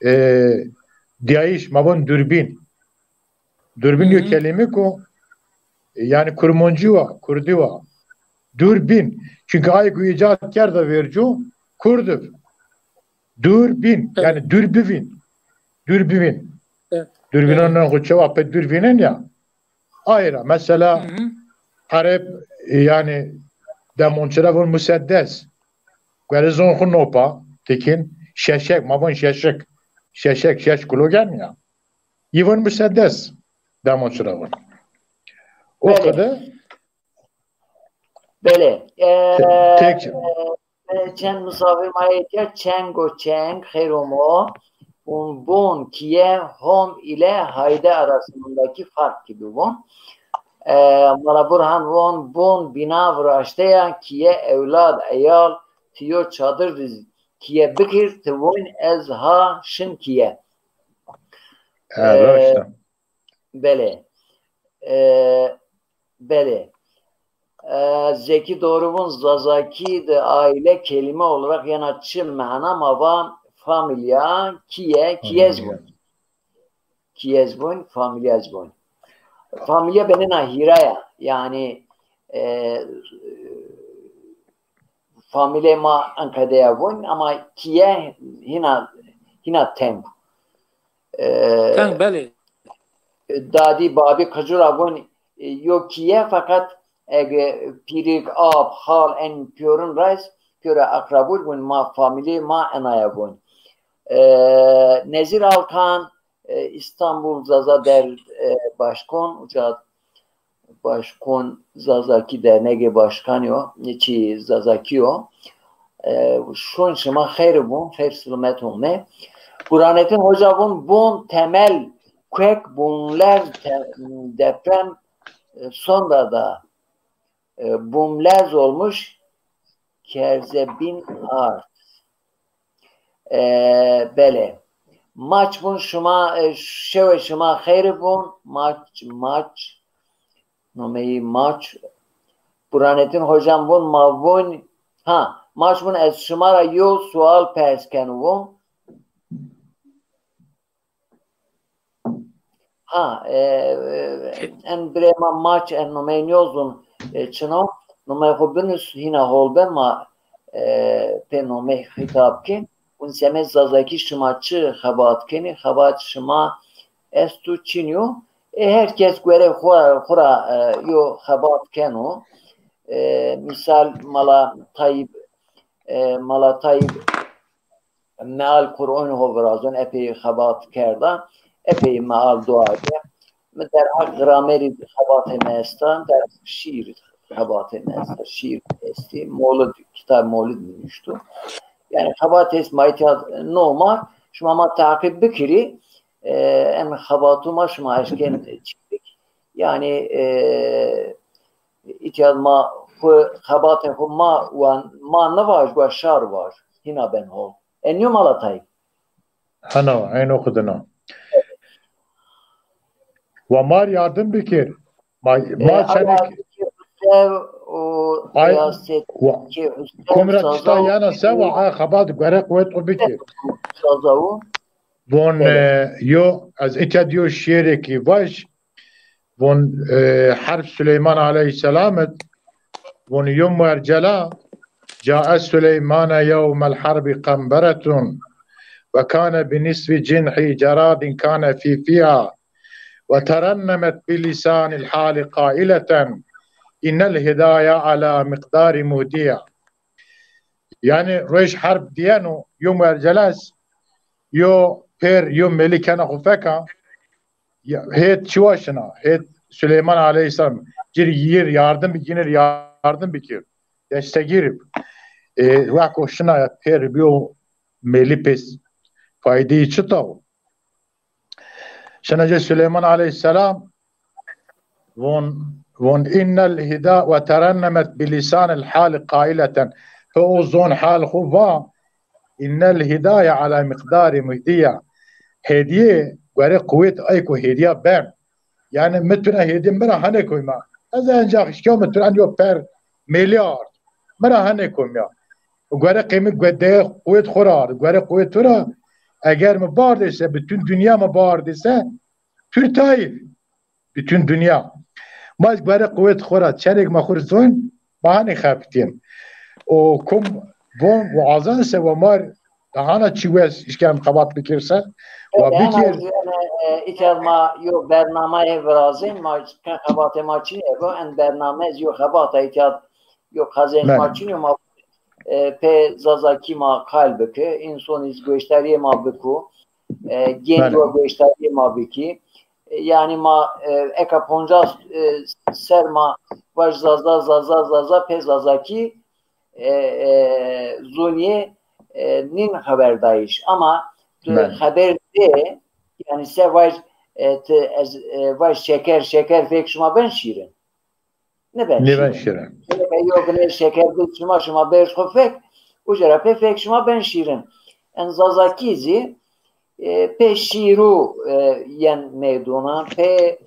E, diyayîş, ma von durbîn. Durbîn yo kelîme ku, e, yani kurmancî wa, kurdî wa. Durbîn. Çünkü ay ku îcad kerda vercu, kurdiv. Durbîn. Yani dûr bivîn. Dûr bivîn. Durbînan xo çewa pê dûr vînen ya. Ay ra. Mesela Ereb, e, yani demonçira von museddes. Guerê zon xo nopa, tekin, şeşek, ma von şeşik. Şeşek, şeş kilogram ya. Yî vun musedes. Demo çira vun. O Belê. Qede Belê. E, Te- tek- e, çend misafir ma yê tiya, çeng û çeng, xeyr ûmo. Vun bon kiye hom ile hayde arasındaki fark gibi vun. E, Mala Burhan vun bon bina viraşte ya kiye ewlad, eyal, ti yo çadir di kiye bikir, ti vun ez ha şin kiye. Ha, E, raşt a. Belê. E, belê. E, Zeki doğru vun, Zazaki de aile kelime olarak yena çi mana ma va familya, kiye, kiyez vun. Kiyez vun, familyez vun. Familya benena hîra ya. Yani, e, familê ma enqede ya vun, ama kiye hîna, hîna teng. E, Teng, belê. Dadî, babî, qicû ra vun, e, yo kiye, feqet ege pîrik, ap, xal, en pîyorun ra est, pîyora eqrabû vun, ma famîlê ma enaya vun. E, Nezîr Alkan, e, İstanbul Zaza Der-, e, Başkon, uca Başkon Zazakî Dernegê Başkanî yo, çi Zazakî yo. E, şon şima xeyr bun, xeyr silamet ome. Burhanettin Hoca vun, bon temel kuek bunler te-, deprem, e, sonda da, e, bumlez olmuş, kerzebin art. E, belê. Maç vun şima, e, şewe şima xeyr bun. Maç, maç. Nomeyî maç. Burhanettin hocam vun, ma vun. Ha, maç vun, ez şima ra yo sual pers kenu vun. Ha, e, e, en birê ma maç en nomey nîyozun, e, çino, nomey xo binus hîna hol ben ma, e, pê nomey xîtab kin. Vun semê Zazakî şima çi xebat kenî, xebat şima estu çin yo. E, her kes gore xo, xo ra, e, yo xebat keno. E, misal Mala Tayyip, e, Mala Tayyip meal Qur'on ho virazon, epey xebat kerda, epey meal dua ke. Mi derheq gramerî xebatê mi esta, derheq şîîr xebatê mi esta, şîîr estî, molid, kitab molid mi nuştu. Yani xebat est ma îtya no ma, şima ma taqîb bikirî, e, em xebatû ma şima eşkên çî bik. Yani, e, îtya ma xu xebatê xu ma wan, ma nivaj, wa şar vaj. Hîna ben hol. Enyo Mala Tayyip. Hena, eyn o xidina. Wa mar yardım bikir. Ma, ma e, çenek Sev û Ay, Beyaz Set wa, ki Hüseyin komra Saza kişta û yana sewa, ay xebat gore quwet o bikir. Saza û Von, Belê. E, yo, ez îtya diyo şiirêkî vaj, von, e, Herb Süleyman aleyhîsselam id, von yo muercela, جاء سليمان يوم الحرب قنبرة وكان بنصف جنح جراد كان في فيها وترنمت بلسان الحال قائلة إن الهدايا على مقدار مهدية. Yani roj herb diyeno, yo muerceles, yo pêr, yo mêlî kena xo feka, ya, hêt çiwa şina, hêt Süleyman aleyhîsselam, cir yir yardım, yinir yardım bikir, destegîr. E, weko şina ya pêr biyo mêlî pês faydeyî çita o? Şina cê Süleyman aleyhîsselam von, von innel hida ve terennemet bi lisanil hali qaileten. Pe o zon hal xu va, innel hidaya ala miqdari muhdiya. Hediye gore quwet ay ku hediya ben. Yani mi tuna hediye mi ra hane koyma. Ez encax işkâ mi tuna yo per milyard. Mi ra hane koyma. Gore qêmî de quwet xo ra, gore quwet xo ra. Eger mi bardêse, bütün dünya mi bardêse, Türk tayîf, bütün dünya. Ma ez gore quwet xo ra, çenek ma xo zon, ma hanê xebitîn. O kum von, wa azan se wa mar, dahana çi wes işken xebat bikirse, wa Evet, en bikir. az, yani, e, îker ma yo bernameyê virazên, ma ke xebatê ma çinê go, en bername ez yo xebata îker yo qezenc ma çinê ma e, pê Zazakî ma qal bike, înson îz goşdarîyê ma biku. E, genc Belê. wa goştarîyê ma bikî. E, yanî ma, e, eka poncas, e, ser ma vaj Zaza, Zaza, Zaza, pê Zazakî, e, e, zonîyê, e, nîn xeberdayîş. Ama tu Belê. xeber dê, yanî se vaj, e, ti ez, e, vaj şeker, şeker fek şima ben şîrin. Nêben Nêben şîrin. şîrin. Yo binê şeker bid şima, şima bêrz xwu fek, uca ra pê fek şima ben şîrin. En Zazakî zî, e, pê şîrû, e, yen meydona, pê,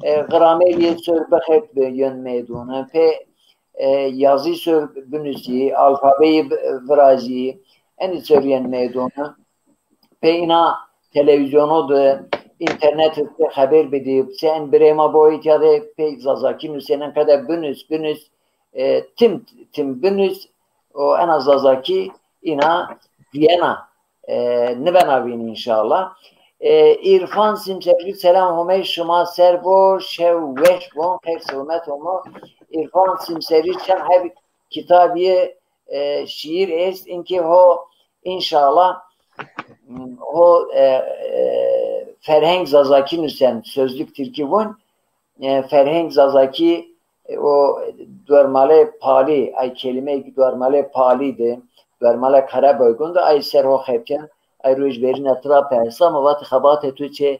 e, gramerî sor bixet bi yen meydona, pê, e, yazî sor binusî, alfabeyî bi-, virazî, enî sor yen meydona. Pê îna televîzyonu de, înternet de xeber bidî, se en birê ma bo îtya de pê Zazakî nusênen qede binus, binus, e, tim, tim binus, o ena Zazakî îna dîyena, e, nibena vîn înşallah. E, Îrfan Simserî, selam Homey, şima ser bo, şew weş bon, xeyr selamet omo. Îrfan Simserî çend heb kitabîyê, e, şîîr est, inkê ho înşallah, ho, e, e, ferheng Zazakî nusen, sözlük Tirkî vun, e, ferheng Zazakî, e, o dormalê Palî, ay kelîmeyê dormalê Palî de, dormalê Qerebaygun de, ay ser ho xebitîyen, ay roj verîne tira persa, ma vatî xebatê tu çê,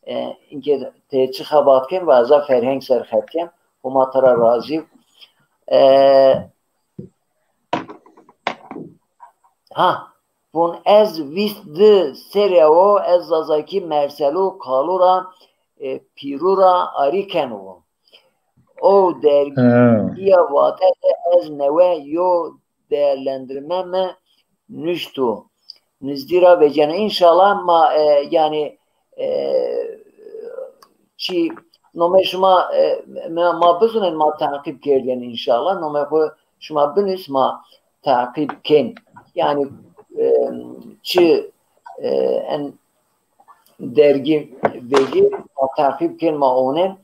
e, inkê tê çi xebat ken, va ez a ferheng ser xebitîyen, Homa tira razî. E, Ha, vun ez vîst di serê o, ez Zazakî Merselu Kalu ra, e, Pîru ra arî kenu. O dergîya Vate de ez newe yo değerlendirme mi nuştu. Nizdî ra vecena. Înşallah ma, e, yanî, e, çî nomê şima, e, ma, ma bizunen, ma teqîb kerdên înşallah. Nomê xwu şima binus, ma teqîb kên. Yanî, e, çi, e, en dergî vejî, ma teqîb kên, ma onen.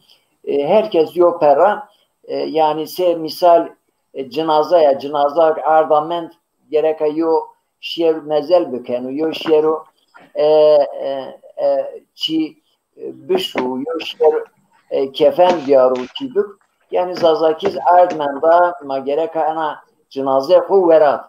E, her kes yo perra, e, yanî se mîsal, e, cinaza ya, cinaza arda mend, gereka yo şîyer mezel bikeno, yo şîyero, e, e, e, çî, e, bişu, yo şîyer, e, kefen biyaro, çî bik. Yanî Zazakî zî erd menda, ma gereka ena cinazeyê xwu werat.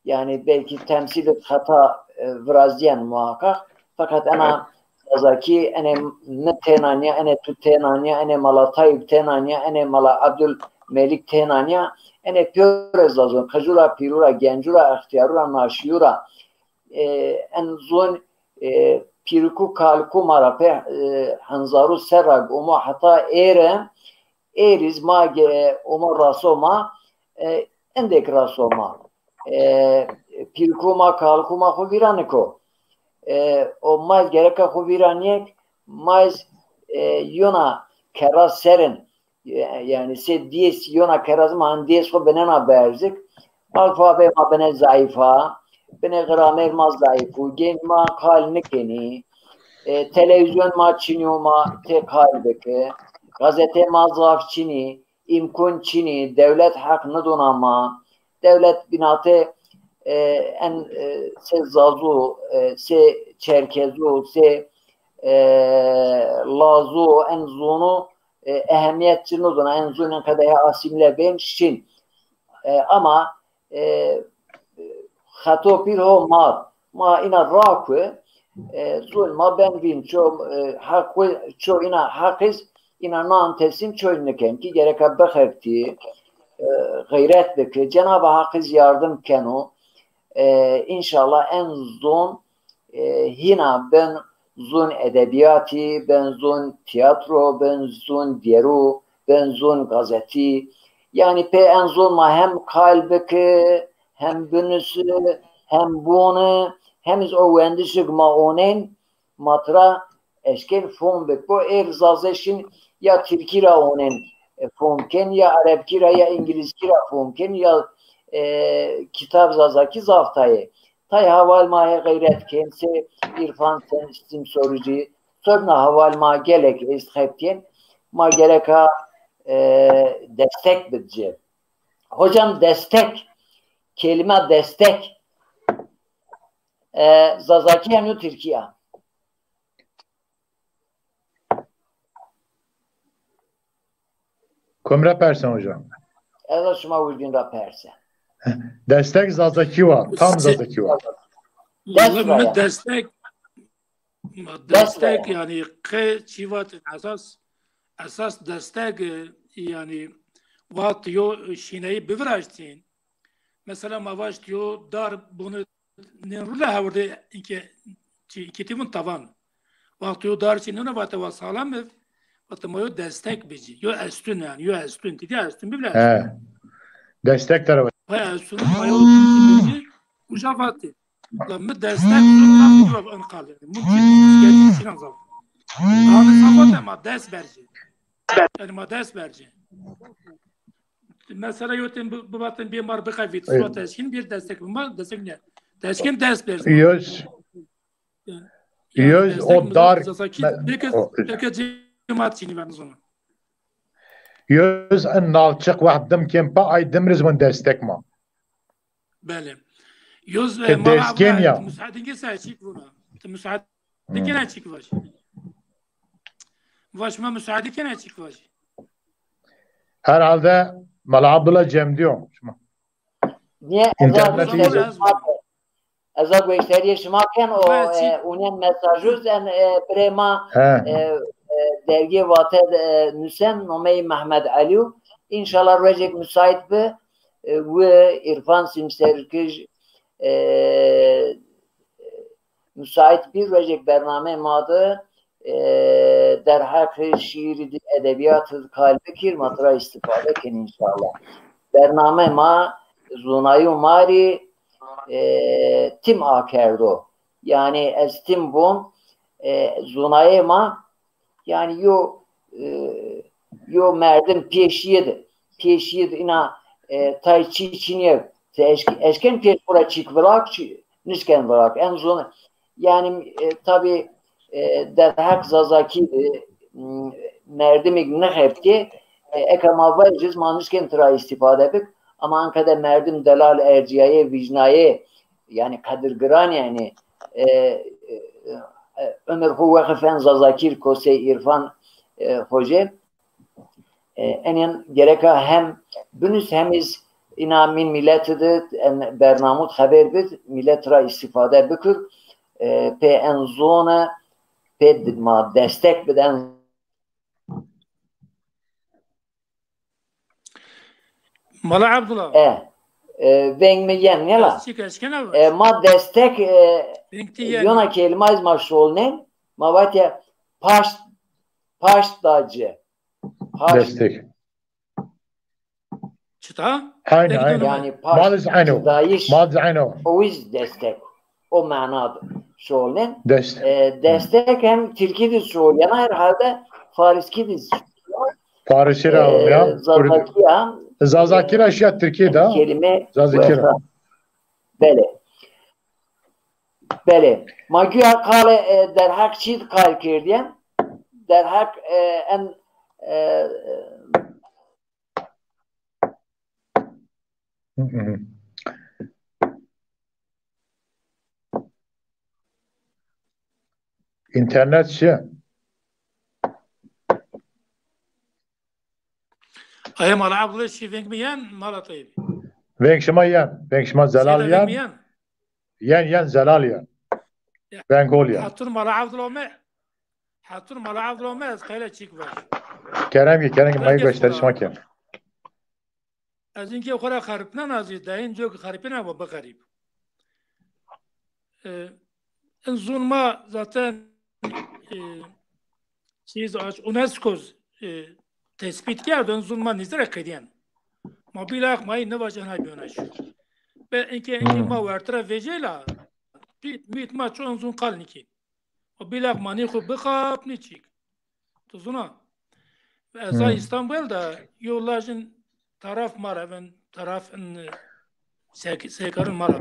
Yanî belkî temsîl id xeta, e, virazîyen muhakkak. Feqet ena Zazakî, enê mi têna nîya, enê tu têna nîya, enê Mala Tayîb têna nîya, enê Mala Ebdul Melîk têna nîya, enê pîyorê Zazon, qicû ra, pîrû ra, gencû ra, extîyarû ra, naşîyû ra, e, en zon, e, pîrikû kalikû ma ra pê, e, henzarû serra omo heta êre, êrîz ma ge-, omo raso ma, e, endêk raso ma. E, pîrikû ma, kalikû ma xwu vîra niko. E, o ma ez gereka xwu vîra nîyek, ma ez, e, yona kerra serin. E, yanî se dîyes yona kerra zî ma en dîyes xwu binena berzik. Alfabe ma bine zayîf a, bine gramer ma zayîf û, genc ma qal nikenî. E, televîzyon ma çinî yo, ma tê qal bike. Gazete ma zaf çinî, îmkon çinî, dewlet heq nidona ma. Dewlet bînate, e, en, e, se Zazû, e, se Çerkezû, se, e, Lazû, en zonû, e, ehemiyet ci nidona, en zonên qede hê asîmle bên şin. E, ama, e, xeto pîl ho ma, ma îna raku, e, zon ma ben vîn, ço, e, heq, ço îna heqiz, îna nan teslim çoy niken ki gereka bixeftî, e, xeyret biki, Cenab-ı Haqiz yardım keno, e, înşallah en zon, e, hîna ben zon edebîyatî, ben zon tîyatro, ben zon dîyerû, ben zon gazetî. Yanî pê en zon ma hem qal biki, hem binusî, hem boni, hem iz o wendişik ma onên, ma tira eşkên fom bik. Bo êr Zazê şin ya Tirkî ra onên, e, fom kên, ya Erebkî ra, ya Îngilizkî ra fom kên, ya, e, kitab Zazakî zaf tayê. Tay heval ma hê xeyret kên, se Îrfan Sen-, Simsorucî, sobna heval ma gelek est xebitîyên, ma gereka, e, destek bid ci. Hocam destek, kelîma destek, e, Zazakî ya nû Tirkî ya? Bimre persen hocam. Ez a şima wirdîn ra persen. Destek Zazakî wa, tam Zazakî wa. Des mi destek, destek yani qe çî vatin esas, esas destek, e, yani vat yo şîneyî biviraştîn. Mesela ma vaşt yo dar bunu nêrule hewrde inke çi kitîbun tavan. Wexto yo dar çi nêno vate wa salam ev, vate ma yo destek bicî. Yo estun yani, yo estun. Tîdî estun bibile estun. He. Destek tarafı. He, estun, ma yo bicî. Uca vate. La mi destek zor nafî va en qal. Mumkün. Gerçi çinan zaf. Ama zaf vate ma dest berci. Yani ma dest berci. Mesela yo tem bivatin bir mar bixevît, suat eşkin bir destek bima, destek ne? Destek dest berz. Yöz, yöz o dar. Peki, peki cemaat çini ben zona. Yöz en nalçık vaxt dim kempa ay dimriz vun destek ma. Belê. Yöz e, desken ya. Müsaade ki sen çik vuna. Müsaade ki ne çik var? Vaş ma müsaade ki ne çik var? Herhalde Mala Abdullah Cem diyor. Şima. Niye? İnterneti izin. Ez a gueşteriyê şima ken o e, unen mesajuz en e, birê ma e, e, dergê Vate e, nusen nomeyî Mehmet Elî. İnşallah rojek müsait bi e, wi İrfan Simserkij e, müsait bi rojek bername ma de e, derheqê şiîrî di, edebîyatî di kal bikir, ma tira îstîfade kin înşallah. Bername ma, zûnayî û ma rî e, tim akerdo. Yanî ez tim bûn, e, zûnayê ma, yanî yo, e, yo merdim pêşîye de, pêşîye de îna e, tay çî çinîye, ti eşk-, eşken pêş xwu ra çîk vilak, çî, nişken vilak. En zûn, yanî, e, tabî, e, derheq Zazakî de, m, merdimêk nixebitê, e, eka ma vajîz, ma nişkên tira îstîfade bik, ama anka de merdim delal ercîyayê, vîjnayê, yanî qedirgiran, yanî, e, e, e, umir xwu weqif en Zazakî rê ko sey Îrfan, e, Xoce. E, enên gereka hem binus hem iz îna mîn mîleti di en bernamû di xeber bid, mîlet ra îstîfade bikir, e, pê en zone, pê di-, ma destek bid en. Mala Abdullah. E, e, veng mi yen, nela? E, ma destek, e, yona kelîma iz ma şolnen, ma vatya paşt, paşt da ci. Paşt. Destek. Çita? Aynı, aynı. Yanî paşt. Mal iz aynı. Mal iz aynı. O iz destek. O manada şolnen. Dest. E, destek hem Tirkî de şolnen, herhalde Fariskî de. Fariskî ra e, ya. Zazakî ya. Zazakî ra şiya Tirkî de. Kelîme. Zazakî ra. Belê. Belê. Ma güya qale e, derheq çî kar kerdîyen. Derheq e, en e, İnternet şi. Aya Mala Abdullah şi veng mi yen, Mala Tayyip? Veng şima yen, veng şima zelal yen. Yen, yen zelal yen. Veng ol yen. Hatur Mala Abdullah me, hatur Mala Abdullah me ez qeyla çîk ver. Kerem ki, kerem ki, mayı gösteri şima ken. Ez inkê xo ra xeripnena zî, dayîn cok xeripîna wa bixerîb. E, in zûn ma zaten e, çîz aç UNESCO e, tespît kerdo, in zûn ma nîzire qedîyen. Ma bîlax ma yî nivaj ena bîyona şu. Be inkê inkê ma wertira vejê la pît mît ma ço in zûn qal nîkî. O bîlax ma nî xo bixap nî çîk. Tu zuna. Eza İstanbul de yo lajin taraf ma ra, ben taraf in sek-, sekarin ma ra.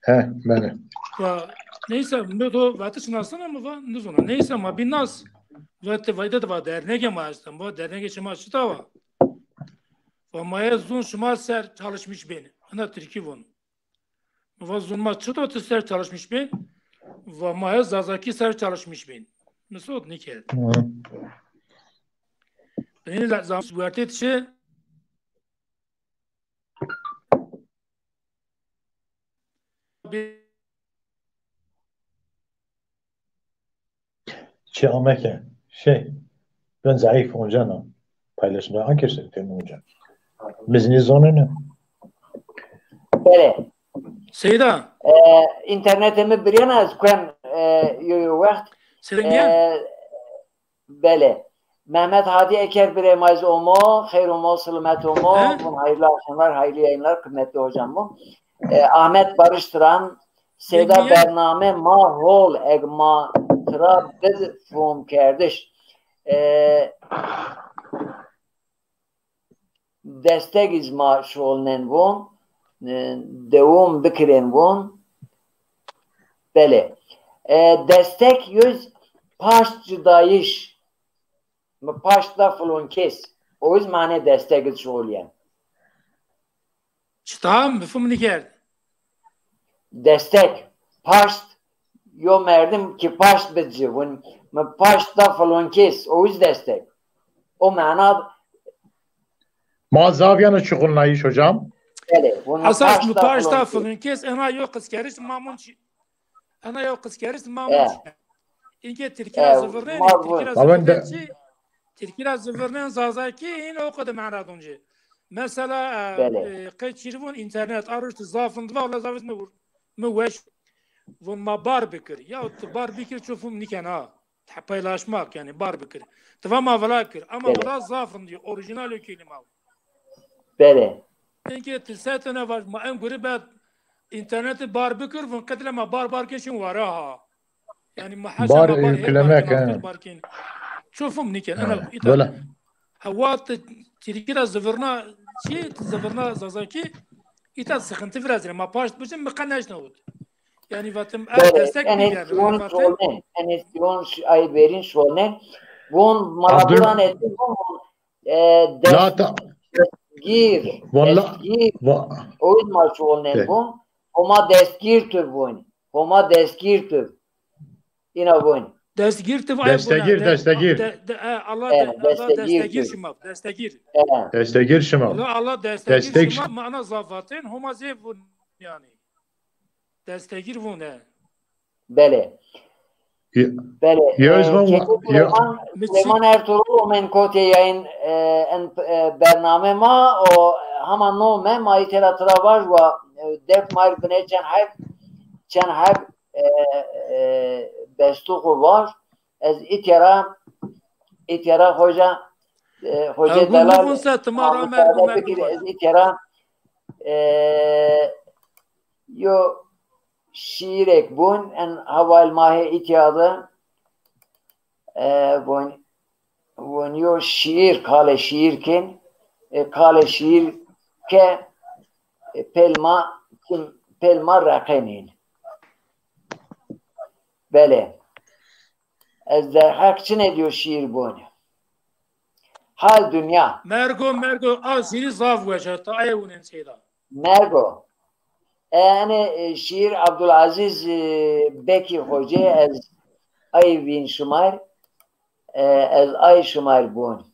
He, bele. Va, neyse, mi do vati şinasana mı va, ne zuna. Neyse ma bir nas, vati vayda da va dernege ma estem, va dernege şima şita va. Va maya zun şima ser çalışmış beni. Ana Türkiye vun. Va zun ma çito ti ser çalışmış bin? Va ma ez Zazakî ser çalışmış bin. Mi sot nîkerd. Hı. Yine la-, zam-, wertê çi? Çi ameke? Şey, ben zayıf onca na. Paylaşımda hangi şey film onca? Biz ne zonunu? Belê. Seyda. E, internetê mi birîyena ez kuem e, yo yo wext. Seyda. E, belê. Mehmet Hadi Eker birê ma iz omo, xeyr omo, selamet omo. He? Bun hayırlı akşamlar, hayırlı yayınlar kıymetli hocam bu. E, Ahmet Barış Turan, Seyda Yenge. Bername ma hol eg ma tira bid fom kerdiş. E, destek iz ma şolnen von, e, dewom bikirên von. Belê. E, destek yüz paşt cıdayış. Mi paşt da filon kes. O yüz mane destek iz şoliyen. Çita mifhum nikerd. Destek. Paşt yo merdim ki paşt bid ci. Vun mi paşt da filon kes. O yüz destek. O mana Ma zaf yano çi xulnayış hocam? Belê. Vun mi Esas mi paşt da paşta filon kes. Filon kes ena yo qiskerişt mamun çi. Ena yo qiskerişt mamun E. Çi. Inke Tirkî ra E, zivirnên, ma Tirkî ra Ama zivirnên de- çi? Tirkî ra zivirnên Zazakî in o qede mena don ci. Mesela e, Belê. e, qey çirvon internet arışt zafin va wala zafin mi vur. Mi weş vun ma bar bikir. Ya tu bar bikir ço fum niken ha. Te paylaşmak yani bar bikir. Tiva ma vila kir. Ama Belê. Vila zafin diyor. Orijinal o kelime. Belê. Inke ti setene var ma en guri bed interneti bar bikir vun qedre ma bar bar keşin wara ha. Yani ma haşa Bar ma bar her yüklemek, bar he. kin, bar kin. Ço fum niken. Ana Ha, ita. Böyle. Hewa ti Tirkî ra zivirna çi, ti zivirna Zazakî, ita sıkıntı biraz ma paşt bicim mi qeneş navut. Yani vatim Belê, destek en bir yani. eskîyon Vatim şolnen, en eskîyon ş- ay verin şolnen. Vun Abdül- maraburan etin vun e, La ta- destgir, Valla- destgir, Va- o yüz ma şolnen Evet. vun. Homa destgir tu vun. Homa destgir tu. Ina vun. Destgir ti vay Destegir, buna, destegir. De, de, e, Allah E, de, Allah destegir destegir tu. şima, destegir. E, Destegir şima. Allah Allah destegir Destek- şima, mana zafatin, homa zê vun yani. Destegir vun e. Belê. Ya- Belê. Ya E, Özmen wa- Çetin ya- Süleyman, Süleyman Ertuğrul omen kotê yayın e, en, e, bername ma o hama nome ma itera tira vaj wa e, dep mar bine çen heb çen heb e, e, bestuxu var. Ez itera itera hoca e, hoca Ergun delal Mugun se tima ma rame müsaade Ergun bikir, Ergun. Ez itera e, yo şiirek bun en haval mahê itya de e, bun, bun yo şiir, kale şiir kin, e, kale şiir ke e, pelma kim pelma reqenîn. Belê. Ez derheq çine diyor şiir bun. Hal dünya. Mergo, mergo, a şiiri zaf weş a, ta aye unen seyda. Mergo. E, yani e, şiir Abdülaziz e, Bekir Hoca ez ay vin şumar e, ez ay şumar bun.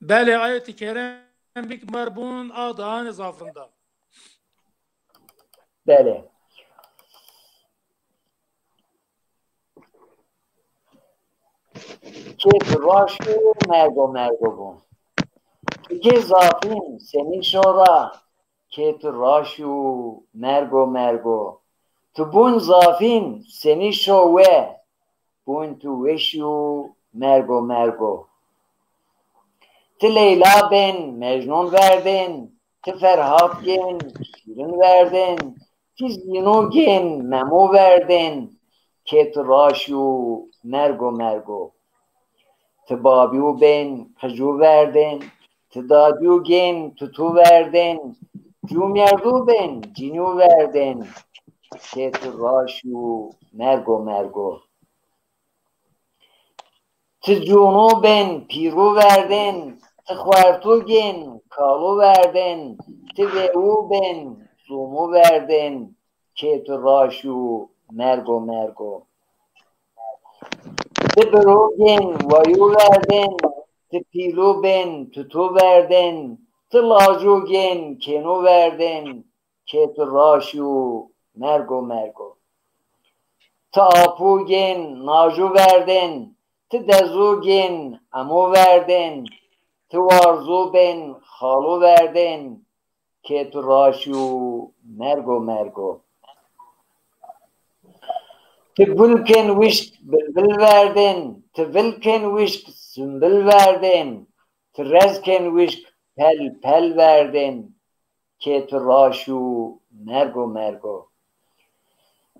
Belê, ayeti kerem bik mar bun a dahane zafrında. Belê. Kêf raş û mergo mergo bû. Tikê zafîn senî şo ra, kê tu raş û mergo mergo. Tu bûn zafîn senî şo we, bûn tu weş û mergo mergo. Ti Leyla bên, Mecnûn verdên, ti Ferhat gên, Şîrin verdên, ti Zînû gên, Memû verdên, kê tu raş û mergo mergo. Ti Babîû bên, Qicû verdên, ti Dadîû gên, Tutû verdên, Cûmyerdû bên, Cînîû verdên, kê tu raş û mergo mergo. Ti cûnû bên, pîrû verdên, ti xuertû gên, kalû verdên, ti vêwû bên, zûmû verdên, kê tu raş û mergo mergo. Ti birû gên, wayû verdên, Ti pîlo bên, tuto verdên, ti lajo gên, kêno verdên, kê tu raşî û mergo mergo. Ti apo gên, najo verdên, ti dezo gên, emo verdên, ti warzo bên, xalo verdên, kê tu raşî û mergo mergo. Ti gul kên wişk bilbil verdên, ti vil kên wişk sumbil verdên, ti rez kên wişk pel pel verdên, kê tu raşî û mergo mergo.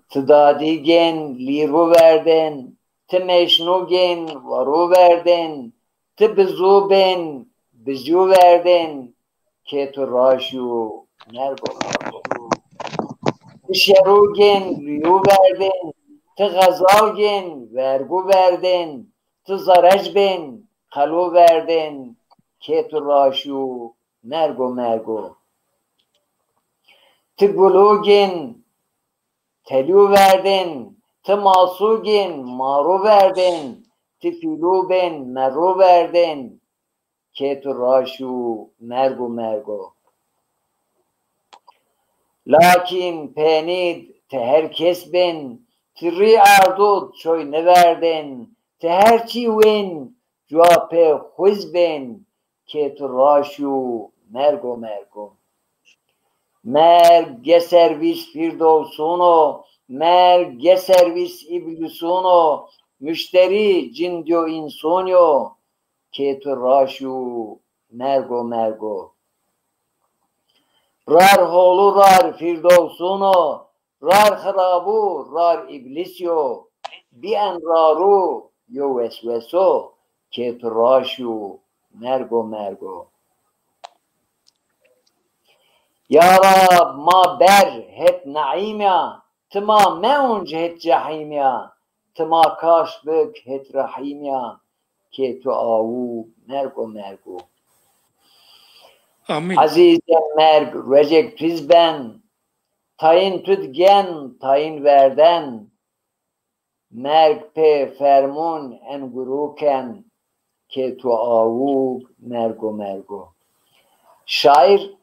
Ti dadî gên lîro verdên, ti mêşno gên waro verdên, ti bizo bên bizyo verdên, kê tu raşî û mergo mergo. Ti şero gên lîyo verdên, ti xezal gên vergo verdên, ti zerec bên qelo verdên, kê tu raşî û mergo mergo. Ti gulo gên telîyo verdên, ti maso gên maro verdên, ti fîlo bên merro verdên, kê tu raşî û mergo mergo. Lakîn pênîd ti her kes bên, ti rî erdod çoy niverdên, ti her çî wên cuwa pê xwiz bên, kê tu raşî û mergo mergo. Merg ge servîs Fîrdowsûn o, merg ge servîs Îblîsûn o, muşterî cindî yo însonî yo, kê tu raşî û mergo mergo. Rar hol û rar Fîrdowsûn o, rar xirab û rar Îblîs yo, bîen rar û yo wesweso, kê tu raşî û mergo mergo. Ya Rab, ma ber het neîm ya, ti ma meunc het cehîm ya, ti ma kaş bik het rehîm ya, kê tu awû mergo mergo. Amîn. Ezîzê merg ruecêk tîz ben, tayîn tu di gen, tayîn verden, merg pê fermûn en guro ken, kê tu awûg mergo mergo. Şaîr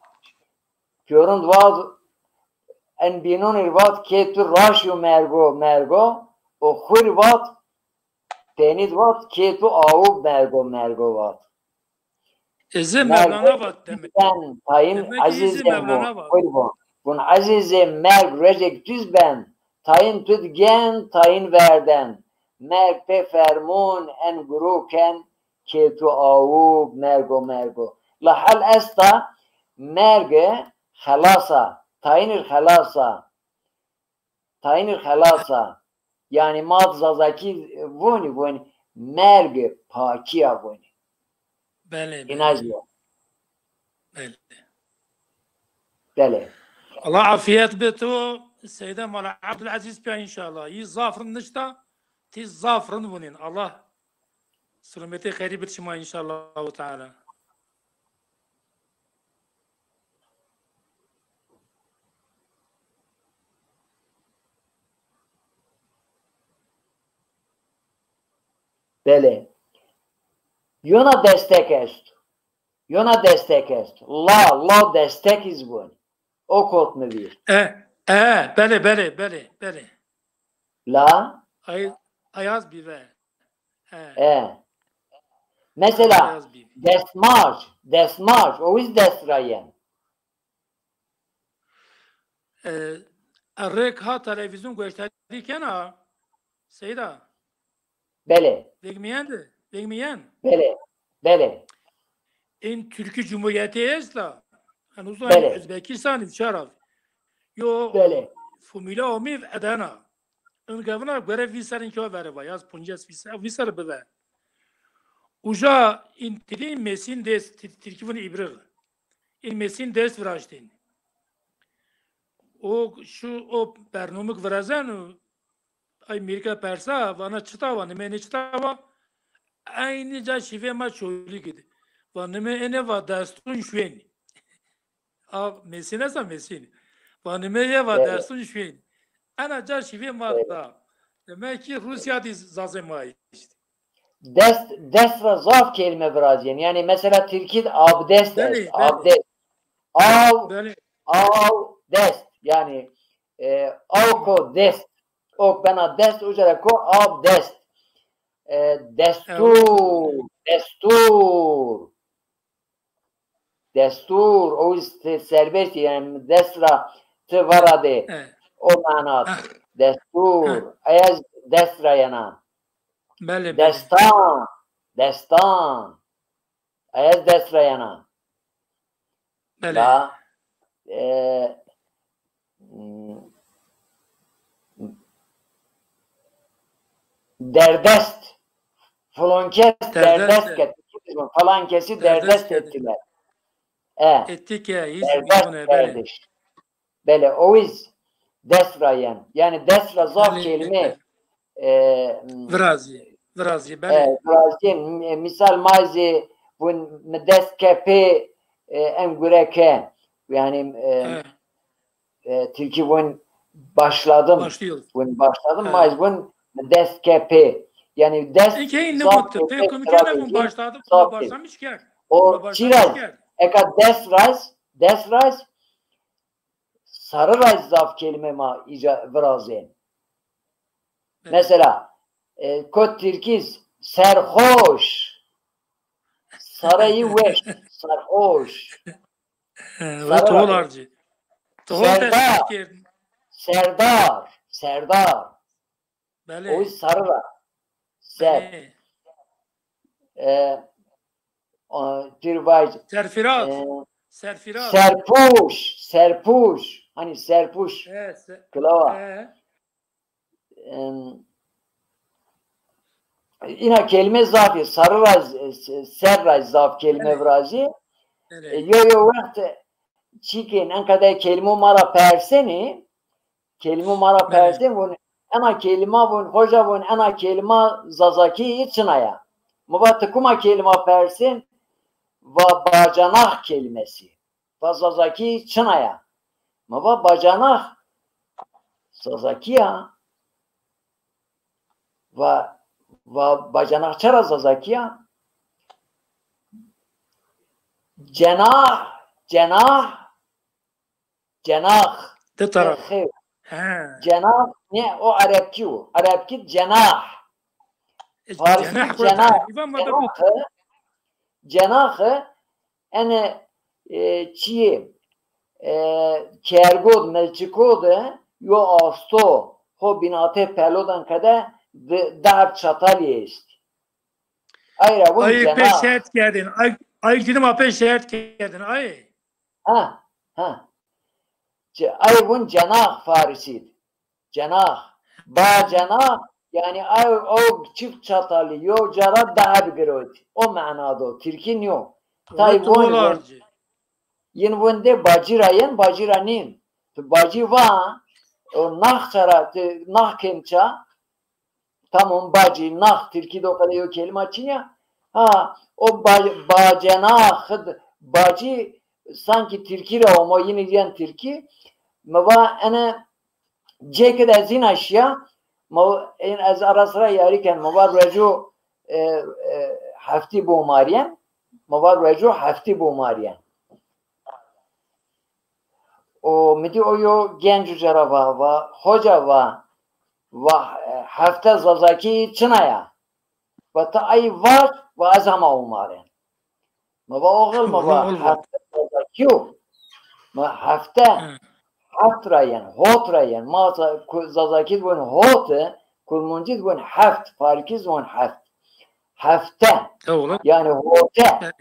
pîyorûn di vat, en bînûn ir vat, kê tu raşî û mergo mergo, û xwir vat, pênî di vat, kê tu awûg mergo mergo vat. Ê zê Mevlana vat demek. Tayîn ezîzê merg ruecêk tîz ben, tayîn tu di gen, tayîn verden. Merg pê fermûn en guro ken, kê tu awûg mergo mergo. La hel esta, merg xelas a, tayîn ir xelas a. Tayîn ir xelas a. Yanî ma di zazakî vonî, vonî merg pakî ya vonî. Belê, belê. Îna zî yo. Belê. Belê. Allah afîyet bi to, Seyda Mala Abdulazîz pîya înşallah. Yî zaf rind nişta, ti zaf rind vûnîn. Allah selametê xeyrî bid şima înşallahu teala. Belê. Yona destek est. Yona destek est. La, la destek iz vûn. O kot mi vîr. E, e, belê, belê, belê, belê. La? Ay, ayaz bî ve. E. E. Mesela, ayaz bî. Destmaj, destmaj, o iz dest ra yen. E, rêk ha televîzyon gueştarî kena, Seyda? Belê. Vegmiyen de, vegmiyen. Belê, belê. În Türkiye Cumhuriyeti esta, en uzun Özbekistan içera. Yo, belê. Formula omîv edena. În gevina gore vîst serrî ke vere va, yaz poncas vîst serrî, vîst serrî bive. Uca în tirî mêsîn dest, Tir-, Tirkî vûn îbrix. În mêsîn dest viraştên. O şu, o bernomik virazeno, ay Mîrka persa, vana çita va, nime ene çita va, eynî ca şîvê ma Çolîg id. Va nime ene va destun şuên. A mêsîn esa mêsîn. Va nime ye va destun şuên. Ena ca şîvê ma da. Demek ki Rûsya dî zazê ma îşte. dest, dest ra zaf kelîme virazîyên. Yanî mesela tirkî de abdest est. Belê, belê. Abdest. Aw, belê. Aw, dest. Yanî, e, awko dest. Ok bena dest, uca ra ko abdest. E, destur, destur. Destur, o se-, serbest, yanî dest ra ti veradê. E. O mana. Heh. Destur. Heh. Ez dest ra yena. Belê, belê. Destan, destan. Ez dest ra yena. Belê. Da, e, m, derdest. Filan kes derdest, derdest kerd. Filan kesî derdest, derdest ettiler. E, ettik ya, hiç derdest bune, belê. Kerdiş. Belê, o iz dest ra yen. Yanî dest ra zaf kelîme, e, virazî, virazî, belê. E, virazî, m-, e, mîsal ma zî vun mi dest ke pê, e, em gure ke. Yanî, e, e, tirkî vun başladım. Başlıyor. Vun başladım, ma zî vun mi dest ke pê. Yanî dest zaf kelîme virazî, zaf kelîme. O çira, eka dest ra iz, dest ra iz, sarı ra zaf kelîme ma îca virazên. Evet. Mesela, e, kot tirkî z serxoş. Sarayî weş, serxoş. Sarı ra. Serdar. Serdar, serdar. Belê. O sarı ra. Ser. Belê. E, a, pîr vay. Serfiraz. E, serfiraz. Serpuş, serpuş. Hani serpuş. E, se-, kilawa. E. Em, îna kelîme zaf ê. Sarı ra, e, se-, ser ra zaf kelîme virazî. Belê. E, yo, yo wext çîkên enqede kelîmo ma ra persenî, kelîmo ma ra persên, vun, ena kelîma, vun, hoca, vun, ena kelîma Zazakî yî çina ya? Mi va ti kuma kelîma persên? Va bacanax kelîmesi. Va Zazakî çina ya? Mi va bacanax Zazakî ya. Va, va bacanax çira Zazakî ya? Cenah, cenah, Cenah. Di taraf. Xêr. He. Cenah ne, o erebkî yo. Erebkî cenah. E, farsî cenah, cenah. Cenah, cenah, ene, e, çiyê, e, kergo de, milçiko de yo asto ho bînatê pelodan qede di-, deheb çatalî est. Ay ra vun cenah. Ay pê şert kerdin. Ay, ay cinî ma pê şert kerdin. Ay. Ha, ha. Ce-, ay vun cenah farisî d. Cenah. Ba cenah, yanî ay o çift çatalî yo cara deheb girot. O mana do. Tirkî nîyo. Tay vun, vun. Yin vun de bacî ra yen, bacî ra nîn. Tu bacî va, o nax çara, tu nax kên ça, Tamam, bacî, nax, tirkî de o qede yo kelîma çin ya. Ha, o ba-, bacenax, bacî, sankî tirkî ra omo, yînî yen tirkî. Mi va ene cêkid ez îna şiya, mi va, ên ez ara sira yarî ken, mi va rueco, e, e, heftî bomarîyen, mi va rueco heftî bomarîyen. O mi dî o yo genc uca ra va, va, hoca va, va, e, hefte Zazakî çina ya? Va ti ay vat, va ez hema omaren. Mi va oxil, mi va hefte Zazakî yo. Mi hefte, heft ra yen, hot ra yen. Ma Za-, ku-, Zazakî di vun hot, Kurmancî di vun heft, Farkî di vun heft. Hefte. Yanî hote.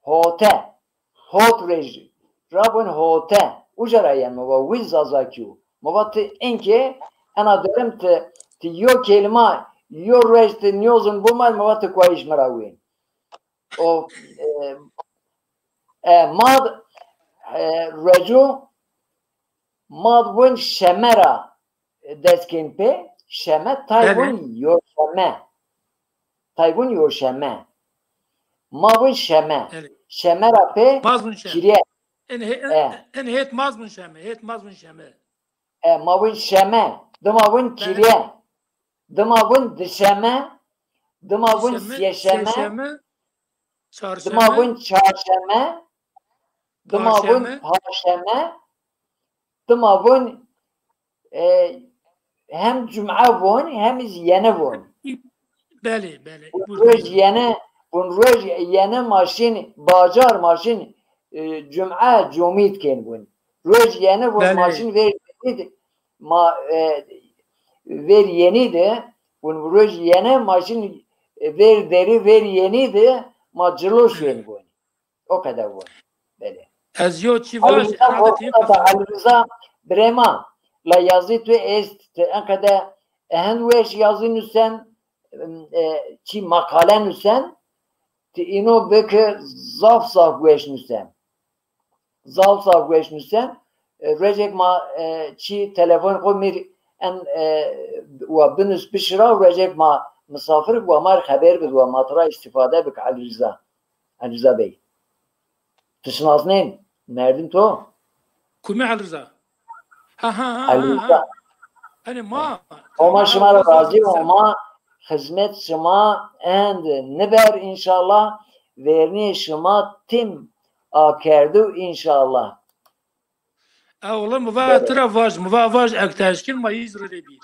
Hote. Hot ruej ra vun hote. Uca ra yen mi va, wî Zazakî yo. Mi va ti inkê ena derim ti, ti yo kelîma, yo ruej ti nîyozun bumar, mi va ti kuayîş mi ra wên. O, e, e, ma d-, e, rueco ma d-, vun şeme ra dest kên pê, şeme, tay vun yoşeme. Tay vun yoşeme. Ma vun şeme. Şeme ra pê kîrye. En he-, en, en hêt ma z vun şeme, hêt ma z vun şeme. E, ma vun şeme, dima vun kîrye. Dima vun dişeme, Dima vûn sêşeme, sêşeme, dima vûn çarşeme, dima vûn paşeme, dima vûn, e, hem cum'e vûn, hem zî yene vûn. Belê, belê. Vûn roj yene, vûn roj yene ma şîn bacar, ma şîn, e, cum'e comîd kên vûn. Roj yene vûn ma şîn ver yenî de, ma, e, ver yenî de, vûn roj yene ma şîn, e, ver derî, ver yenî de ma ciloş ên vûn. O qede vûn. Belê. Ez yo çî vaj, Elî Rîza, birê ma, la yazî tu est, ti enqede ehend weş yazî nusen, e, çî makale nusen, ti îno bike zaf zaf weş nusen. Zaf zaf weş nusen. E, rojek ma, e, çî telefon xo mîr en, e, wa binus bişira, rojek ma misafir wa ma rê xeber bid, wa ma tira îstîfade bik Elî Rîza. Elî Rîza Bey. Ti şinasnên merdim to? Kumî Elî Rîza? Ha, ha, ha, ha, ha. Elî Rîza. Hani ma, Homa şima ra razî, homa xizmet şima end niber înşallah. Vernî şima tim akerdo înşallah. E, oğlum, mi va tira vaj, mi va vaj ek teşkil ma yîz rê bîr.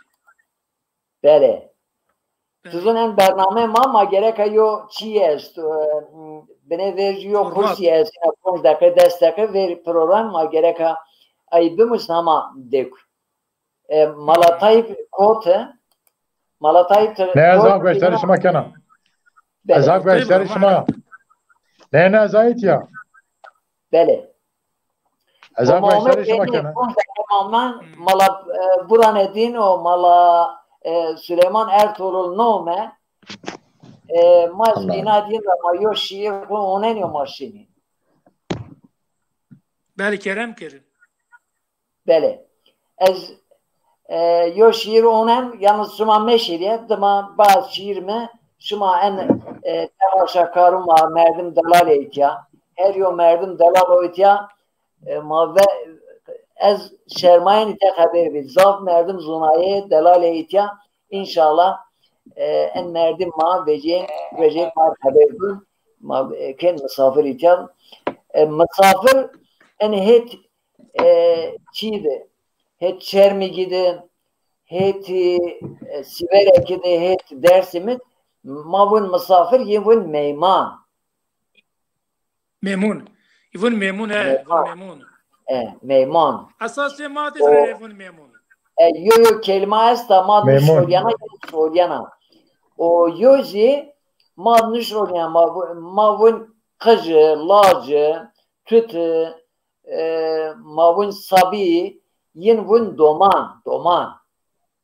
Belê. Ti zûn en bername ma, ma gereka yo çî est, e, binê vêr jî yo kursî est, ya ponc deqe, des deqe vêr program ma gereka ay bimusn hama dek. E, Mala Tayîp kot e? Mala Tayîp ti... Ne, ez zaf gueşdarî şima kena. Belê. Ez zaf gueşdarî şima. Ne, ne, ez ayet ya. Belê. Ez zaf gueşdarî şima kena. Mala, e, Burhanedîn û Mala, e, Süleyman Ertuğrul nome. E, ma ez îna dîn ra ma yo şîîr xo onen yo ma şinî. Belê, kerem kerin. Belê. Ez, e, yo şîîr onen, yalnız şima meşêrîye, dima baz şîîr mi, şima en, e, temaşakarû ma merdim delal êtya. Her yo merdim delal êtya, e, ma ve, ez şermayên îtya xeber bî. Zaf merdim zonayê delal êtya. Înşallah, e, en merdim ma vecê, vecê ma xeber bî. Ma, e, kên misafir îtya. E, misafir en hêt e, çî de, hêt Çermîgî de, hêt, e, Sîwerekî de, hêt Dêrsimî de, ma vûn misafir, yî vûn meyman. Mêmûn. Yî vûn mêmûn, e, vûn mêmûn. E, meyman. Esasê ma de rê vûn mêmûn. E, yo, yo kelîma esta, ma nişolyana, yo solyana. O yo zî, ma nişolyana, ma vû-, ma vûn qijî, lacî, tutî, e, ma vûn sabî, yin vûn doman, doman.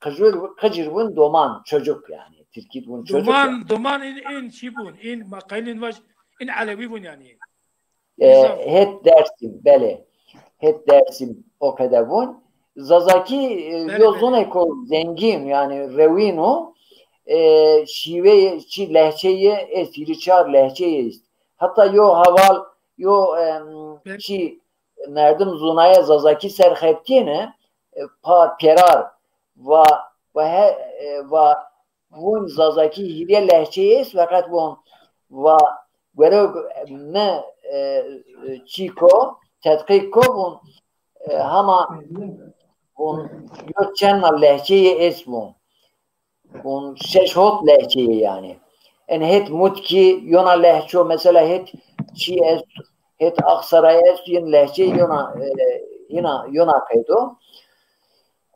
Qijir, qijir vûn doman, çocuk yanî. Tirkî vûn çocuk. Doman, yanî. Doman in, in çî vûn, in ma qeylin vaj, in Elewî vûn yanî. E, hêt Dêrsim, belê. Hêt Dêrsim o qede vûn. Zazakî, e, yo zonêko zengîn, yanî rewîn o. E, şîweyê çî lehçeyê est, hîrê çar lehçeyê est. Heta yo heval, yo, em, çî merdim zonaye Zazakî ser xebitîyêne, e, pa pêrar va, va he, e, va vûn Zazakî hîrê lehçeyê est, feqet vûn va gore mi, e, çîko, tedqîq ko vûn, e, hema vûn yo çend na lehçeyê est vûn. Vûn şeş hot lehçeyê yanî. En hêt Mutkî, yona lehço, mesela hêt çî est, hêt Aksaray est, yin lehçeyê yona, e, yina, yona qeydo.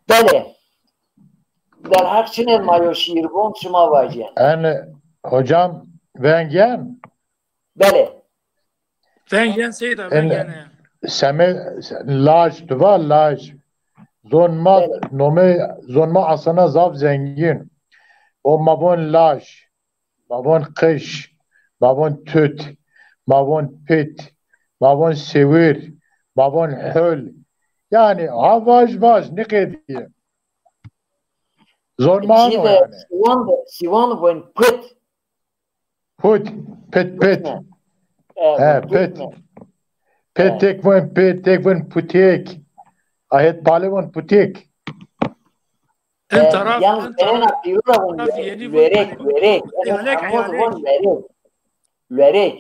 Belê. Derheq çinên ma yo şîîr vûn, şima vajîyen. En hocam vengyen? Belê. Vengyen seyda, en vengyen e. Seme, laj, tu va laj. Zon ma, belê, nome, zon ma aslında zaf zengîn. O ma vûn laj, ma vûn qij, ma vûn tut, ma vûn pit, ma vûn sewir, ma vûn hul. Yanî ha vaj vaj, nîqedîye. Zon ma no yanî. Sîwan de, sîwan vûn pit. Put, pit, pit. He, pit. Pit, tek vûn pit, tek vûn putek. A hêt pale vûn putek. En taraf, yan en verena taraf pîrû ra vûn, taraf yenî vûn, werêk, werêk. Yanî eyalek, hemû eyalek. Vûn werêk. Werêk.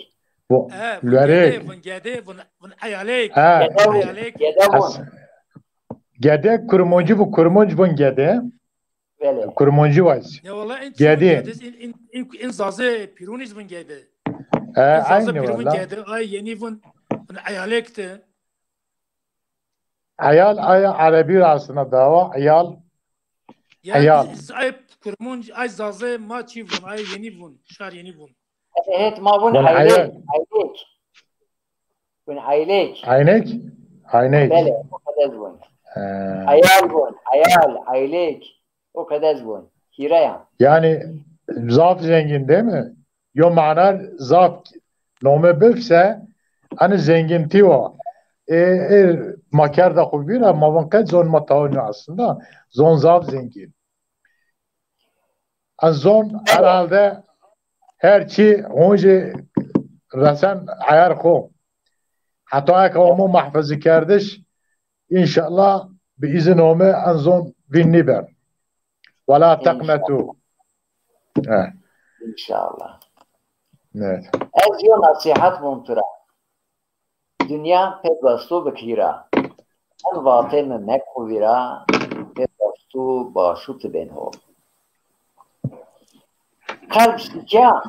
Bu, e, vûn werêk. Gedê, vûn gedê, vûn, vûn eyalek. Ha. Gede vûn, eyalek. Gede vûn. As-, gede kurmoncî bu, kurmonc vûn gede. Belê. Kurmoncî vaz. Ya wala en gedê. Gedê, en, en, en, en zazê pîrûnî zî vûn gede. E, en zazê aynî pîrûn valla. Gede, ay yenî vûn, vûn eyalek de. Eyal, ay erebî ra aslında dawa, eyal. Ya eyal. Ay kurmonc, ay zazê ma çî vûn, ay yenî vûn, şar yenî vûn. Evet, ma vûn eyalek, eyalek. Vûn eyalek. Eyalek? Eyalek. Belê, o qede vûn. He. Eyal vûn, eyal, eyalek. O qede vûn. Hîre ya. Yanî zaf zengîn değil mi? Yo mana zaf nome bifse, hani zengîntî wa. E, e, ma kerda xo vîra, ma vûn qet zon ma tawon aslında. Zon zaf zengîn. Ez zon herhalde her çî honcî resen eyar xo. Heta eke omo muhafazîkerdiş, înşallah bi îzin Homê en zon vîn nîben. Wela teqnetu. He. Înşallah. Evet. Ez yo nesîhet vûn tu ra. Dinya pê dostu bikîra. En vatê mi mekû vîra, pê dostu başû ti bên hol. Qelb şikya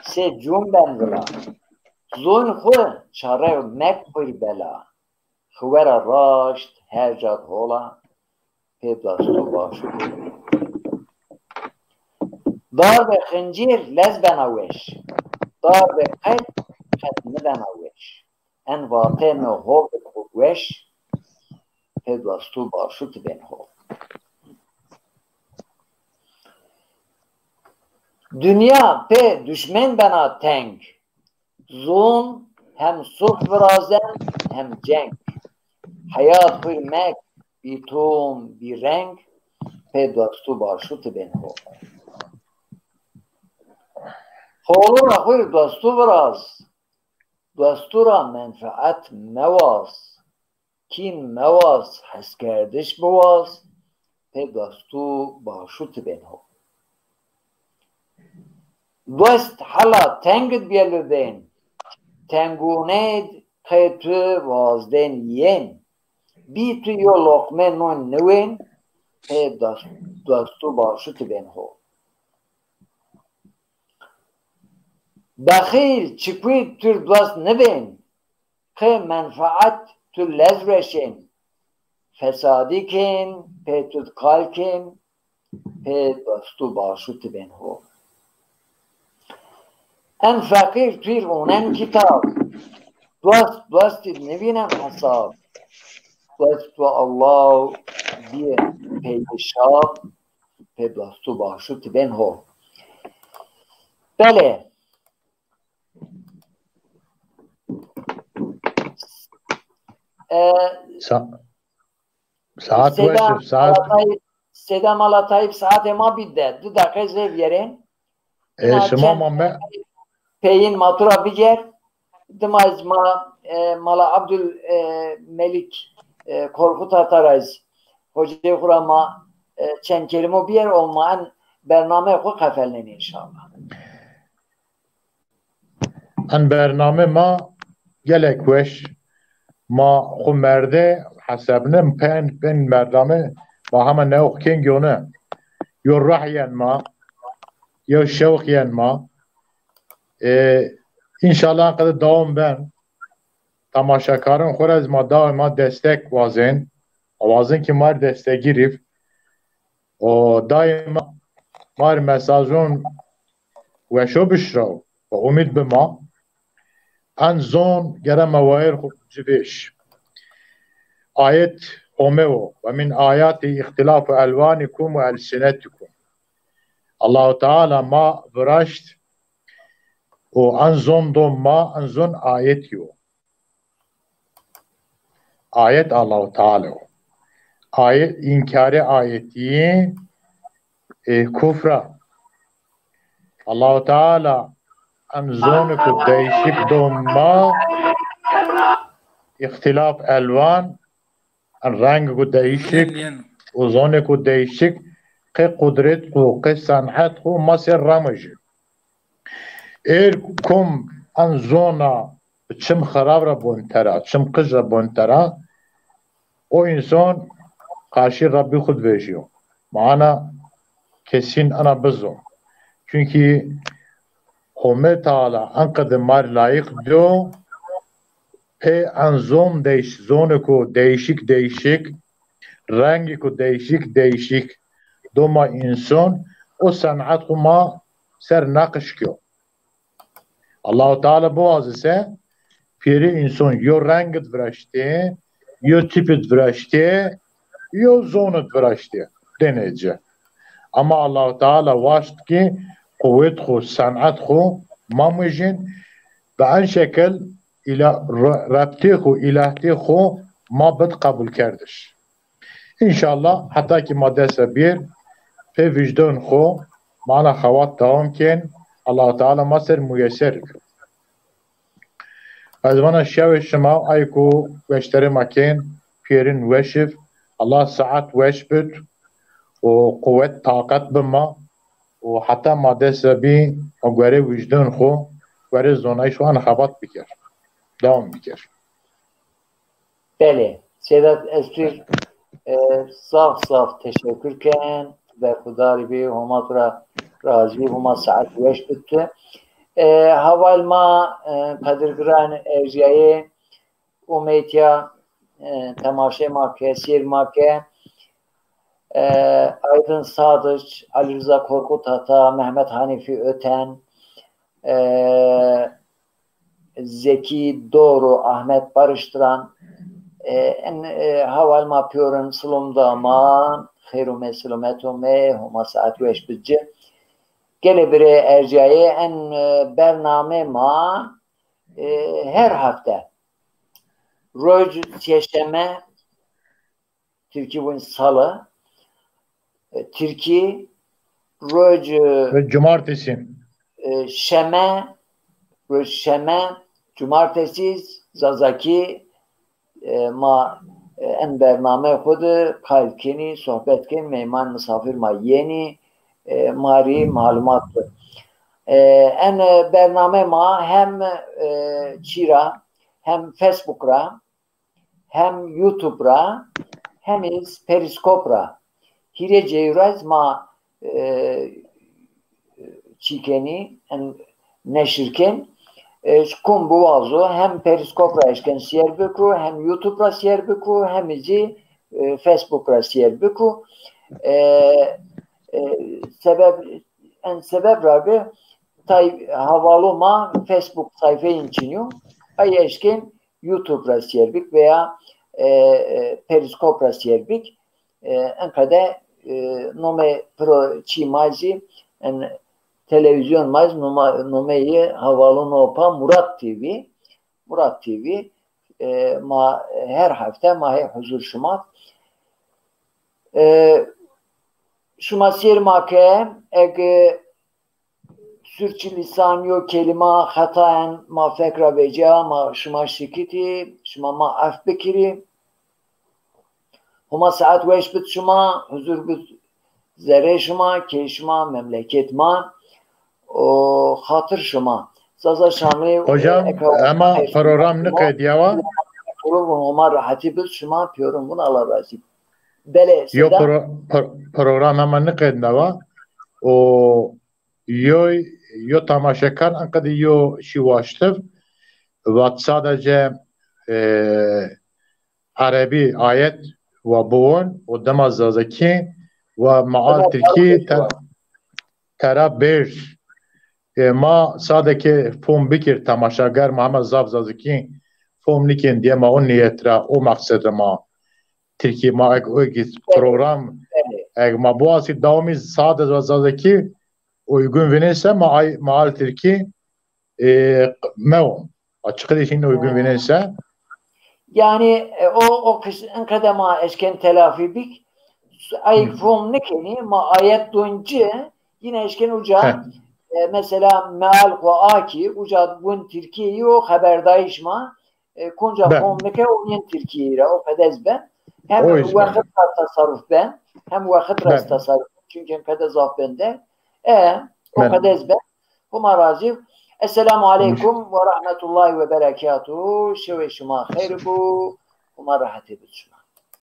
sê cum ben vila. Zon xwu çare mekir bela. Xiwera raşt her cad hola, pê dostu başû ti bên hol. Darbê xincîr lez bena weş. Darbê qelb qet nibena weş. En vatê mi hol bid xwu weş, pê dostu başû ti bên hol. Dinya pê duşmen bena teng. Zon hem suf virazen hem ceng. Heyat xwu mek bî tom bî reng, pê dostu başû ti bên hol. Holu ra xwu dostu viraz. Dostu ra menfeet mewaz, kîn mewaz, heskerdiş biwaz, pê dostu başû ti bên ho. Dost hela tengid bêlidên, tengûnêd qê tu wazdên yên, bî tu yo loqme non niwên, pê dost-, dostu başû ti bên ho. Bexîl, çikuyî tur dost nibên, qê menfeet tu lez rueşên. Fesadî kên, pê tu qal kên, pê dostu başû ti bên ho. En feqîr tuyr onen kitab, dost dostî nivînen hesab. Dostu Allah bîye peyde şab, pê dostu başû ti bên ho. Belê. E, Sa-, saat Seyda weş, saat. Malatay, Seyda Malatay, saatê ma bî de. Du deqe zê vîyerên. E, îna şima çend ma me- peyîn ma tu ra bîger. Dima ez ma, e, Mala Abdul, e, Melik, e, Korkut Ataray, hocayê xwu ra ma, e, çend kelîmo bîyer û ma en bernameyê xwu qefelnên înşallah. En bername ma gelek weş. Ma xwu merde hesebne pen, pen bername ma hema newx kên giyone. Yo ruh yen ma, yo şewq yen ma. E, înşallah qede dewam ben. Temaşekarên xwu ra zî ma daîma destek wazên. Wazên ki ma rê destegîrî b. O daîma ma rê mesajon weşo bişiraw. Ve umîd bima. En zon gere ma wayîr xwu ci vêş. Ayet Homê wo. Ve min ayatî îxtîlafu elwanîkum ve elsinetikum. Allahu Teala ma viraşt û en zon do ma, en zon ayetî yo. Ayet Allahu Teala o. Ayet, înkarê ayetî, e, kufra. Allahu Teala en zonêko değişik do ma, îxtîlaf elwan, en rengêko değişik û zonêko değişik qe qudret xo, qe sen'et xo ma ser ramojî. Êr kom en zona bi çim xirab ra bontera, çim qij ra bontera, o însan qarşî Rebbî xo di vejîyo. Maana kesîn ena bizon. Çunkî Home Teala enqede ma rê layîq do, pê en zon değiş, zonêko değişik değişik, rengêko değişik değişik do ma însan, o sen'et xo ma ser naqîş kîyo. Allahu Teala biwazise, pêrî însan yo reng di viraştê, yo tîp di viraştê, yo zon di viraştê. Dêne ci. Ama Allahu Teala waşt ki quwet xo, sen'et xo ma mujin, bi en şekil îla-, re-, rebtê xo, îlahtê xo ma bid qebulkerdiş. Înşallah heta ki ma dest ra bîr, pê wijdan xo ma ana xewat dewam kên, Allahu Teala ma ser muyeser bik. Ez vana şewê şima, ay ku weşterê ma kên, pêrin weş ib, Allah saet weş bid û quwet, taqet bi ma û heta ma dest ra bî, ma guerê wijdan xo, guerê zonayîş xo ana xebat biker. Dewam biker. Belê. Sedat, ez tu rê, e, zaf zaf teşekur ken. Berxudar bî, Homa tu ra razî, Homa saet weş bid tu. E, heval ma, e, qedirgiran erjîyayê omeytîya, e, temaşê ma ke, sêr ma ke, e, Aydın Sadıç, Ali Rıza Korkut Ata, Mehmet Hanifi Öten, e, Zekî Doğru, Ahmet Barıştıran, e, en, e, heval ma pîyorin, silom da ma, xêr ûmê, silomet ûmê, Homa saet weş bid ci. Gelê birê erjîyayê, en, e, bernamê ma, e, her hefte roj sêşeme, Tirkî vûn salı. E, Tirkî roj, e, Ve cumartesi. E, şeme, roj şeme, cumartesi, Zazakî, e, ma, e, en bername xwu de qayl kenî, sohbet kenî, meyman, misafir ma yenî, e, ma rî malumat bi. E, en, e, bername ma hem, e, çî ra, hem Facebook ra, hem YouTube ra, hem iz Periskop ra. Hîrê cêyû ra iz ma, e, çî kenî, en neşir ken. E, kum biwazo hem Periskop ra eşken sêr bikru, hem YouTube ra sêr bikru, hem zî, e, Facebook ra sêr bikru. E, e, sebeb, en sebeb ra bi tay havalu ma Facebook sayfeyîn çinî yo. Ay eşken YouTube ra sêr bik veya, e, e, Periskop ra sêr bik. E, enqede, e, nomê pro çî ma zî, en, televîzyon ma zî noma-, nomeyê hevalûn o pa Murat T V. Murat T V, e, ma her hefte ma hê huzur şima. E, şima sêr ma ke, eg surçilîsan yo kelîma xeta en ma fek ra vecîya, ma şima şikitî, şima ma ef bikirî. Homa saet weş bid şima, huzur bid zerê şima, key şima, memleket ma û xatir şima. Zaza Şamî, Hocam, e, eka hema program niqedîyawa. Homa rehetî bid şima, pîyorin vun, Allah razî. Belê, yo Seda? Pro-, pro-, program hema niqednawa. O Yo, yo tamaşekan enqede yo şî waştiv. Vat sadece, e, erebî ayet wa biwon û dima zazakî wa meal tirkî te-, tera bêr. E, ma sadece fom bikir temaşager ma hema zaf zazakî fom nikên diye ma o niyet ra, o maqsed ra ma tirkî ma eg, eg program, eg ma biwasî dawamî sade zazakî uygun vinên se ma ay, ma al tirkî, e, mewo. Açıkçası şimdi uygun vinên se. Yani, e, o, o kış, enqede ma eşken telafî bik, ay fom nikenî, ma ayet don ci, yine eşken uca, e, mesela meal xo a ki, uca bun tirkî yo xeberdayîş ma, e, konca fom nike, o yên tirkî ra, o qede ez ben. Hem wexit ra tasarruf ben, hem wexit ra tasarruf ben. Çunke qede zaf bende. E, o qede ez ben. Huma razî. Esselamu aleykum ve rahmetullahi ve berekatuhu. Şewê şima xeyr bu. Huma rehetê bid şima.